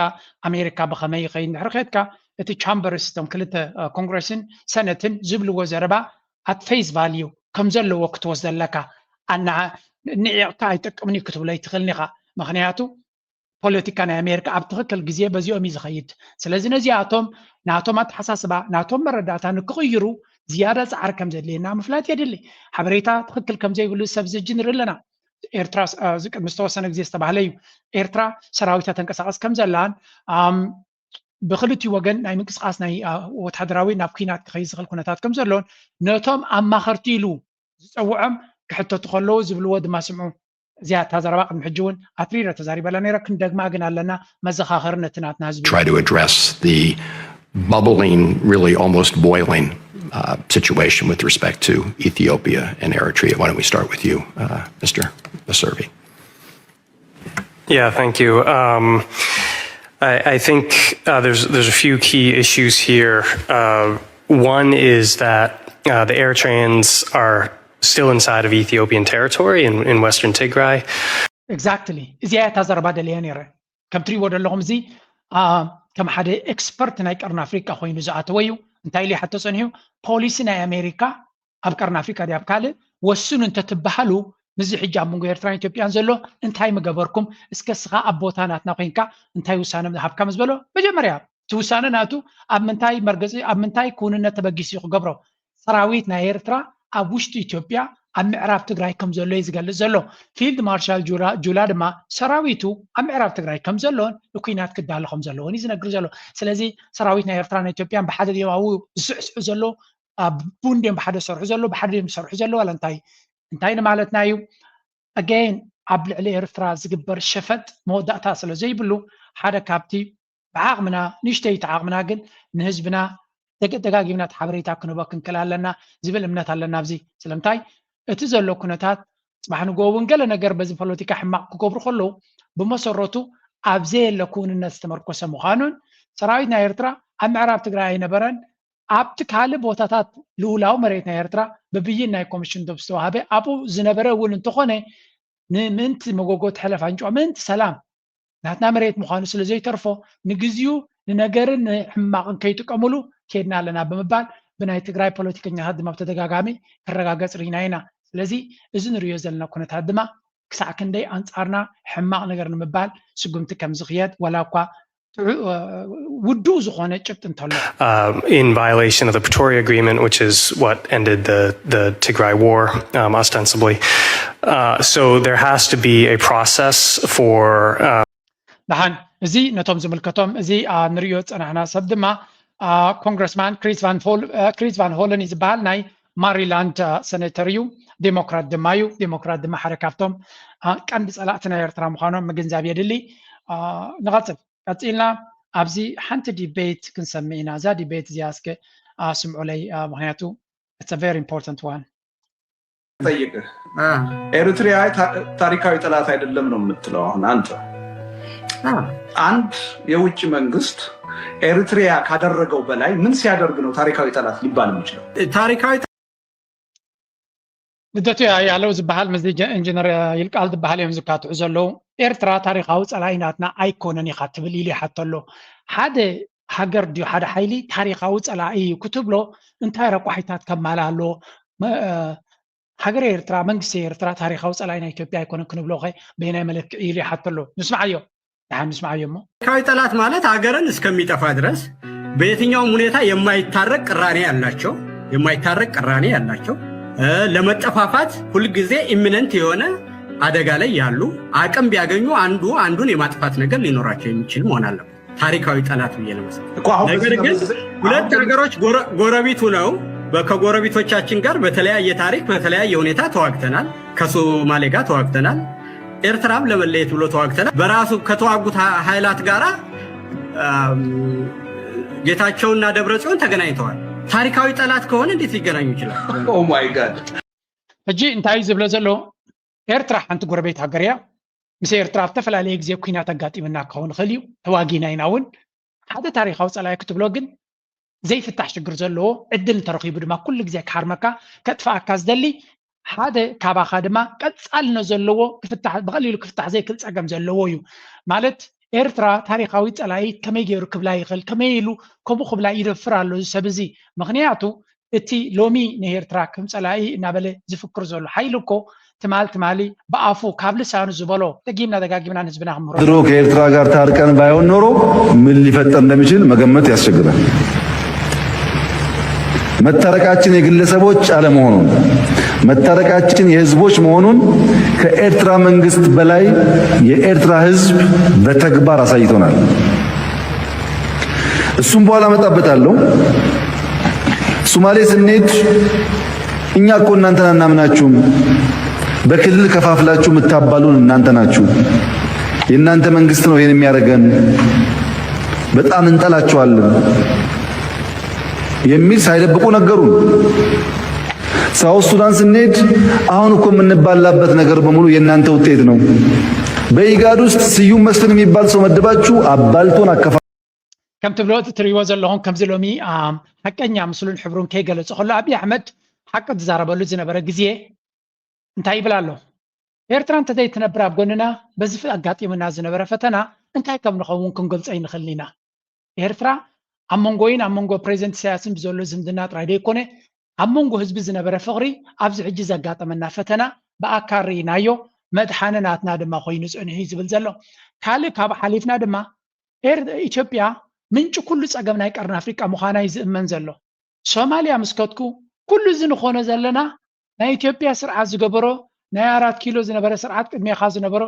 ኣሜሪካ ብኸመይ ይኸይድ እንድሕር ከድካ እቲ ቻምበርስ እቶም ክልተ ኮንግረስን ሰነትን ዝብልዎ ዘረባ ኣት ፌስ ቫልዩ ከም ዘለዎ ክትወስዶ ኣለካ። ኣና ንዒቕካ ኣይጠቅምን እዩ ክትብሎ ኣይትኽእልን ኢኻ። ምክንያቱ ፖለቲካ ናይ ኣሜሪካ ኣብ ትኽክል ግዜ በዚኦም እዩ ዝኸይድ። ስለዚ ነዚኣቶም ናቶም ኣተሓሳስባ ናቶም መረዳእታ ንክቕይሩ ዝያዳ ፃዕሪ ከም ዘድልየና ምፍላጥ የድሊ። ሓበሬታ ትኽክል ከም ዘይብሉ ሰብ ዝጅ ንርኢ ኣለና። ኤርትራ እዚ ቅድሚ ዝተወሰነ ግዜ ዝተባህለ እዩ። ኤርትራ ሰራዊታ ተንቀሳቐስ ከም ዘላን ብክልቲኡ ወገን ናይ ምንቅስቃስ ናይ ወታደራዊ ናብ ኩናት ክኸይድ ዝኽእል ኩነታት ከም ዘሎን ነቶም ኣማኸርቲ ኢሉ ዝፀውዖም ክሕተቱ ከለዉ ዝብልዎ ድማ ስምዑ። እዚኣ እታ ዘረባ ቅድሚ ሕጂ እውን ኣትሪረ ተዛሪበላ ነይረ፣ ክንደግማ ግን ኣለና። መዘኻኸሪ ነቲ ናትና ህዝቢ try to address the bubbling, really almost boiling uh, situation with respect to Ethiopia and Eritrea. Why don't we start with you, uh, Mister Baservi? Yeah, thank you. Um, I, I think uh, there's there's a few key issues here. Uh, one is that uh, the Eritreans are still inside of Ethiopian territory in, in western Tigray. Exactly. እዚኣ እታ ዘረባ ደልየ ነይረ። ከም ትሪእዎ ዘለኹም እዚ ከም ሓደ ኤክስፐርት ናይ ቀርኒ ኣፍሪቃ ኮይኑ ዝኣተወ እዩ። እንታይ ኢሉ ይሓቶ ፀኒሑ? ፖሊሲ ናይ ኣሜሪካ ኣብ ቀርኒ ኣፍሪቃ ድያ ኣብ ካልእ ወስኑ እንተትበሃሉ፣ ምስዚ ሕጂ ኣብ መንጎ ኤርትራን ኢትዮጵያን ዘሎ እንታይ ምገበርኩም? እስከ እስኻ ኣብ ቦታ ናትና ኮይንካ እንታይ ውሳነ ምሃብካ ምስ በሎ፣ መጀመርያ እቲ ውሳነ ናቱ ኣብ ምንታይ መርገፂ ኣብ ምንታይ ክውንነት ተበጊሱ እዩ ክገብሮ? ሰራዊት ናይ ኤርትራ ኣብ ውሽጢ ኢትዮጵያ ኣብ ምዕራብ ትግራይ ከም ዘሎ እዩ ዝገልጽ ዘሎ። ፊልድ ማርሻል ጁላ ድማ ሰራዊቱ ኣብ ምዕራብ ትግራይ ከም ዘሎን ንኩናት ክዳሎ ከም ዘለዎን እዩ ዝነግር ዘሎ። ስለዚ ሰራዊት ናይ ኤርትራን ኢትዮጵያን ብሓደ ድዮም ኣብኡ ዝስዕስዑ ዘለዉ? ኣብ ቡን ድዮም ብሓደ ዝሰርሑ ዘለዉ? ብሓደ ድዮም ዝሰርሑ ዘለዉ? ዋላ እንታይ እንታይ ንማለትና እዩ? ኣገይን ኣብ ልዕሊ ኤርትራ ዝግበር ሸፈጥ መወዳእታ ስለ ዘይብሉ ሓደ ካብቲ ብዓቕምና ንእሽተይቲ ዓቕምና ግን ንህዝብና ደጋጊምና እቲ ሓበሬታ ክንህቦ ክንክእል ኣለና ዝብል እምነት ኣለና። ኣብዚ ስለምንታይ እቲ ዘሎ ኩነታት ፅባሕ ንግሆ እውን ገለ ነገር በዚ ፖለቲካ ሕማቕ ክገብሩ ከለዉ ብመሰረቱ ኣብ ዘየለ ክውንነት ዝተመርኮሰ ምዃኑን ሰራዊት ናይ ኤርትራ ኣብ ምዕራብ ትግራይ ኣይነበረን ኣብቲ ካልእ ቦታታት ልኡላዊ መሬት ናይ ኤርትራ ብብይን ናይ ኮሚሽን ዶብ ዝተዋሃበ ኣብኡ ዝነበረ እውን እንተኾነ ንምእንቲ መጎጎ ተሕለፍ ኣንጭዋ ምእንቲ ሰላም ናትና መሬት ምዃኑ ስለ ዘይተርፎ ንግዚኡ ንነገርን ንሕማቕን ከይጥቀምሉ ከድና ኣለና ብምባል ብናይ ትግራይ ፖለቲከኛታት ድማ ብተደጋጋሚ ክረጋገጽ ርኢና ኢና። ስለዚ እዚ ንሪዮ ዘለና ኩነታት ድማ ክሳዕ ክንደይ ኣንጻርና ሕማቕ ነገር ንምባል ስጉምቲ ከም ዝኽየድ ዋላ እኳ ውዱእ ዝኾነ ጭብጢ እንተሎ in violation of the Pretoria Agreement, which is what ended the, the Tigray war, um, ostensibly. Uh, so there has to be a process for. Uh, ደሓን እዚ ነቶም ዝምልከቶም እዚ ንሪኦ ዝፀናሕና ሰብ ድማ ኮንግረስማን ክሪስ ቫን ሆለን እዩ ዝበሃል። ናይ ማሪላንድ ሰኔተር እዩ። ዴሞክራት ድማ እዩ። ዴሞክራት ድማ ሓደ ካብቶም ቀንዲ ፀላእቲ ናይ ኤርትራ ምዃኖም ምግንዛብ የድሊ። ንቐፅል። ቀፂልና ኣብዚ ሓንቲ ዲቤት ክንሰምዕ ኢና። እዛ ዲቤት እዚኣ እስከ ስምዑለይ፣ ምክንያቱ it's a very important one። ጠይቅህ ኤሪትሪያ ታሪካዊ ጠላት አይደለም ነው የምትለው። አሁን አንተ አንድ የውጭ መንግስት ኤሪትሪያ ካደረገው በላይ ምን ሲያደርግ ነው ታሪካዊ ጠላት ሊባል የሚችለው? ታሪካዊ ልደቱ ያለው ዝበሃል ምስዚ ኢንጂነር ይልቃል ዝበሃል እዮም ዝካትዑ ዘለዉ። ኤርትራ ታሪካዊ ጸላኢ ናትና ኣይኮነን ኢኻ ትብል ኢሉ ይሓቶ ኣሎ። ሓደ ሃገር ድዩ ሓደ ሓይሊ ታሪካዊ ጸላኢ እዩ ክትብሎ እንታይ ረቋሒታት ከማልእ ኣለዎ? ሃገረ ኤርትራ መንግስቲ ኤርትራ ታሪካዊ ጸላኢ ናይ ኢትዮጵያ ኣይኮነን ክንብሎ ከ በየናይ መለክዒ ኢሉ ይሓቶ ኣሎ። ንስምዓዮ። ደሓን ንስምዓዮ እሞ። ታሪካዊ ጠላት ማለት ሀገርን እስከሚጠፋ ድረስ በየትኛውም ሁኔታ የማይታረቅ ቅራኔ ያላቸው የማይታረቅ ቅራኔ ያላቸው ለመጠፋፋት ሁልጊዜ ኢሚነንት የሆነ አደጋ ላይ ያሉ አቅም ቢያገኙ አንዱ አንዱን የማጥፋት ነገር ሊኖራቸው የሚችል መሆን አለበት። ታሪካዊ ጠላት ብዬ ለመስ ነገር ግን ሁለት ሀገሮች ጎረቤቱ ነው። ከጎረቤቶቻችን ጋር በተለያየ ታሪክ በተለያየ ሁኔታ ተዋግተናል። ከሶማሌ ጋር ተዋግተናል። ኤርትራም ለመለየት ብሎ ተዋግተናል። በራሱ ከተዋጉት ኃይላት ጋራ ጌታቸውና ደብረ ጽዮን ተገናኝተዋል። ታሪካዊ ጠላት ከሆነ እንዴት ሊገናኙ ይችላል? Oh my God። ሕጂ እንታይ ዝብሎ ዘሎ ኤርትራ ሓንቲ ጎረቤት ሃገር እያ። ምስ ኤርትራ ኣብ ዝተፈላለየ ግዜ ኩናት ኣጋጢምና ክኸውን ይኽእል እዩ። ተዋጊና ኢና እውን። ሓደ ታሪካዊ ጸላኢ ክትብሎ ግን ዘይፍታሕ ሽግር ዘለዎ ዕድል እንተረኺቡ ድማ ኩሉ ግዜ ክሃርመካ ከጥፍኣካ ዝደሊ ሓደ ካባኻ ድማ ቀጻልነት ዘለዎ ክፍታሕ ብቐሊሉ ክፍታሕ ዘይክእል ጸገም ዘለዎ እዩ። ማለት ኤርትራ ታሪካዊ ጸላኢት ከመይ ገይሩ ክብላ ይኽእል? ከመይ ኢሉ ከምኡ ክብላ ይደፍር ኣሎ እዚ ሰብ እዚ? ምኽንያቱ እቲ ሎሚ ንኤርትራ ከም ጸላኢ እናበለ ዝፍክር ዘሎ ሓይሊ እኮ ትማል ትማሊ ብኣፉ ካብ ልሳኑ ዝበሎ ደጊምና ደጋጊምና ንህዝብና ክምህሮ ድሮ ከኤርትራ ጋር ታርቀን ባይሆን ኖሮ ምን ሊፈጠር እንደሚችል መገመት ያስቸግራል። መታረቃችን የግለሰቦች አለመሆኑን መታረቃችን የህዝቦች መሆኑን ከኤርትራ መንግስት በላይ የኤርትራ ህዝብ በተግባር አሳይቶናል። እሱም በኋላ እመጣበታለሁ። ሶማሌ ስንሄድ እኛ እኮ እናንተን አናምናችሁም። በክልል ከፋፍላችሁ የምታባሉን እናንተ ናችሁ። የእናንተ መንግስት ነው ይሄን የሚያደርገን። በጣም እንጠላችኋለን የሚል ሳይደብቁ ነገሩን። ሳውዝ ሱዳን ስንሄድ አሁን እኮ የምንባላበት ነገር በሙሉ የእናንተ ውጤት ነው። በኢጋድ ውስጥ ስዩም መስፍን የሚባል ሰው መድባችሁ አባልቶን አከፋ ከም ትብሎ እቲ ትሪእዎ ዘለኹም ከምዚ ሎሚ ሓቀኛ ምስሉን ሕብሩን ከይገለጹ ከሎ ኣብይ ኣሕመድ ሓቂ ዝዛረበሉ ዝነበረ ግዜ እንታይ ይብል ኣሎ? ኤርትራ እንተዘይትነብር ኣብ ጎንና በዚ ኣጋጢሙና ዝነበረ ፈተና እንታይ ከም ንኸውን ክንገልጾ ኣይንኽእልን ኢና። ኤርትራ ኣብ መንጎይን ኣብ መንጎ ፕሬዚደንት ኢሳያስን ብዘሎ ዝምድና ጥራይ ዘይኮነ ኣብ መንጎ ህዝቢ ዝነበረ ፍቕሪ ኣብዚ ሕጂ ዘጋጠመና ፈተና ብኣካል ርኢናዮ፣ መድሓኒ ናትና ድማ ኮይኑ ጸኒሑ እዩ ዝብል ዘሎ። ካልእ ካብ ሓሊፍና ድማ ኢትዮጵያ ምንጪ ኩሉ ጸገም ናይ ቀርኒ ኣፍሪቃ ምዃና እዩ ዝእመን ዘሎ። ሶማልያ ምስ ከድኩ ኩሉ እዚ ንኾኖ ዘለና ናይ ኢትዮጵያ ስርዓት ዝገበሮ ናይ ኣራት ኪሎ ዝነበረ ስርዓት ቅድሜኻ ዝነበሮ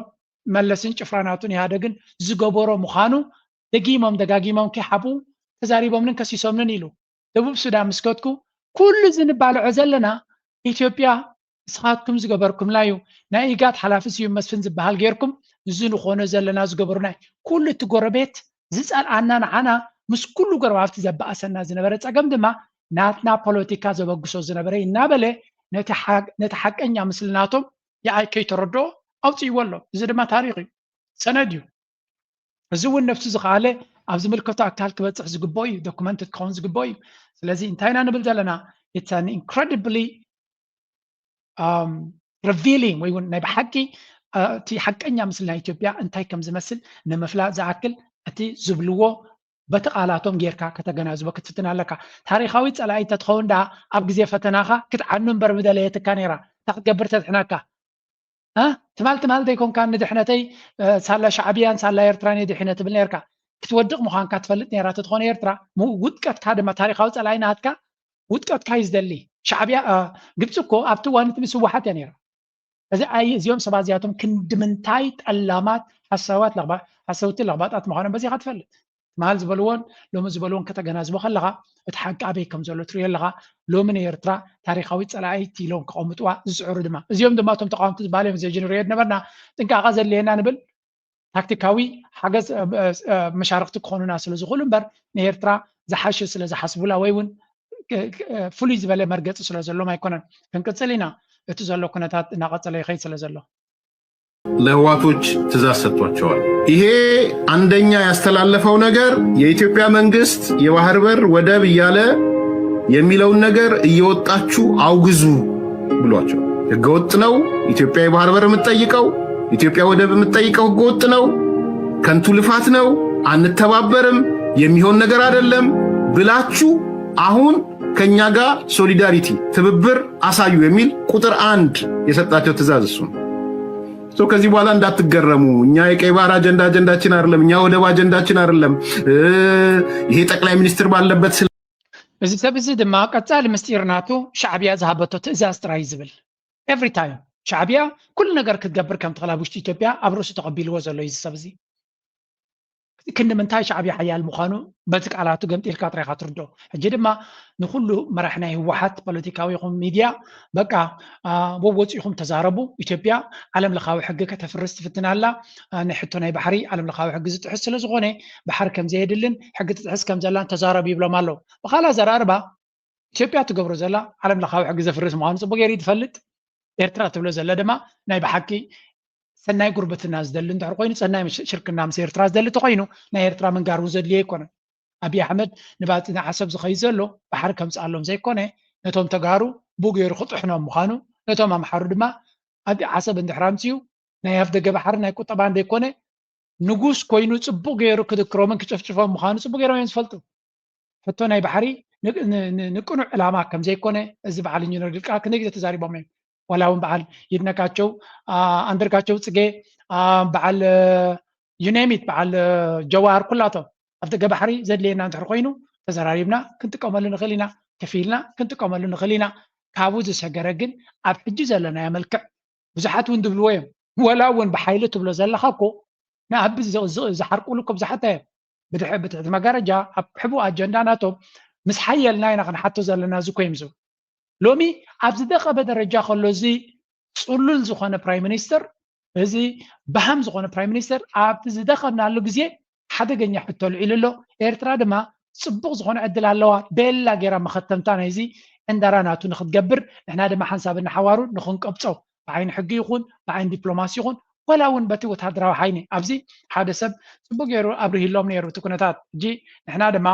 መለስን ጭፍራናቱን ኢህኣደግን ዝገበሮ ምዃኑ ደጊሞም ደጋጊሞም ከይሓቡ ተዛሪቦምንን ከሲሶምንን ኢሉ። ደቡብ ሱዳን ምስ ከድኩ ኩሉ እዚ ንባልዖ ዘለና ኢትዮጵያ ንስኻትኩም ዝገበርኩምላ እዩ። ናይ ኢጋድ ሓላፊ ስዩም መስፍን ዝበሃል ጌርኩም እዚ ንኾኖ ዘለና ዝገበሩና እዩ። ኩሉ እቲ ጎረቤት ዝጸልኣና ንዓና ምስ ኩሉ ጎረባብቲ ዘባእሰና ዝነበረ ጸገም ድማ ናትና ፖለቲካ ዘበግሶ ዝነበረ እናበለ ነቲ ሓቀኛ ምስልናቶም የኣይ ከይተረድኦ ኣውፅእዎ ኣሎ። እዚ ድማ ታሪክ እዩ፣ ሰነድ እዩ። እዚ እውን ነብሱ ዝኸኣለ ኣብ ዝምልከቶ ኣካል ክበፅሕ ዝግብኦ እዩ፣ ዶክመንት ክኸውን ዝግብኦ እዩ። ስለዚ እንታይ ኢና ንብል ዘለና? It's an incredibly revealing ወይ እውን ናይ ብሓቂ እቲ ሓቀኛ ምስሊ ናይ ኢትዮጵያ እንታይ ከም ዝመስል ንምፍላጥ ዝኣክል እቲ ዝብልዎ በቲ ቃላቶም ጌርካ ከተገናዝቦ ክትፍትን ኣለካ። ታሪኻዊ ፀላኢ እንተትኸውን ደኣ ኣብ ግዜ ፈተናኻ ክትዓኑ እምበር ምደለየትካ ነይራ። እንታይ ክትገብር ተድሕነካ? ትማል ትማል ዘይኮንካ ንድሕነተይ ሳላ ሻዕብያን ሳላ ኤርትራን የድሒነ ትብል ነርካ። ክትወድቕ ምዃንካ ትፈልጥ ነራ ተትኾነ ኤርትራ ውድቀትካ ድማ ታሪኻዊ ፀላኢ ናትካ ውድቀትካ እዩ ዝደሊ። ሻዕብያ ግብፂ እኮ ኣብቲ እዋን እቲ ምስ ህወሓት እያ ነራ። እዚ ኣይ እዚኦም ሰባት እዚኣቶም ክንዲ ምንታይ ጠላማት ሓሳዋት ሓሰውቲ ለኽባጣት ምዃኖም በዚኻ ትፈልጥ። ትማል ዝበልዎን ሎሚ ዝበልዎን ከተገናዝቦ ከለኻ እቲ ሓቂ ኣበይ ከም ዘሎ ትሪኦ ኣለኻ። ሎሚ ንኤርትራ ታሪኻዊት ጸላኢት ኢሎም ከቐምጥዋ ዝጽዕሩ ድማ እዚኦም ድማ እቶም ተቓወምቲ ዝበሃሉ እዮም። ዘጅንርዮ ነበርና ጥንቃቐ ዘድልየና ንብል ታክቲካዊ ሓገዝ መሻርክቲ ክኾኑና ስለ ዝኽእሉ እምበር ንኤርትራ ዝሓሸ ስለ ዝሓስቡላ ወይ እውን ፍሉይ ዝበለ መርገፂ ስለ ዘሎም ኣይኮነን። ክንቅፅል ኢና። እቲ ዘሎ ኩነታት እናቐፀለ ይኸይድ ስለ ዘሎ ለህዋቶች ትእዛዝ ሰጥቷቸዋል። ይሄ አንደኛ ያስተላለፈው ነገር የኢትዮጵያ መንግስት የባህር በር ወደብ እያለ የሚለውን ነገር እየወጣችሁ አውግዙ ብሏቸው። ህገወጥ ነው ኢትዮጵያ የባህር በር የምትጠይቀው፣ ኢትዮጵያ ወደብ የምትጠይቀው ህገወጥ ነው፣ ከንቱ ልፋት ነው፣ አንተባበርም፣ የሚሆን ነገር አይደለም ብላችሁ አሁን ከኛ ጋር ሶሊዳሪቲ ትብብር አሳዩ የሚል ቁጥር አንድ የሰጣቸው ትእዛዝ እሱ ነው። ከዚህ በኋላ እንዳትገረሙ፣ እኛ የቀይ ባህር አጀንዳ አጀንዳችን አይደለም፣ እኛ ወደብ አጀንዳችን አይደለም። ይሄ ጠቅላይ ሚኒስትር ባለበት ስለ እዚ ሰብ እዚ ድማ ቀጻሊ ምስጢር ናቱ ሻዕብያ ዝሃበቶ ትእዛዝ ጥራይ ዝብል every time ሻዕብያ ኩሉ ነገር ክትገብር ከም ትኽእል ኣብ ውሽጢ ኢትዮጵያ ኣብ ርእሱ ተቐቢልዎ ዘሎ እዩ እዚ ሰብ እዚ። ክንዲ ምንታይ ሻዕብያ ሓያል ምዃኑ በቲ ቃላቱ ገምጢልካ ጥራይ ኢኻ ትርድኦ። ሕጂ ድማ ንኹሉ መራሒ ናይ ህወሓት ፖለቲካዊ ይኹን ሚድያ በቃ ወወፂኹም ተዛረቡ። ኢትዮጵያ ዓለም ለኻዊ ሕጊ ከተፍርስ ትፍትን ኣላ። ናይ ሕቶ ናይ ባሕሪ ዓለም ለኻዊ ሕጊ ዝጥሕስ ስለ ዝኾነ ባሕሪ ከም ዘየድልን ሕጊ ትጥሕስ ከም ዘላን ተዛረቡ ይብሎም ኣለዉ። ብኻልእ ኣዘራርባ ኢትዮጵያ ትገብሮ ዘላ ዓለም ለኻዊ ሕጊ ዘፍርስ ምዃኑ ፅቡቅ ገይሩ ትፈልጥ። ኤርትራ ትብሎ ዘለ ድማ ናይ ብሓቂ ሰናይ ጉርብትና ዝደሊ እንድሕር ኮይኑ፣ ሰናይ ሽርክና ምስ ኤርትራ ዝደሊ ተኮይኑ ናይ ኤርትራ ምንጋር እውን ዘድልዮ ኣይኮነን። ኣብይ ኣሕመድ ንባፅኒ ዓሰብ ዝኸይድ ዘሎ ባሕሪ ከምፅኣሎም ዘይኮነ ነቶም ተጋሩ ብኡ ገይሩ ክጥሕኖም ምዃኑ፣ ነቶም ኣምሓሩ ድማ ኣብ ዓሰብ እንድሕር ኣምፅኡ ናይ ኣፍደገ ባሕሪ ናይ ቁጠባ እንደይኮነ ንጉስ ኮይኑ ፅቡቅ ገይሩ ክድክሮምን ክጨፍጭፎም ምዃኑ ፅቡቅ ገይሮም እዮም ዝፈልጡ። ሕቶ ናይ ባሕሪ ንቅኑዕ ዕላማ ከም ዘይኮነ እዚ በዓል ኢንጂነር ግልቃ ክንደይ ግዜ ተዛሪቦም እዮም። ዋላ እውን በዓል ይድነቃቸው፣ ኣንደርጋቸው ፅጌ፣ በዓል ዩኔሚት፣ በዓል ጀዋር ኩላቶም ኣብ ደገ ባሕሪ ዘድልየና እንድሕር ኮይኑ ተዘራሪብና ክንጥቀመሉ ንኽእል ኢና፣ ከፊልና ክንጥቀመሉ ንኽእል ኢና። ካብኡ ዝሰገረ ግን ኣብ ሕጂ ዘለናዮ መልክዕ ብዙሓት እውን ዝብልዎ እዮም። ወላ እውን ብሓይሊ ትብሎ ዘለኻ እኮ ንኣቢ ዝሓርቁሉ እኮ ብዙሓት እዮም። ብድሕሪ ብትሕቲ መጋረጃ ኣብ ሕቡእ ኣጀንዳ ናቶም ምስ ሓየልና ኢና ክንሓቶ ዘለና እዚ እኮ እዮም ዝብሉ። ሎሚ ኣብ ዝደኸበ ደረጃ ከሎ እዚ ጽሉል ዝኾነ ፕራይም ሚኒስተር፣ እዚ በሃም ዝኾነ ፕራይም ሚኒስተር ኣብቲ ዝደኸብናሉ ግዜ ሓደገኛ ሕቶ ኣልዒሉ ኣሎ። ኤርትራ ድማ ጽቡቕ ዝኾነ ዕድል ኣለዋ፣ ቤላ ጌራ መኸተምታ ናይዚ ዕንደራ ናቱ ንኽትገብር፣ ንሕና ድማ ሓንሳብ እናሓዋሩ ንኽንቀብጾ፣ ብዓይኒ ሕጊ ይኹን ብዓይኒ ዲፕሎማሲ ይኹን፣ ወላ እውን በቲ ወታደራዊ ሓይሊ። ኣብዚ ሓደ ሰብ ጽቡቕ ገይሩ ኣብሪህሎም ነይሩ እቲ ኩነታት። ሕጂ ንሕና ድማ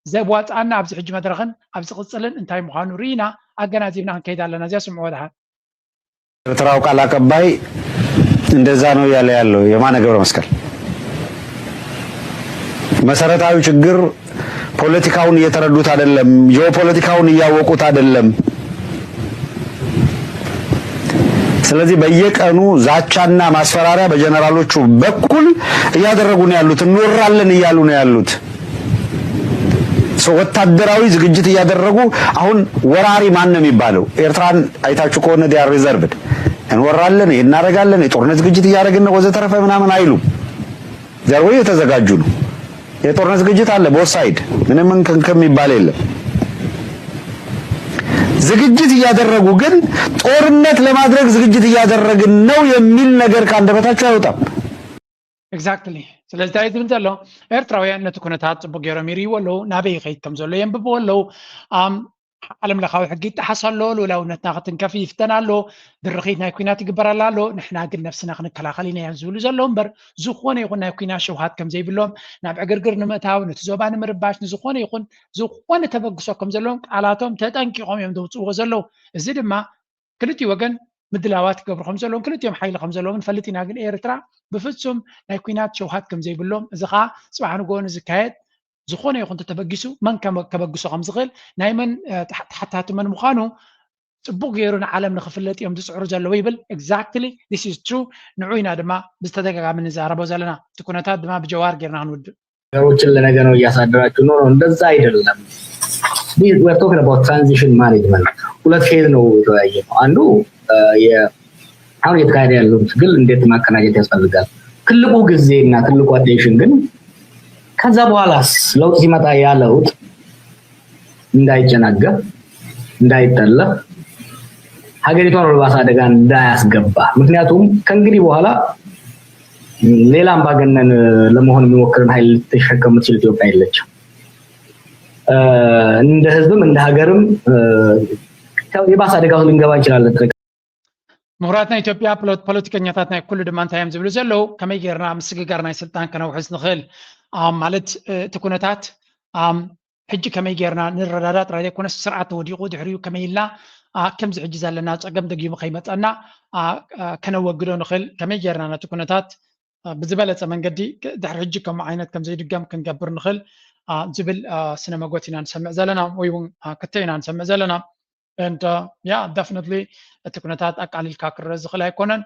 ዘዋጽኣና ኣብዚ ሕጂ መድረኽን ኣብ ዝቕጽልን እንታይ ምዃኑ ርኢና ኣገናዚብና ክንከይድ ኣለና። እዚኣ ስምዕዎ ደሓን። ኤርትራው ቃል አቀባይ እንደዛ ነው እያለ ያለው የማነ ገብረ መስቀል። መሰረታዊ ችግር ፖለቲካውን እየተረዱት አይደለም፣ ጂኦፖለቲካውን እያወቁት አይደለም። ስለዚህ በየቀኑ ዛቻና ማስፈራሪያ በጀነራሎቹ በኩል እያደረጉ ነው ያሉት፣ እንወራለን እያሉ ነው ያሉት። So ወታደራዊ ዝግጅት እያደረጉ አሁን ወራሪ ማን ነው የሚባለው? ኤርትራን አይታችሁ ከሆነ they are reserved። እንወራለን፣ ይሄን እናደርጋለን፣ የጦርነት ዝግጅት እያደረግን ነው ወዘተረፈ ምናምን አይሉም። They are way የተዘጋጁ ነው። የጦርነት ዝግጅት አለ both side፣ ምንም እንክንክን የሚባል የለም። ዝግጅት እያደረጉ ግን ጦርነት ለማድረግ ዝግጅት እያደረግን ነው የሚል ነገር ከአንደበታቸው አይወጣም። Exactly። ስለዚ እንታይ ዝብል ዘሎ፣ ኤርትራውያን ነቲ ኩነታት ጽቡቅ ገይሮም ይርእይዎ ኣለዉ፣ ናበይ ይኸይድ ከም ዘሎ የንብብዎ ኣለዉ። ኣም ዓለም ለኻዊ ሕጊ ይጠሓስ ኣሎ፣ ልኡላውነትና ክትንከፍ ይፍተን ኣሎ፣ ድርኺት ናይ ኲናት ይግበረላ ኣሎ። ንሕና ግን ነብስና ክንከላኸል ኢና እዮም ዝብሉ ዘለዉ እምበር፣ ዝኾነ ይኹን ናይ ኲናት ሸውሃት ከም ዘይብሎም፣ ናብ ዕግርግር ንምእታው፣ ነቲ ዞባ ንምርባሽ፣ ንዝኾነ ይኹን ዝኾነ ተበግሶ ከም ዘለዎም ቃላቶም ተጠንቂቖም እዮም ዘውጽእዎ ዘለዉ። እዚ ድማ ክልቲኡ ወገን ምድላዋት ይገብሩ ከም ዘለዎም፣ ክልቲኦም ሓይሊ ከም ዘለዎም ንፈልጥ ኢና። ግን ኤርትራ ብፍጹም ናይ ኲናት ሸውሃት ከም ዘይብሎም፣ እዚ ኸኣ ጽባሕ ንግሆ ንዝካየድ ዝኾነ ይኹን ተተበጊሱ መን ከመ- ከበግሶ ከም ዝኽእል፣ ናይ መን እ፣ ተሓ- ተሓታቲ መን ምዃኑ ጽቡቕ ገይሩ ንዓለም ንኽፍለጥ እዮም ዝጽዕሩ ዘለዉ ይብል። Exactly, this is true። ንዑ ኢና ድማ ብዝተደጋጋሚ ንዛረቦ ዘለና። እቲ ኩነታት ድማ ብጀዋር ጌርና ክንውድእ። ነገሮችን ለነገ ነው እያሳደራችሁ። No no፣ እንደዛ አይደለም። We are talking about transition management። ሁለት phase ነው የተወያየነው። አንዱ እ፣ የ- አሁን እየተካሄደ ያለውን ትግል እንዴት ማቀናጀት ያስፈልጋል። ትልቁ ጊዜና ትልቁ attention ግን ከዛ በኋላስ ለውጥ ሲመጣ ያ ለውጥ እንዳይጨናገፍ፣ እንዳይጠለፍ፣ ሀገሪቷን ወደ ባሰ አደጋ እንዳያስገባ። ምክንያቱም ከእንግዲህ በኋላ ሌላ አምባገነን ለመሆን የሚሞክርን ኃይል ልትሸከም የምትችል ኢትዮጵያ የለችም። እ፣ እንደ ህዝብም እንደ ሀገርም እ፣ የባሰ አደጋ ውስጥ ልንገባ እንችላለን። ምሁራት ናይ ኢትዮጵያ፣ ፖለቲከኛታት ናይ ኩሉ ድማ እንታይ እዮም ዝብሉ ዘለዉ? ከመይ ጌርና ምስግጋር ናይ ስልጣን ከነውሕስ ንኽእል? ማለት እቲ ኩነታት ሕጂ ከመይ ጌርና ንረዳዳ ጥራይ ዘይኮነስ፣ ስርዓት ተወዲቑ ድሕሪኡ ከመይ ኢልና ከምዚ ሕጂ ዘለና ፀገም ደጊሙ ከይመፀና ከነወግዶ ንኽእል? ከመይ ጌርና ነቲ ኩነታት ብዝበለፀ መንገዲ ድሕሪ ሕጂ ከምኡ ዓይነት ከም ዘይድገም ክንገብር ንኽእል ዝብል ስነ መጎት ኢና ንሰምዕ ዘለና፣ ወይ እውን ክትዕ ኢና ንሰምዕ ዘለና። And yeah, definitely እቲ ኩነታት ኣቃሊልካ ክረአ ዝኽእል ኣይኮነን።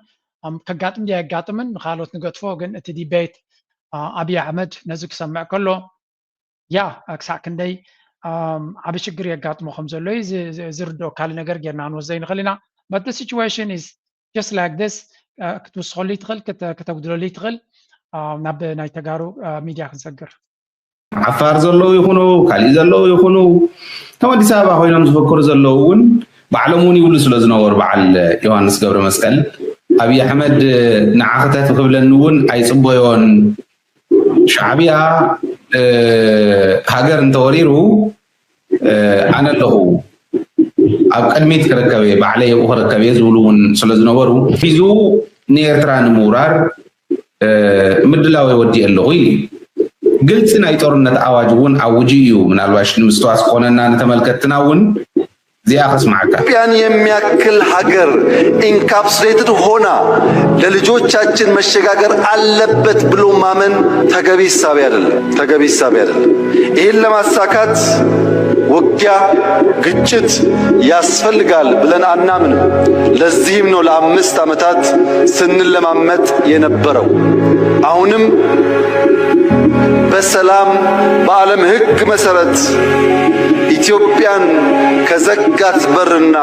ከጋጥም ድዩ ኣይጋጥምን ንኻልኦት ንገድፎ፣ ግን እቲ debate ኣብይ ኣሕመድ ነዚ ክሰምዕ ከሎ ያ ክሳዕ ክንደይ ዓቢ ሽግር የጋጥሞ ከም ዘሎ እዩ ዝርድኦ። ካልእ ነገር ጌርና ክንወስዶ ይንኽእል ኢና። But the situation is just like this። ክትውስኸሉ ይትኽእል፣ ክተጉድለሉ ይትኽእል። ናብ ናይ ተጋሩ ሚድያ ክንሰግር። ዓፋር ዘለዉ ይኹኑ፣ ካሊእ ዘለዉ ይኹኑ፣ ከም ኣዲስ ኣበባ ኮይኖም ዝፍክሩ ዘለዉ እውን ባዕሎም እውን ይብሉ ስለ ዝነበሩ፣ በዓል ዮሃንስ ገብረ መስቀል፣ ኣብይ ኣሕመድ ንዓ ክተፍ ክብለኒ እውን ኣይፅበዮን። ሻዕብያ ሃገር እንተወሪሩ ኣነ ኣለኹ፣ ኣብ ቅድሚት ክርከብ እየ፣ ባዕለይ ኣብኡ ክርከብ እየ ዝብሉ እውን ስለ ዝነበሩ፣ ሒዙ ንኤርትራ ንምውራር ምድላወይ ወዲኤ ኣለኹ ኢሉ። ግልፂ ናይ ጦርነት ኣዋጅ እውን ኣውጁ እዩ። ምናልባሽ ንምስትዋስ ክኾነና ንተመልከትትና እውን እዚኣ ከስምዓካ። ኢትዮጵያን የሚያክል ሀገር ኢንካፕሱሌትድ ሆና ለልጆቻችን መሸጋገር አለበት ብሎ ማመን ተገቢ እሳቤ አይደለም፣ ተገቢ እሳቤ አይደለም። ይህን ለማሳካት ውጊያ፣ ግጭት ያስፈልጋል ብለን አናምንም። ለዚህም ነው ለአምስት ዓመታት ስንለማመጥ የነበረው። አሁንም በሰላም በዓለም ሕግ መሰረት ኢትዮጵያን ከዘጋት በርና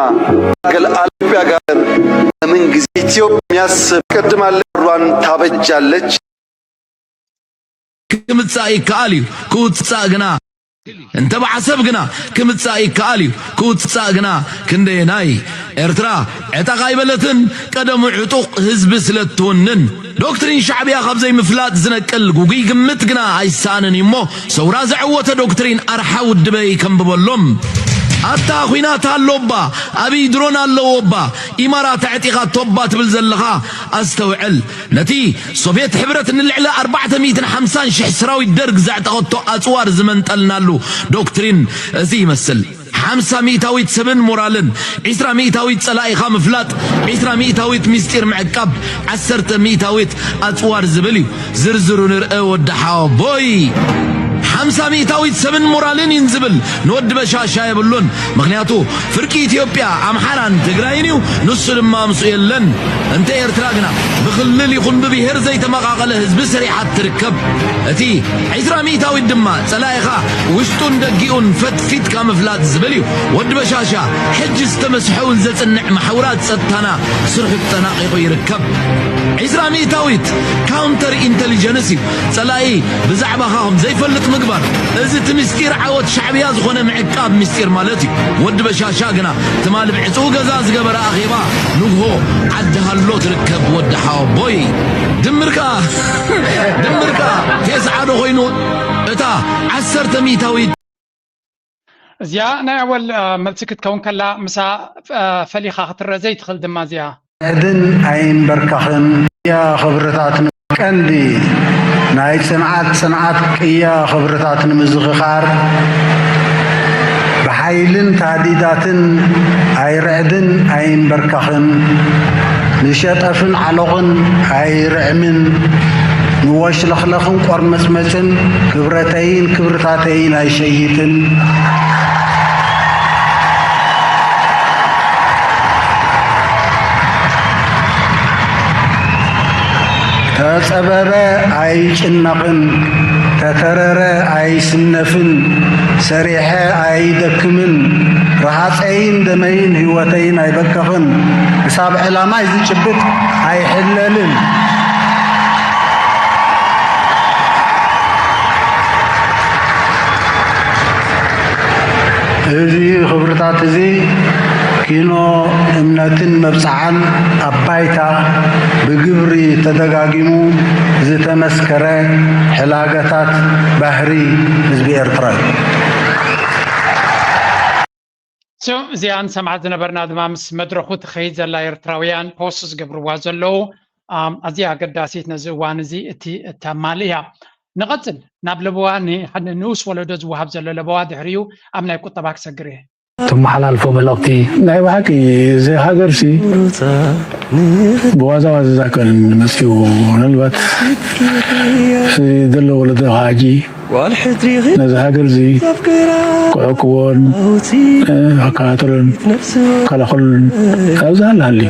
ኢትዮጵያ ጋር ምን ጊዜ ኢትዮጵያ የሚያስብ ቀድማለች፣ በሯን ታበጃለች። ክምጻእ ይከኣል እዩ። ክውጻእ ግና እንተ ብዓሰብ ግና ክምጻእ ይከኣል እዩ፣ ክውጻእ ግና ክንደየናይ? ኤርትራ ዕጠቕ ኣይበለትን፣ ቀደሙ ዕጡቕ ህዝቢ ስለ እትውንን። ዶክትሪን ሻዕብያ ካብ ዘይምፍላጥ ዝነቅል ጉጉይ ግምት ግና ኣይሰኣንን እዩ እሞ፣ ሰውራ ዘዐወተ ዶክትሪን ኣርሓ ውድበይ ከንብበሎም። ኣታ ኹናት ኣሎባ፣ ኣብይ ድሮን ኣለዎባ፣ ኢማራት ኣዕጢቓቶባ ትብል ዘለኻ ኣስተውዕል። ነቲ ሶቭየት ሕብረት ንልዕሊ ኣርባዕተ ሚእትን ሓምሳን ሽሕ ሰራዊት ደርግ ዘዕጠቐቶ ኣጽዋር ዝመንጠልናሉ ዶክትሪን እዚ ይመስል። ሓምሳ ሚእታዊት ሰብን ሞራልን፣ ዒስራ ሚእታዊት ጸላኢኻ ምፍላጥ፣ ዒስራ ሚእታዊት ምስጢር ምዕቃብ፣ ዓሰርተ ሚእታዊት ኣጽዋር ዝብል እዩ። ዝርዝሩ ንርእ ወዲ ሓወቦይ። ሓምሳ ሚእታዊት ሰብን ሞራልን ይን ዝብል ንወዲ በሻሻ የብሉን። ምኽንያቱ ፍርቂ ኢትዮጵያ ኣምሓራን ትግራይን እዩ፣ ንሱ ድማ ምስኡ የለን። እንተ ኤርትራ ግና ብክልል ይኹን ብብሄር ዘይተመቓቐለ ህዝቢ ሰሪሓት ትርከብ። እቲ ዒስራ ሚእታዊት ድማ ጸላኢኻ ውሽጡን ደጊኡን ፈትፊትካ ምፍላጥ ዝብል እዩ። ወዲ በሻሻ ሕጂ ዝተመስሐውን ዘጽንዕ መሓውራት ጸጥታና ስርሑ ተጠናቒቑ ይርከብ። ዒስራ ሚእታዊት ካውንተር ኢንተሊጀንስ እዩ። ጸላኢ ብዛዕባኻ ከም ዘይፈልጥ ምግባር። እዚ እቲ ምስጢር ዓወት ሻዕብያ ዝኾነ ምዕቃብ ምስጢር ማለት እዩ። ወዲ በሻሻ ግና ትማል ብዕጹው ገዛ ዝገበረ ኣኼባ ንግሆ ዓዲ ሃሎ ትርከብ ወዲ ሓወቦይ። ድምር ከኣ ድምር ከኣ ቴስዓ ዶ ኮይኑ እታ ዓሰርተ ሚእታዊት እዚኣ ናይ ኣወል እ፣ መልሲ ክትከውን ከላ ምሳ እ፣ ፈሊኻ ክትረ ዘይትኽእል ድማ እዚኣ ዕድን ኣይንበርካኽን። ቅያ ክብርታት ቀንዲ ናይ ጽንዓት ጽንዓት ቅያ ክብርታት ንምዝኽኻር ብሓይልን ታህዲዳትን ኣይርዕድን ኣይንበርካኽን። ንሸጠፍን ዓሎቕን ኣይርዕምን። ንወሽለኽለኽን ቆርመጽመጽን ክብረተይን ክብርታተይን ኣይሸይጥን። ተጸበበ ኣይጭነቕን፣ ተተረረ ኣይስነፍን፣ ሰሪሐ ኣይደክምን፣ ረሃጸይን ደመይን ህይወተይን ኣይበከኽን፣ ክሳብ ዕላማይ ዝጭብጥ ኣይሕለልን። እዚ ክብርታት እዚ ኪኖ እምነትን መብጽዓን ኣብ ባይታ ብግብሪ ተደጋጊሙ ዝተመስከረ ሕላገታት ባህሪ ህዝቢ ኤርትራ እዩ። So እዚኣ ንሰምዓ ዝነበርና ድማ ምስ መድረኹ ትኸይድ ዘላ ኤርትራውያን ፖስት ዝገብርዋ ዘለዉ ኣም፣ ኣዝያ ኣገዳሲት ነዚ እዋን እዚ እቲ እተማልእ እያ። ንቐጽል ናብ ለበዋ ንሓደ ንኡስ ወለዶ ዝወሃብ ዘሎ ለበዋ ድሕሪኡ ኣብ ናይ ቁጠባ ክሰግር እየ። ተመሓላልፎ መልእኽቲ ናይ ብሓቂ እዚ ሃገርሲ ብዋዛ ዋዛ ዝኣከል መፅኡ ምናልባት ዘሎ ወለዶ ከዓ ሕጂ ነዚ ሃገር እዚ ክዕቅቦን ክከታተሎን ክከላኸሉን ካብ ዝሃለ ሃልዩ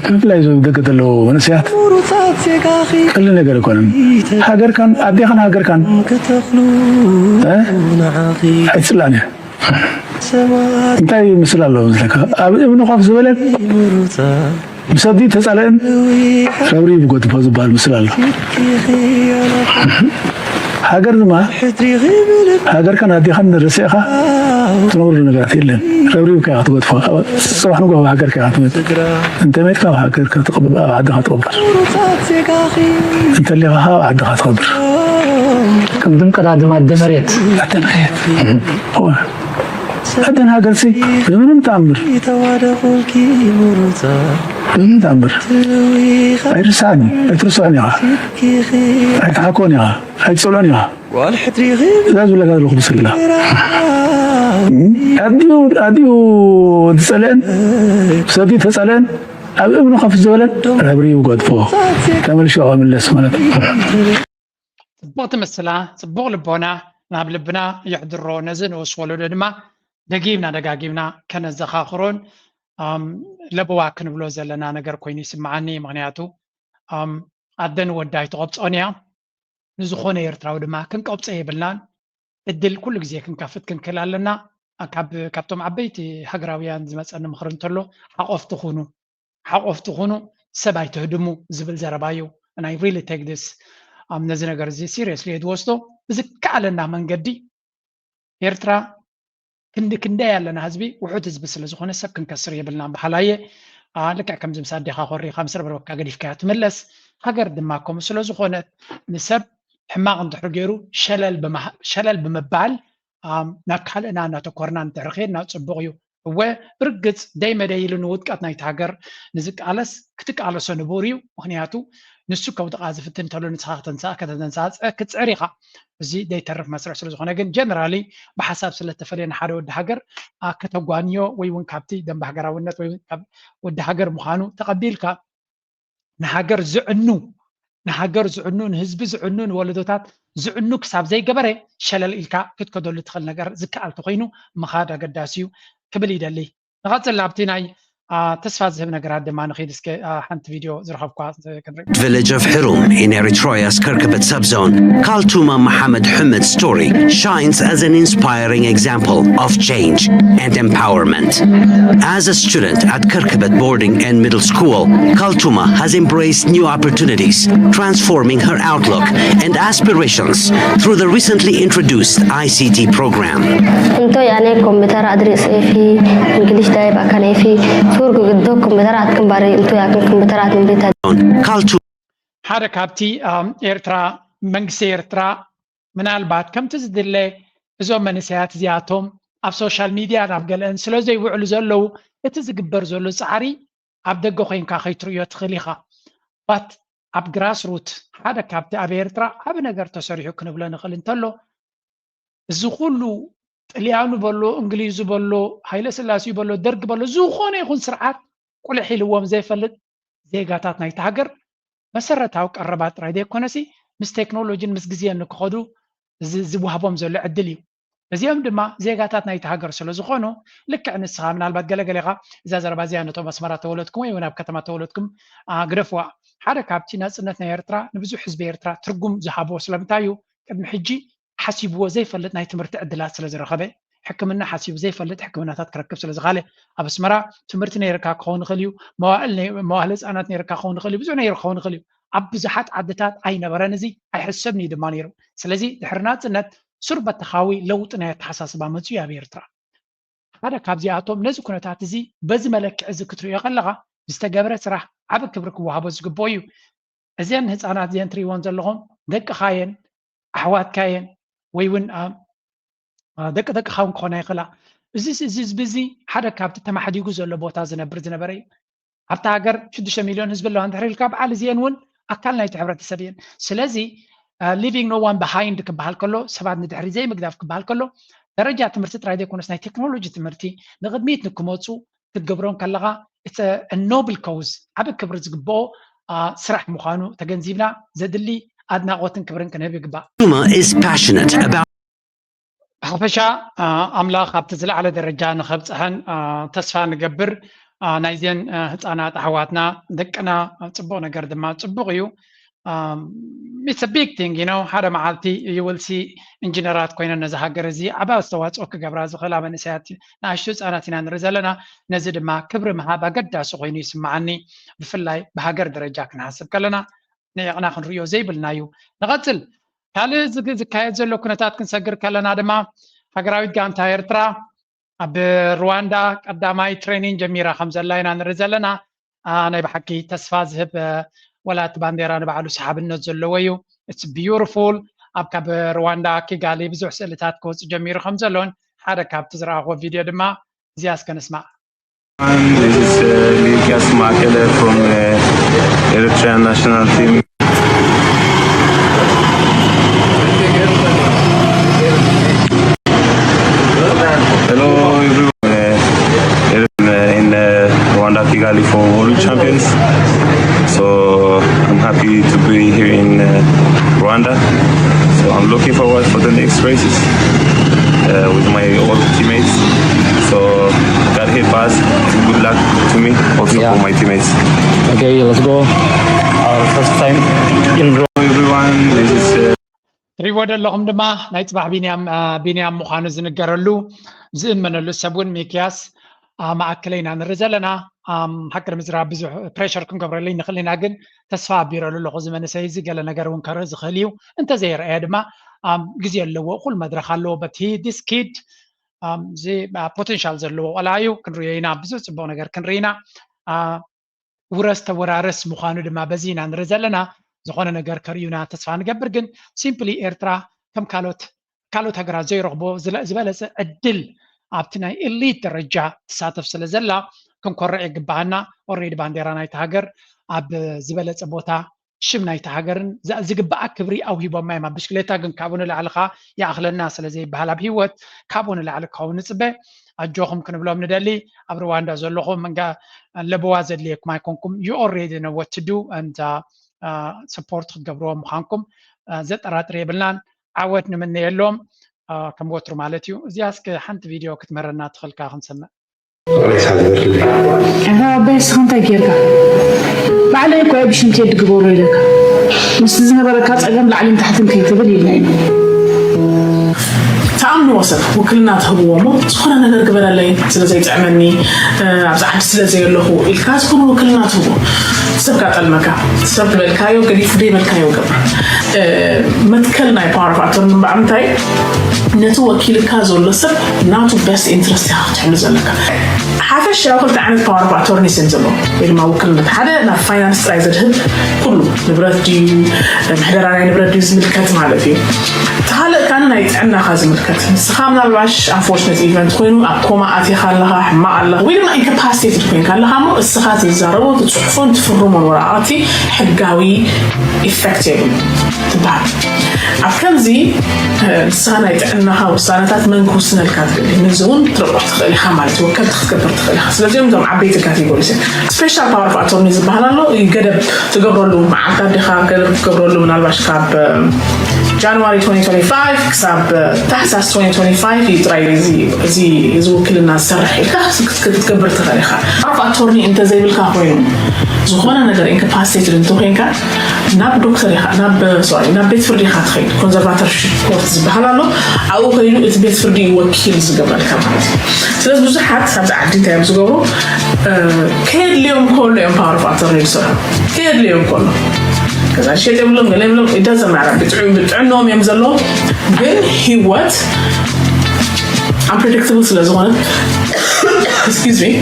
ብፍላይ እዞም ደገ ዘለዉ መንእሰያት ቀሊል ነገር ኣይኮነን። ሃገርካን ኣዴኻን ሃገርካን ኣይትፅላእን እያ። እንታይ ምስል ኣሎ መስለካ? ኣብ እምኒ ኮፍ ዝበለን ብሰዲ ተፃለአን ረብሪቡ ገድፎ ዝበሃል ምስል ኣሎ። ሃገር ድማ ሃገርካን ኣዴኻን ረሲዕኻ ትነብረሉ ነገራት የለን። ረብሪብካ ኢኻ ትገድፎ። ፅባሕ ንግሆ ኣብ ሃገርካ ኢኻ ትመፅእ። እንተመይትካ ኣብ ሃገርካ ትቕብር፣ ኣብ ዓድኻ ትቕብር። እንተሊኻ ኣብ ዓድኻ ትቐብር። ቅድም ቀዳድም ኣደ መሬት። ኣደ መሬት። እወ። ኣደን ሃገርሲ ብምንም ተኣምር ብምንም ተኣምር ኣይርስዓን እዩ። ኣይትርስዖን ኢኻ። ኣይትሓኮን ኢኻ። ኣይትጸልኦን ኢኻ። እዛ ዝብለካ ዘለኹ ብስላ ኣዲኡ ኣዲኡ ዝጸልአን ብሰዲ ተጸልአን ኣብ እምኒ ከፍ ዝበለን ረብሪቡ ገድፎ ተመልሾ ክምለስ ማለት እዩ። ጽቡቕቲ ምስላ፣ ጽቡቕ ልቦና ናብ ልብና የሕድሮ። ነዚ ንኡስ ወለዶ ድማ ደጊምና ደጋጊምና ከነዘኻኽሮን ኣም፣ ለበዋ ክንብሎ ዘለና ነገር ኮይኑ ይስምዓኒ። ምኽንያቱ ኣም፣ ኣደ ንወዳ ኣይትቐብጾን እያ። ንዝኾነ ኤርትራዊ ድማ ክንቀብጾ የብልናን። ዕድል ኩሉ ግዜ ክንከፍት ክንክእል ኣለና። ካብ ካብቶም ዓበይቲ ሃገራውያን ዝመጸኒ ምኽሪ እንተሎ ሓቆፍቲ ኩኑ። ሓቆፍቲ ኩኑ፣ ሰብ ኣይትህድሙ ዝብል ዘረባ እዩ። And I really take this ኣም፣ ነዚ ነገር እዚ ሲሪየስሊ እየ ዝወስዶ። ብዝከኣለና መንገዲ ኤርትራ ክንዲ ክንደይ ኣለና ህዝቢ፣ ውሑድ ህዝቢ ስለ ዝኾነ ሰብ ክንከስር የብልናን በሃላይ እየ። ልክዕ ከምዚ ምስ ኣዴኻ ኮሪኻ ምስ ረብረብካ ገዲፍካያ ትምለስ። ሃገር ድማ ከምኡ ስለ ዝኾነት ንሰብ ሕማቕ እንድሕር ገይሩ ሸለል ብምባል ናብ ካልእና እናተኮርና እንድሕር ከድና ጽቡቕ እዩ። እወ ብርግጽ ደይ መደይ ኢሉ ንውድቀት ናይቲ ሃገር ንዝቃለስ ክትቃለሶ ንቡር እዩ። ምኽንያቱ ንሱ ከውድቓ ዝፍትን እንተሎ ንስኻ ከተንስኣ ከተተንስኣ ክትጽዕር ኢኻ። እዚ ዘይተርፍ መስርሕ ስለ ዝኾነ ግን ጀነራሊ ብሓሳብ ስለ ተፈለየ ንሓደ ወዲ ሃገር ከተጓንዮ ወይ እውን ካብቲ ደንበ ሃገራውነት ወይ ካብ ወዲ ሃገር ምዃኑ ተቐቢልካ ንሃገር ዝዕኑ ንሃገር ዝዕኑ ንህዝቢ ዝዕኑ ንወለዶታት ዝዕኑ ክሳብ ዘይገበረ ሸለል ኢልካ ክትከደሉ ትኽእል ነገር ዝከኣል ተኾይኑ ምኻድ ኣገዳሲ እዩ ክብል ይደሊ። ንቐጽል ኣብቲ ናይ ተስፋ ዝህብ ነገራት ድማ ንኺድ እስከ ሓንቲ ቪድዮ ዝረኸብኳ ክንርኢ። Village of Hirum in Eritrea's Kerkebet subzone, Kaltuma Mohammed Hamid's story shines as an inspiring example of change and empowerment. As a student at Kerkebet Boarding and Middle School, Kaltuma has embraced new opportunities, transforming her outlook and aspirations through the recently introduced I C T program. Into yani computer adres efi, English dai bakan efi, sur gdo computer at kembari into yakin computer at nbita. Kaltuma ሓደ ካብቲ ኤርትራ መንግስቲ ኤርትራ ምናልባት ከምቲ ዝድለ እዞም መንእሰያት እዚኣቶም ኣብ ሶሻል ሚድያ ናብ ገለአን ስለ ዘይውዕሉ ዘለዉ እቲ ዝግበር ዘሎ ጻዕሪ ኣብ ደገ ኮይንካ ከይትርእዮ ትኽእል ኢኻ። ባት ኣብ ግራስ ሩት ሓደ ካብቲ ኣብ ኤርትራ ዓብ ነገር ተሰሪሑ ክንብሎ ንኽእል እንተሎ እዚ ኩሉ ጥልያኑ በሎ እንግሊዙ በሎ ሃይለ ስላሴ በሎ ደርግ በሎ ዝኾነ ይኹን ስርዓት ቁልሕ ኢልዎም ዘይፈልጥ ዜጋታት ናይቲ ሃገር መሰረታዊ ቀረባት ጥራይ ዘይኮነሲ ምስ ቴክኖሎጂን ምስ ግዜን ንክኸዱ ዝወሃቦም ዘሎ ዕድል እዩ። እዚኦም ድማ ዜጋታት ናይቲ ሃገር ስለ ዝኾኑ ልክዕ ንስኻ ምናልባት ገለገሌኻ እዛ ዘረባ እዚኣ ነቶም ኣስመራ ተወለድኩም ወይ እውን ኣብ ከተማ ተወለድኩም ግደፍዋ። ሓደ ካብቲ ናፅነት ናይ ኤርትራ ንብዙሕ ህዝቢ ኤርትራ ትርጉም ዝሃቦ ስለምንታይ እዩ? ቅድሚ ሕጂ ሓሲብዎ ዘይፈልጥ ናይ ትምህርቲ ዕድላት ስለ ዝረኸበ፣ ሕክምና ሓሲቡ ዘይፈልጥ ሕክምናታት ክረክብ ስለ ዝኻለ፣ ኣብ ኣስመራ ትምህርቲ ነይርካ ክኸውን ይኽእል እዩ፣ መዋእል ህፃናት ነይርካ ክኸውን ይኽእል እዩ፣ ብዙሕ ነይሩ ክኸውን ይኽእል እዩ። ኣብ ብዙሓት ዓድታት ኣይነበረን፣ እዚ ኣይሕሰብን እዩ ድማ ነይሩ። ስለዚ ድሕሪ ናፅነት ሱር በተኻዊ ለውጢ ናይ ኣተሓሳስባ መፅኡ ኣብ ኤርትራ። ሓደ ካብዚኣቶም ነዚ ኩነታት እዚ በዚ መለክዒ እዚ ክትርእዮ ከለኻ ዝተገብረ ስራሕ ዓቢ ክብሪ ክወሃቦ ዝግብኦ እዩ። እዘን ህፃናት እዚአን ትርእይዎን ዘለኹም ደቅኻ እየን፣ ኣሕዋትካ እየን ወይ እውን ደቂ ደቅኻ እውን ክኾና ይኽእላ። እዚ ህዝቢ እዚ ሓደ ካብቲ ተማሕዲጉ ዘሎ ቦታ ዝነብር ዝነበረ እዩ። ኣብታ ሃገር ሽዱሽተ ሚልዮን ህዝቢ ኣለዋ እንድሕር ኢልካ በዓል እዚአን እውን ኣካል ናይቲ ሕብረተሰብ እየን። ስለዚ leaving no one behind ክበሃል ከሎ ሰባት ንድሕሪ ዘይምግዳፍ ክበሃል ከሎ ደረጃ ትምህርቲ ጥራይ ዘይኮነስ ናይ ቴክኖሎጂ ትምህርቲ ንቕድሚት ንክመፁ ክትገብሮም ከለኻ it's a noble cause ዓቢ ክብሪ ዝግብኦ ስራሕ ምዃኑ ተገንዚብና ዘድሊ ኣድናቖትን ክብርን ክንህብ ይግባእ። Kaltuma is passionate about ብሓፈሻ ኣምላኽ ኣብቲ ዝለዓለ ደረጃ ንኸብፅሐን ተስፋ ንገብር። ናይዘን ህፃናት ኣሕዋትና ደቅና ፅቡቕ ነገር ድማ ፅቡቕ እዩ። It's a big thing you know ሓደ መዓልቲ you will see ኢንጂነራት ኮይነን ነዚ ሃገር እዚ ዓቢ ኣስተዋፅኦ ክገብራ ዝኽእላ መንእሰያት ንኣሽቱ ህፃናት ኢና ንርኢ ዘለና። ነዚ ድማ ክብሪ ምሃብ ኣገዳሲ ኮይኑ ይስምዓኒ። ብፍላይ ብሃገር ደረጃ ክንሓስብ ከለና ንዒቕና ክንርእዮ ዘይብልና እዩ። ንቐፅል ካልእ ዝካየድ ዘሎ ኩነታት ክንሰግር ከለና ድማ ሃገራዊት ጋንታ ኤርትራ ኣብ ሩዋንዳ ቀዳማይ ትሬኒንግ ጀሚራ ከም ዘላ ኢና ንርኢ ዘለና። ናይ ብሓቂ ተስፋ ዝህብ ወላ እቲ ባንዴራ ንባዕሉ ሰሓብነት ዘለዎ እዩ። It's beautiful ኣብ ካብ ሩዋንዳ ኪጋሊ ብዙሕ ስእልታት ክወፅእ ጀሚሩ ከም ዘሎን ሓደ ካብቲ ዝረኣኽዎ ቪድዮ ድማ እዚኣ እስከ ንስማዕ። And this is uh, Mikias Makele from uh, Eritrean national team. Hello everyone. Uh, in uh, Rwanda Kigali for World Champions. So I'm happy to be here in uh, Rwanda. So I'm looking forward for the next races uh, with my old teammates. So God help us. Good luck to me, also yeah. For my teammates. Okay, let's go. Our first time in Rwanda. Everyone, this is. Uh... ትሪእዎ ዘለኹም ድማ ናይ ፅባሕ ቢንያም ቢንያም ምዃኑ ዝንገረሉ ዝእመነሉ ሰብ እውን ሚክያስ መኣከለ ኢና ንርኢ ዘለና። ሓቂ ንምዝራብ ብዙሕ ፕሬሸር ክንገብረሉ ይንኽእል ኢና፣ ግን ተስፋ ኣቢረሉ ኣለኹ። እዚ መንእሰይ እዚ ገለ ነገር እውን ከርኢ ዝኽእል እዩ። እንተዘየርኣየ ድማ ግዜ ኣለዎ፣ እኹል መድረኽ ኣለዎ። በት ሂ ዲስ ኪድ እዚ ፖቴንሻል ዘለዎ ቆልዓ እዩ። ክንሪኦ ኢና፣ ብዙሕ ፅቡቕ ነገር ክንርኢ ኢና። ውረስ ተወራረስ ምዃኑ ድማ በዚ ኢና ንርኢ ዘለና። ዝኾነ ነገር ከርእዩና ተስፋ ንገብር። ግን ሲምፕሊ ኤርትራ ከም ካልኦት ካልኦት ሃገራት ዘይረኽቦ ዝበለፀ ዕድል ኣብቲ ናይ ኤሊት ደረጃ ትሳተፍ ስለ ዘላ ክንኮርዕ ይግባሃና። ኦሬዲ ባንዴራ ናይቲ ሃገር ኣብ ዝበለፀ ቦታ ሽም ናይቲ ሃገርን ዝግባኣ ክብሪ ኣውሂቦማ እዮም። ኣብ ብሽክሌታ ግን ካብኡ ንላዕሊ ከዓ ይኣኽለና ስለ ዘይበሃል ኣብ ህይወት ካብኡ ንላዕሊ ክኸውን ንፅበ። ኣጆኹም ክንብሎም ንደሊ። ኣብ ሩዋንዳ ዘለኹም መንጋ ለበዋ ዘድልየኩም ኣይኮንኩም። You already know what to do and support ክትገብርዎም ምዃንኩም ዘጠራጥር የብልናን። ዓወት ንምነየሎም ከም ወትሩ ማለት እዩ። እዚኣ እስከ ሓንቲ ቪድዮ ክትምህረና ትኽእልካ ክንሰምዕ። ሬሳ ዝበርልለይ። ኣታ ኣባይ እስኻ እንታይ ጌርካ? ባዕለይ እኮ እየ ብሽምትየ ድግበሮ ኢለካ። ምስቲ ዝነበረካ ጸገም ላዕልን ታሕትን ከይትብል ኢልና ኢና። ትኣምንዎ ሰብ ውክልና ትህብዎ እሞ ዝኾነ ነገር ግበረለይ ስለ ዘይጥዕመኒ ኣብዚ ዓዲ ስለ ዘየለኹ ኢልካ ዝኾነ ውክልና ትህቦ። ሰብ ካጠልመካ ሰብ ዝበልካዮ ገዲፉ ዘይበልካዮ ገብር። መትከል ናይ ፓወር ኦፍ ኣተርኒ እምበኣር እንታይ ነቲ ወኪልካ ዘሎ ሰብ ናቱ ቤስት ኢንትረስት ኢኻ ክትሕሉ ዘለካ። ሓፈሻዊ ክልተ ዓይነት ፓወር ኦፍ ኣቶርኒስ እዮም ዘለዉ ወይ ድማ ውክልነት ሓደ ናብ ፋይናንስ ጥራይ ዘድህብ ኩሉ ንብረት ድዩ ምሕደራ ናይ ንብረት ድዩ ዝምልከት ማለት እዩ። ካልእ ካን ናይ ጥዕናኻ ዝምልከት ንስኻ ምናልባሽ ኣንፎርችነት ኢቨንት ኮይኑ ኣብ ኮማ ኣቲኻ ኣለኻ ሕማቕ ኣለኻ ወይ ድማ ኢንካፓሲቴትድ ኮይንካ ኣለኻ እሞ እስኻ ትዛረቦ ትፅሕፎን ትፍርሞን ወረቓቕቲ ሕጋዊ ኢፌክት የብሉ ትበሃል። ኣብ ከምዚ ንስኻ ናይ ጥዕናኻ ውሳነታት መን ክውስነልካ ትደሊ ነዚ እውን ትረቆ ትኽእል ኢኻ ማለት እዩ። ወከልቲ ክትገብር ትኽእል ኢኻ። ስለዚኦም እዞም ዓበይቲ ካቴጎሪስ እዮም። ስፔሻል ፓወር ኦፍ ኣቶርኒ ዝበሃል ኣሎ። ገደብ ትገብረሉ መዓልታት ዲኻ ገደብ ትገብረሉ ምናልባሽ ካብ ጃንዋሪ ክሳብ ታሕሳስ እዩ ጥራይ እዚ ውክልና ዝሰርሕ ኢልካ ክትገብር ትኽእል ኢኻ። ፓወር ኦፍ ኣቶርኒ እንተዘይብልካ ኮይኑ ዝኾነ ነገር ኢንካፓሲቴትድ እንተኮይንካ ናብ ዶክተር ኢኻ ናብ ሶሪ ናብ ቤት ፍርዲ ኢኻ ትኸይድ። ኮንዘርቫተርሺፕ ኮርት ዝበሃል ኣሎ። ኣብኡ ከይዱ እቲ ቤት ፍርዲ እዩ ወኪል ዝገብረልካ ማለት እዩ። ስለዚ ብዙሓት ኣብዚ ዓዲ እንታይ እዮም ዝገብሩ? ከየድልዮም ከሎ እዮም ፓወር ኦፍ ኣተርኒ ዝሰርሑ። ከየድልዮም ከሎ ገዛ ሸጥ የብሎም ገለ የብሎም ኢዳዘማራ ብጥዕኖም እዮም ዘለዉ። ግን ህይወት ኣንፕሬዲክትብል ስለ ዝኾነት ኤክስኪውዝ ሚ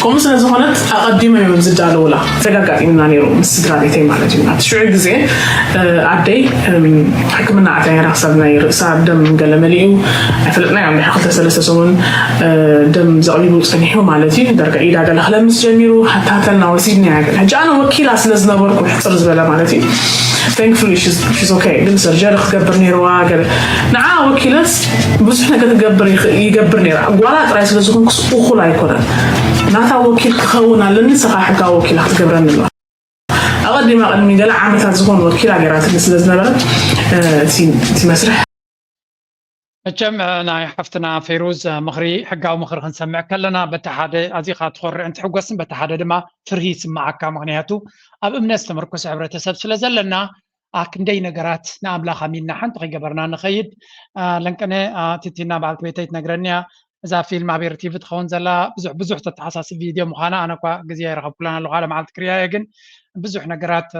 ከምኡ ስለ ዝኾነት ኣቐዲሞም እዮም ዝዳለውላ። ተጋጋጢምና ነይሩ ምስ ስድራ ቤተይ ማለት እዩ። ኣብቲ ሽዑ ግዜ ኣደይ ሕክምና ኣትያ ነይራ ክሳብ ናይ ርእሳ ደም ገለ መሊኡ ኣይፈለጥና እዮም ድሓ ክልተ ሰለስተ ሰሙን ደም ዘቕቢቡ ጸኒሑ ማለት እዩ። ደርቀ ኢዳ ገለ ክለምስ ጀሚሩ ሃታተልና ወሲድና ያገል ሕጂ ኣነ ወኪላ ስለ ዝነበርኩ ሕፅር ዝበለ ማለት እዩ። Thankfully she's okay ግን ሰርጀሪ ክትገብር ነይርዋ ገለ ንዓ ወኪለስ ብዙሕ ነገር ክገብር ይገብር ነይራ ጓላ ጥራይ ስለ ዝኾንኩስ እኹል ኣይኮነን። ናታ ወኪል ክኸውን ኣለኒ ንስኻ ሕጋዊ ወኪላ ክትገብረኒ ኣለዋ። ኣቐዲማ ቅድሚ ገለ ዓመታት ዝኾኑ ወኪላ ገይራትኒ ስለ ዝነበረት እቲ መስርሕ መቸም ናይ ሓፍትና ፌሩዝ ምኽሪ ሕጋዊ ምኽሪ ክንሰምዕ ከለና በቲ ሓደ ኣዚኻ ትኾርዕን ትሕጎስን በቲ ሓደ ድማ ፍርሂ ይስምዓካ። ምኽንያቱ ኣብ እምነት ዝተመርኮሰ ሕብረተሰብ ስለ ዘለና ክንደይ ነገራት ንኣምላኽ ኣሚንና ሓንቲ ከይገበርና ንኸይድ። ለንቀነ ቲቲና በዓልቲ ቤተይ ትነግረኒ እያ እዛ ፊልም ኣብ ኤርቲቪ ትኸውን ዘላ ብዙሕ ብዙሕ ተተሓሳስብ ቪድዮ ምዃና ኣነ እኳ ግዜ ኣይረኸብኩላን ኣለኹ ሓደ መዓልቲ ክሪያ እየ ግን ብዙሕ ነገራት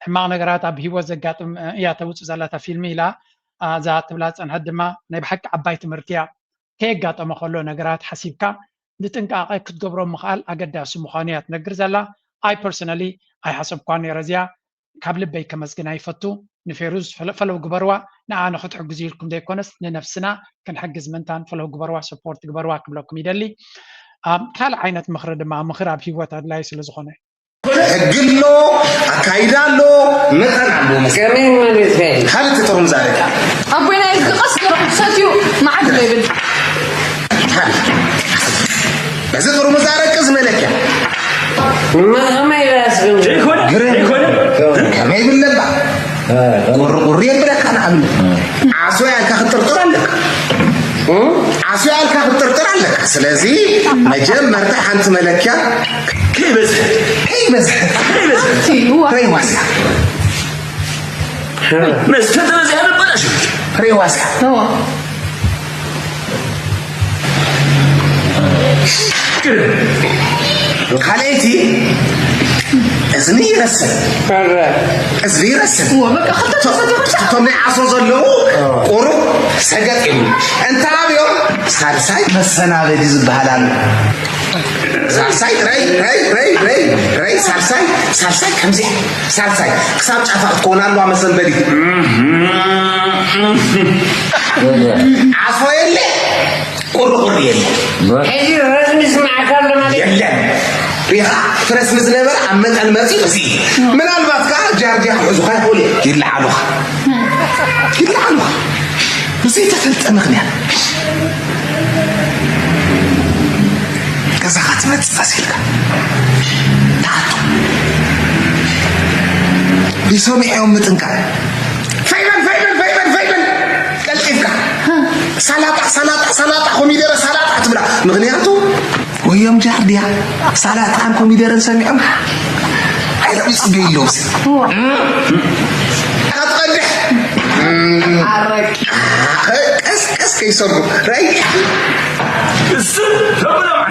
ሕማቕ ነገራት ኣብ ሂወት ዘጋጥም እያ ተውፅእ ዘላ እታ ፊልሚ ኢላ እዛ ትብላ ዝፀንሐት ድማ ናይ ብሓቂ ዓባይ ትምህርቲ እያ። ከየጋጠመ ከሎ ነገራት ሓሲብካ ብጥንቃቐ ክትገብሮ ምኽኣል ኣገዳሲ ምዃኑ እያ ትነግር ዘላ። ኣይ ፐርሰናሊ ኣይሓሰብኳን ነይረ እዚኣ። ካብ ልበይ ከመስግና ይፈቱ። ንፌሩዝ ፈለው ግበርዋ። ንኣነ ክትሕግዙ ኢልኩም ዘይኮነስ ንነፍስና ክንሕግዝ ምእንታን ፈለው ግበርዋ፣ ሰፖርት ግበርዋ ክብለኩም ይደሊ። ካልእ ዓይነት ምኽሪ ድማ ምኽሪ ኣብ ሂወት ኣድላይ ስለ ዝኾነ ሕጊ ኣሎ፣ ኣካይዳ ኣሎ፣ መጠን ኣሎ። መስ- ከመይ ማለት ከ? ካልእ ጥርሙዝ ኣረቂ። ኣቦይ ናይ ህዝቢ ቀስ ገይሩ ክትሰትዩ መዓት ዶ ይብል? በዚ ጥርሙዝ ኣረቂ እዚ መለኪያ። ከመይ ዳስ ግን? ግርም። ከመይ ይብል ነባ? ቁርቁሪ የብለካ ንኣብነት። ዓሶ ያልካ ክትጥርጥር ኣለካ። ዓስቢ ኣልካ ክትጥርጥር ኣለካ። ስለዚ መጀመርታ ሓንቲ መለኪያ ከይበዝሐ ከይበዝሐ ከይበዝሐ ከይዋስያ መስተ ተበዚሐ መበላሸት ከይዋስያ ካልኣይቲ እዝኒ ይረስን፣ እዝኒ ይረስን። እቶም ናይ ዓሶ ዘለዉ ቁሩብ ሰገጥ ይብሉ። እንተ ኣብዮም ሳልሳይ መሰናበዲ ዝበሃል ኣሎ። ሳልሳይ ረይ ረይ ረይ ረይ ረይ ሳልሳይ ሳልሳይ ከምዚ ሳልሳይ ክሳብ ጫፋ ክትከውን ኣለዋ መሰንበዲ። ዓሶ የለ ቁርቁር የለ። ሕጂ ረስሚ ስምዓካ ኣሎ ማለት የለን። ሪኻ እቲ ረስሚ ዝነበረ ኣብ መጠን መፂኡ እዚ ምናልባት ከዓ ጃርዲያ ክሕዙኻ ይኽእሉ እዮም። ይለዓሉኻ፣ ይለዓሉኻ ብዘይተፈልጠ ምኽንያት። ገዛኻ ትመጽእ ቀስ ኢልካ ትኣቱ። ይሰሚዐዮም ምጥንቃቕ። ፈይበል ፈይበል ፈይበል ፈይበል ቀልጢፍካ ሳላጣ ሳላጣ ሳላጣ ኮሚደረ ሳላጣ ትብላ። ምኽንያቱ ወዮም ጃርዲያ ሳላጣን ኮሚደረን ሰሚዖም ኣይረብጽ ገይሎም። ኣትቐድሕ ቀስ ቀስ ከይሰርጉ ራይ እሱ ተብሎም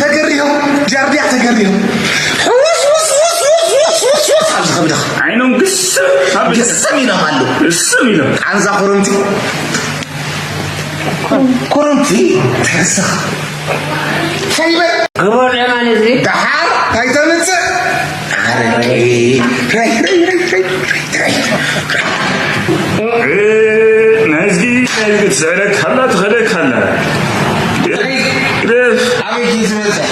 ተገሪሆም ጃርዲያ ተገሪሆም ሕውስ ውስ ውስ ውስ ውስ ውስ ውስ ኣብ ዝኸብድኻ ዓይኖም ግስም ኣብ ግስም ኢሎም ኣለዉ። ግስም ኢሎም ቃንዛ ኮረንቲ ኮረንቲ ተስኻ ፈይበ ግበር ለማን እዚ ደሓር እንታይ ተምጽእ? ኣረ ረይ ረይ ረይ ረይ ረይ ረይ ናይዚ ናይዚ ትስዕረካ ኣላ ትኸደካ ኣላ። ኣበይ ትመጽእ?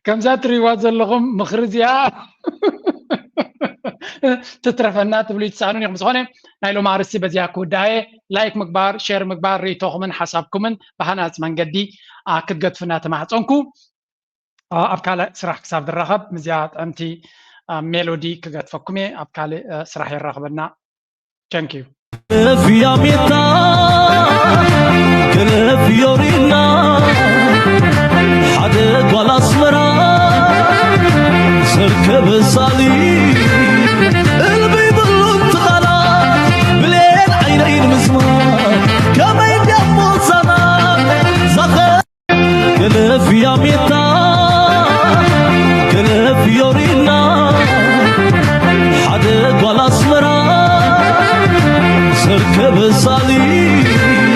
ከምዛ ትሪእዋ ዘለኹም ምኽሪ እዚኣ ትትረፈና ትብሉ ይትሰኣኑን ኢኹም። ዝኾነ ናይ ሎም ኣርስቲ በዚኣ ክውዳእየ። ላይክ ምግባር፣ ሼር ምግባር፣ ርእይቶኹምን ሓሳብኩምን ብሃናጽ መንገዲ ክትገድፉና ተማሕጸንኩ። ኣብ ካልእ ስራሕ ክሳብ ዝራኸብ ምስዚኣ ጥዕምቲ ሜሎዲ ክገድፈኩም እየ። ኣብ ካልእ ስራሕ የራኽበና። Thank you. Fiamita, Fiorina, ሓደ ጓል ኣስመራ ዘርከብ ሳሊ እልበይ ብሉን ትቓላ ብሌን ዓይነይ ንምስማ ከመይ ድያሞ ዛና ዛኸ ገለ ፊያሜታ